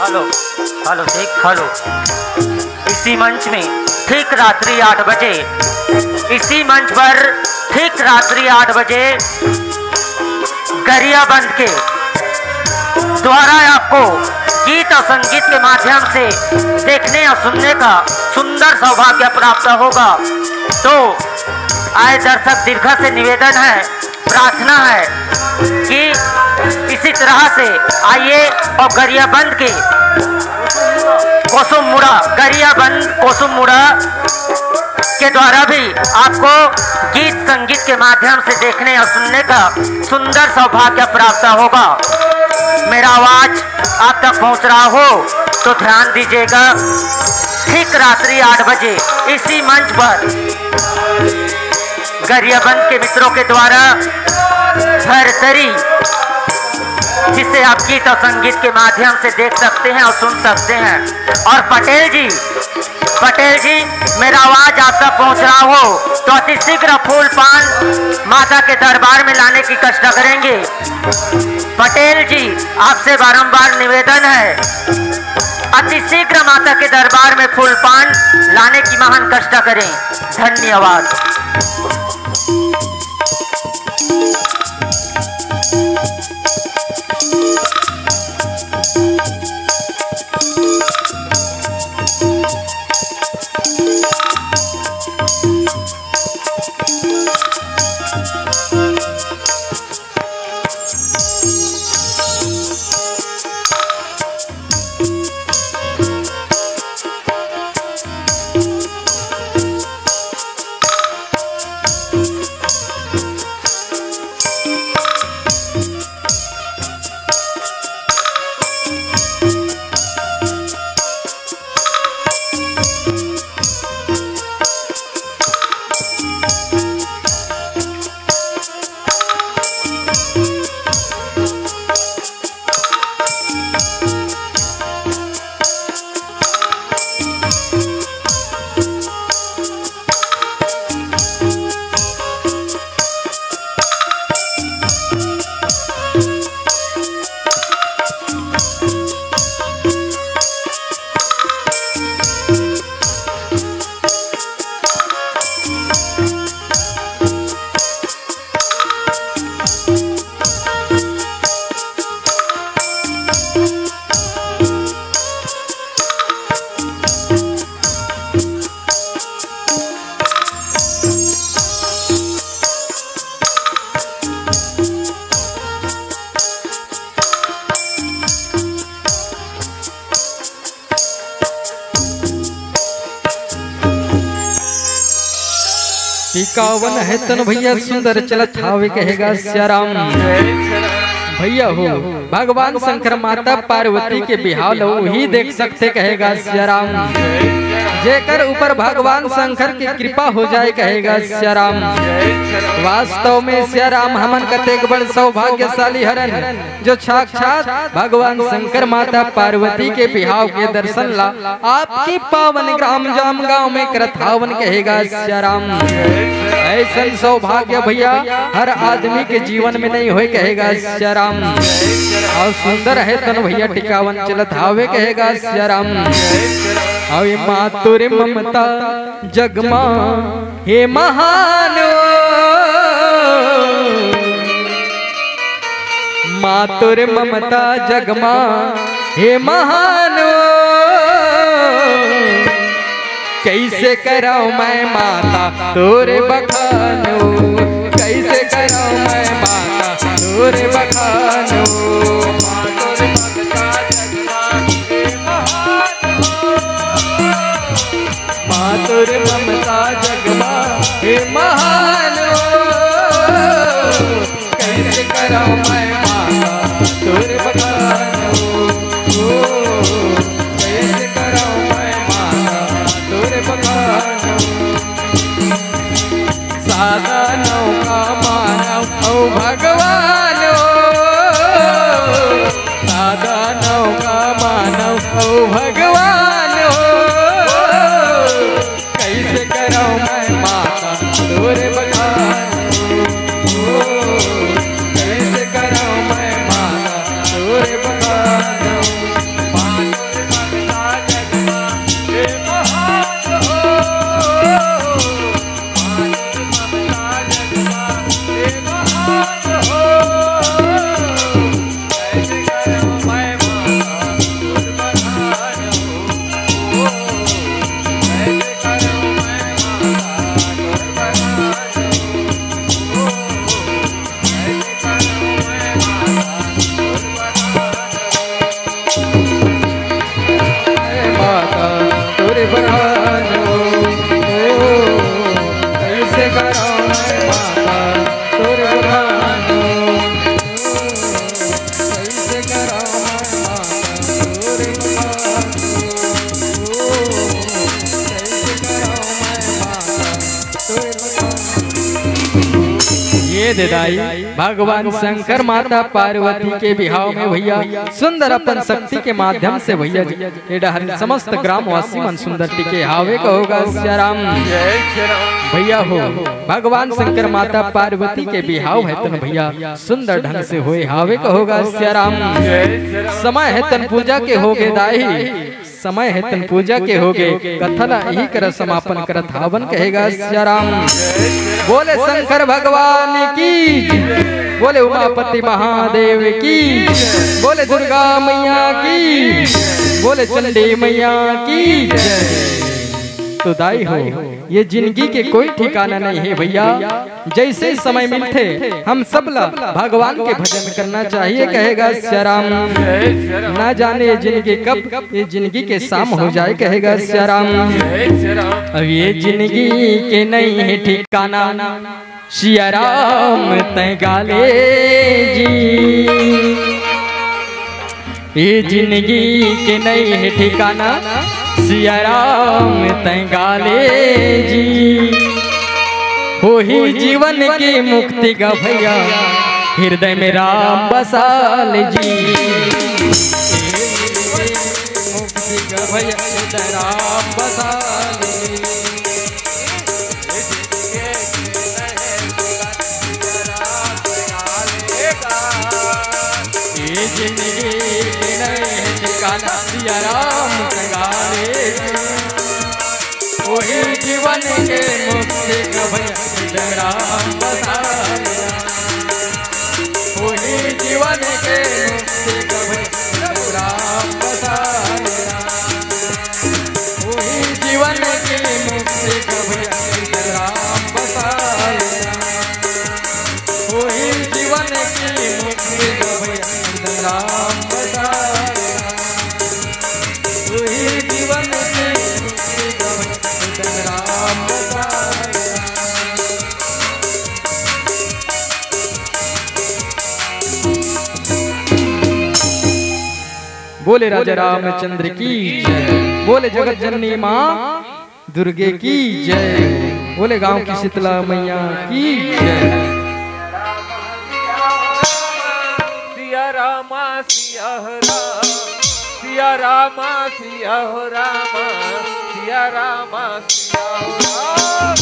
हेलो, हेलो, ठीक, हेलो। इसी मंच में ठीक रात्रि आठ बजे, इसी मंच पर ठीक रात्रि आठ बजे गरियाबंद के द्वारा आपको गीत और संगीत के माध्यम से देखने और सुनने का सुंदर सौभाग्य प्राप्त होगा। तो आए दर्शक दीर्घा से निवेदन है, प्रार्थना है कि इसी तरह से आइए और गरियाबंद के कोसुम मुड़ा, गरियाबंद कोसुम मुड़ा के द्वारा भी आपको गीत संगीत के माध्यम से देखने और सुनने का सुंदर सौभाग्य प्राप्त होगा। मेरा आवाज आप तक पहुंच रहा हो तो ध्यान दीजिएगा। ठीक रात्रि आठ बजे इसी मंच पर गरियाबंद के मित्रों के द्वारा भरतरी, जिसे आप गीत और संगीत के माध्यम से देख सकते हैं और सुन सकते हैं। और पटेल जी, पटेल जी, मेरा आवाज आप तक पहुंच रहा हो तो अति शीघ्र फूल पान माता के दरबार में लाने की कष्ट करेंगे। पटेल जी, आपसे बारंबार निवेदन है, अति शीघ्र माता के दरबार में फूल पान लाने की महान कष्ट करें। धन्यवाद। टिकावन हे तन भैया सुंदर चलत हावे कहेगा सिया राम। भैया हो, भगवान शंकर माता पार्वती के बिहाव ल उही देख सकथे कहेगा सिया राम। जेकर ऊपर भगवान शंकर के कृपा हो जाए कहेगा सिया राम। वास्तव में सिया राम, हमन कतेक बड़ सौभाग्यशाली हरन जो साक्षात भगवान शंकर माता पार्वती के बिहाव के दर्शन ला आपके पावन ग्राम जाम गांव में करत हावन कहेगा सिया राम। ऐसन सौभाग्य भैया हर आदमी के जीवन में नहीं होय कहेगा सिया राम। अउ सुंदर हे तन भैया टिकावन चलत हावे कहेगा सिया राम। अउ ये मातुर ममता जगमा हे महान ओ, मातुर ममता जगमा हे महान ओ, कैसे करव मैं माता तोर बखान ओ, कैसे करव मैं माता तोर बखान ओ। मातुर ममता जगमा हे महान ओ। मातुर ममता जगमा हे महान ओ, कैसे करव मैं माता तोर बखान ओ। ओ, कैसे करव मैं माता तोर बखान ओ। सादा नौका मानव अउ भगवान ओ, सादा नौका मानव अउ भगवान ओ, कैसे करव मैं माता तोर बखान ओ, कैसे करव मैं माता तोर बखान ओ। मातुर ममता जगमा हे महान ओ। दे दाई, भगवान शंकर माता पार्वती के बिहाव में भैया सुंदर अपन शक्ति के माध्यम से भैया जी ए डहर समस्त ग्रामवासी मन सुंदर टिके हावे कहो गा सियाराम। भैया हो, भगवान शंकर माता पार्वती के बिहाव हे तन भैया सुंदर ढंग से होए हावे कहो गा सियाराम। समय हे तन पूजा के होगे दाई, समय हे तन पूजा के होगे, कथा ला इही करा समापन करत हावन कहे गा सियाराम। बोले शंकर भगवान की, बोले उमापति महादेव की, बोले दुर्गा मैया की, बोले चंडी मैया की। तो दाई हो, ये जिंदगी के कोई ठिकाना नहीं हे भैया, जैसे समय मिलथे हम सब ला भगवान के भजन करना चाहिए कहे गा सियाराम। ना जाने ये जिंदगी कब ये जिंदगी के शाम हो जाए कहे गा सियाराम। अब ये जिंदगी के नहीं हे ठिकाना, सियाराम तैं गाले जी। ये जिंदगी के नहीं हे ठिकाना, सियाराम तैं गाले जी। होही जीवन की मुक्ति गा भैया, हृदय में राम बसाले जी। मुक्ति गा भैया, हृदय राम बसाले जी। ये जिंदगी के नहीं हे ठिकाना, सियाराम तैं गाले। होही जीवन के मुक्ति गा भैया, राम बसाले। होही जीवन के मुक्ति गा भैया, राम बसाले। होही जीवन के मुक्ति गा भैया, राम बसाले। होही जीवन की मुक्ति गा भैया, राम बसाले। होही जीवन की मुक्ति गा भैया, राम बसाले। बोले राजा रामचंद्र की जय, बोले जगत जननी माँ दुर्गे की जय, बोले गांव की शीतला मैया की जय। सिया रामा सिया हो रामा, सिया रामा सिया हो रामा, सिया रामा सिया हो रामा,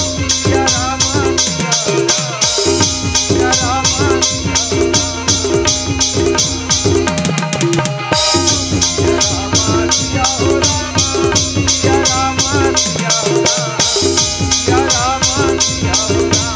सिया रामा सिया हो रामा, सिया रामा सिया हो रामा, सिया रामा सिया हो रामा।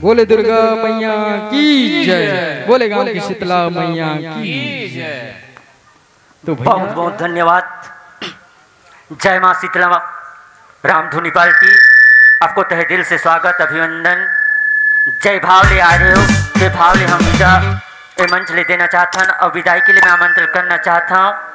बोले दुर्गा मैया की जय, बोले गांव की शीतला मैया की जय। तो भैया बहुत बहुत धन्यवाद। जय माँ शीतला, रामधुनी पार्टी, आपको तहे दिल से स्वागत, अभिनंदन। जय भाव ले आए हो, जय भाव ले हम विदा ए मंच ले देना चाहत हन और विदाई के लिए मैं आमंत्रण करना चाहत हूँ।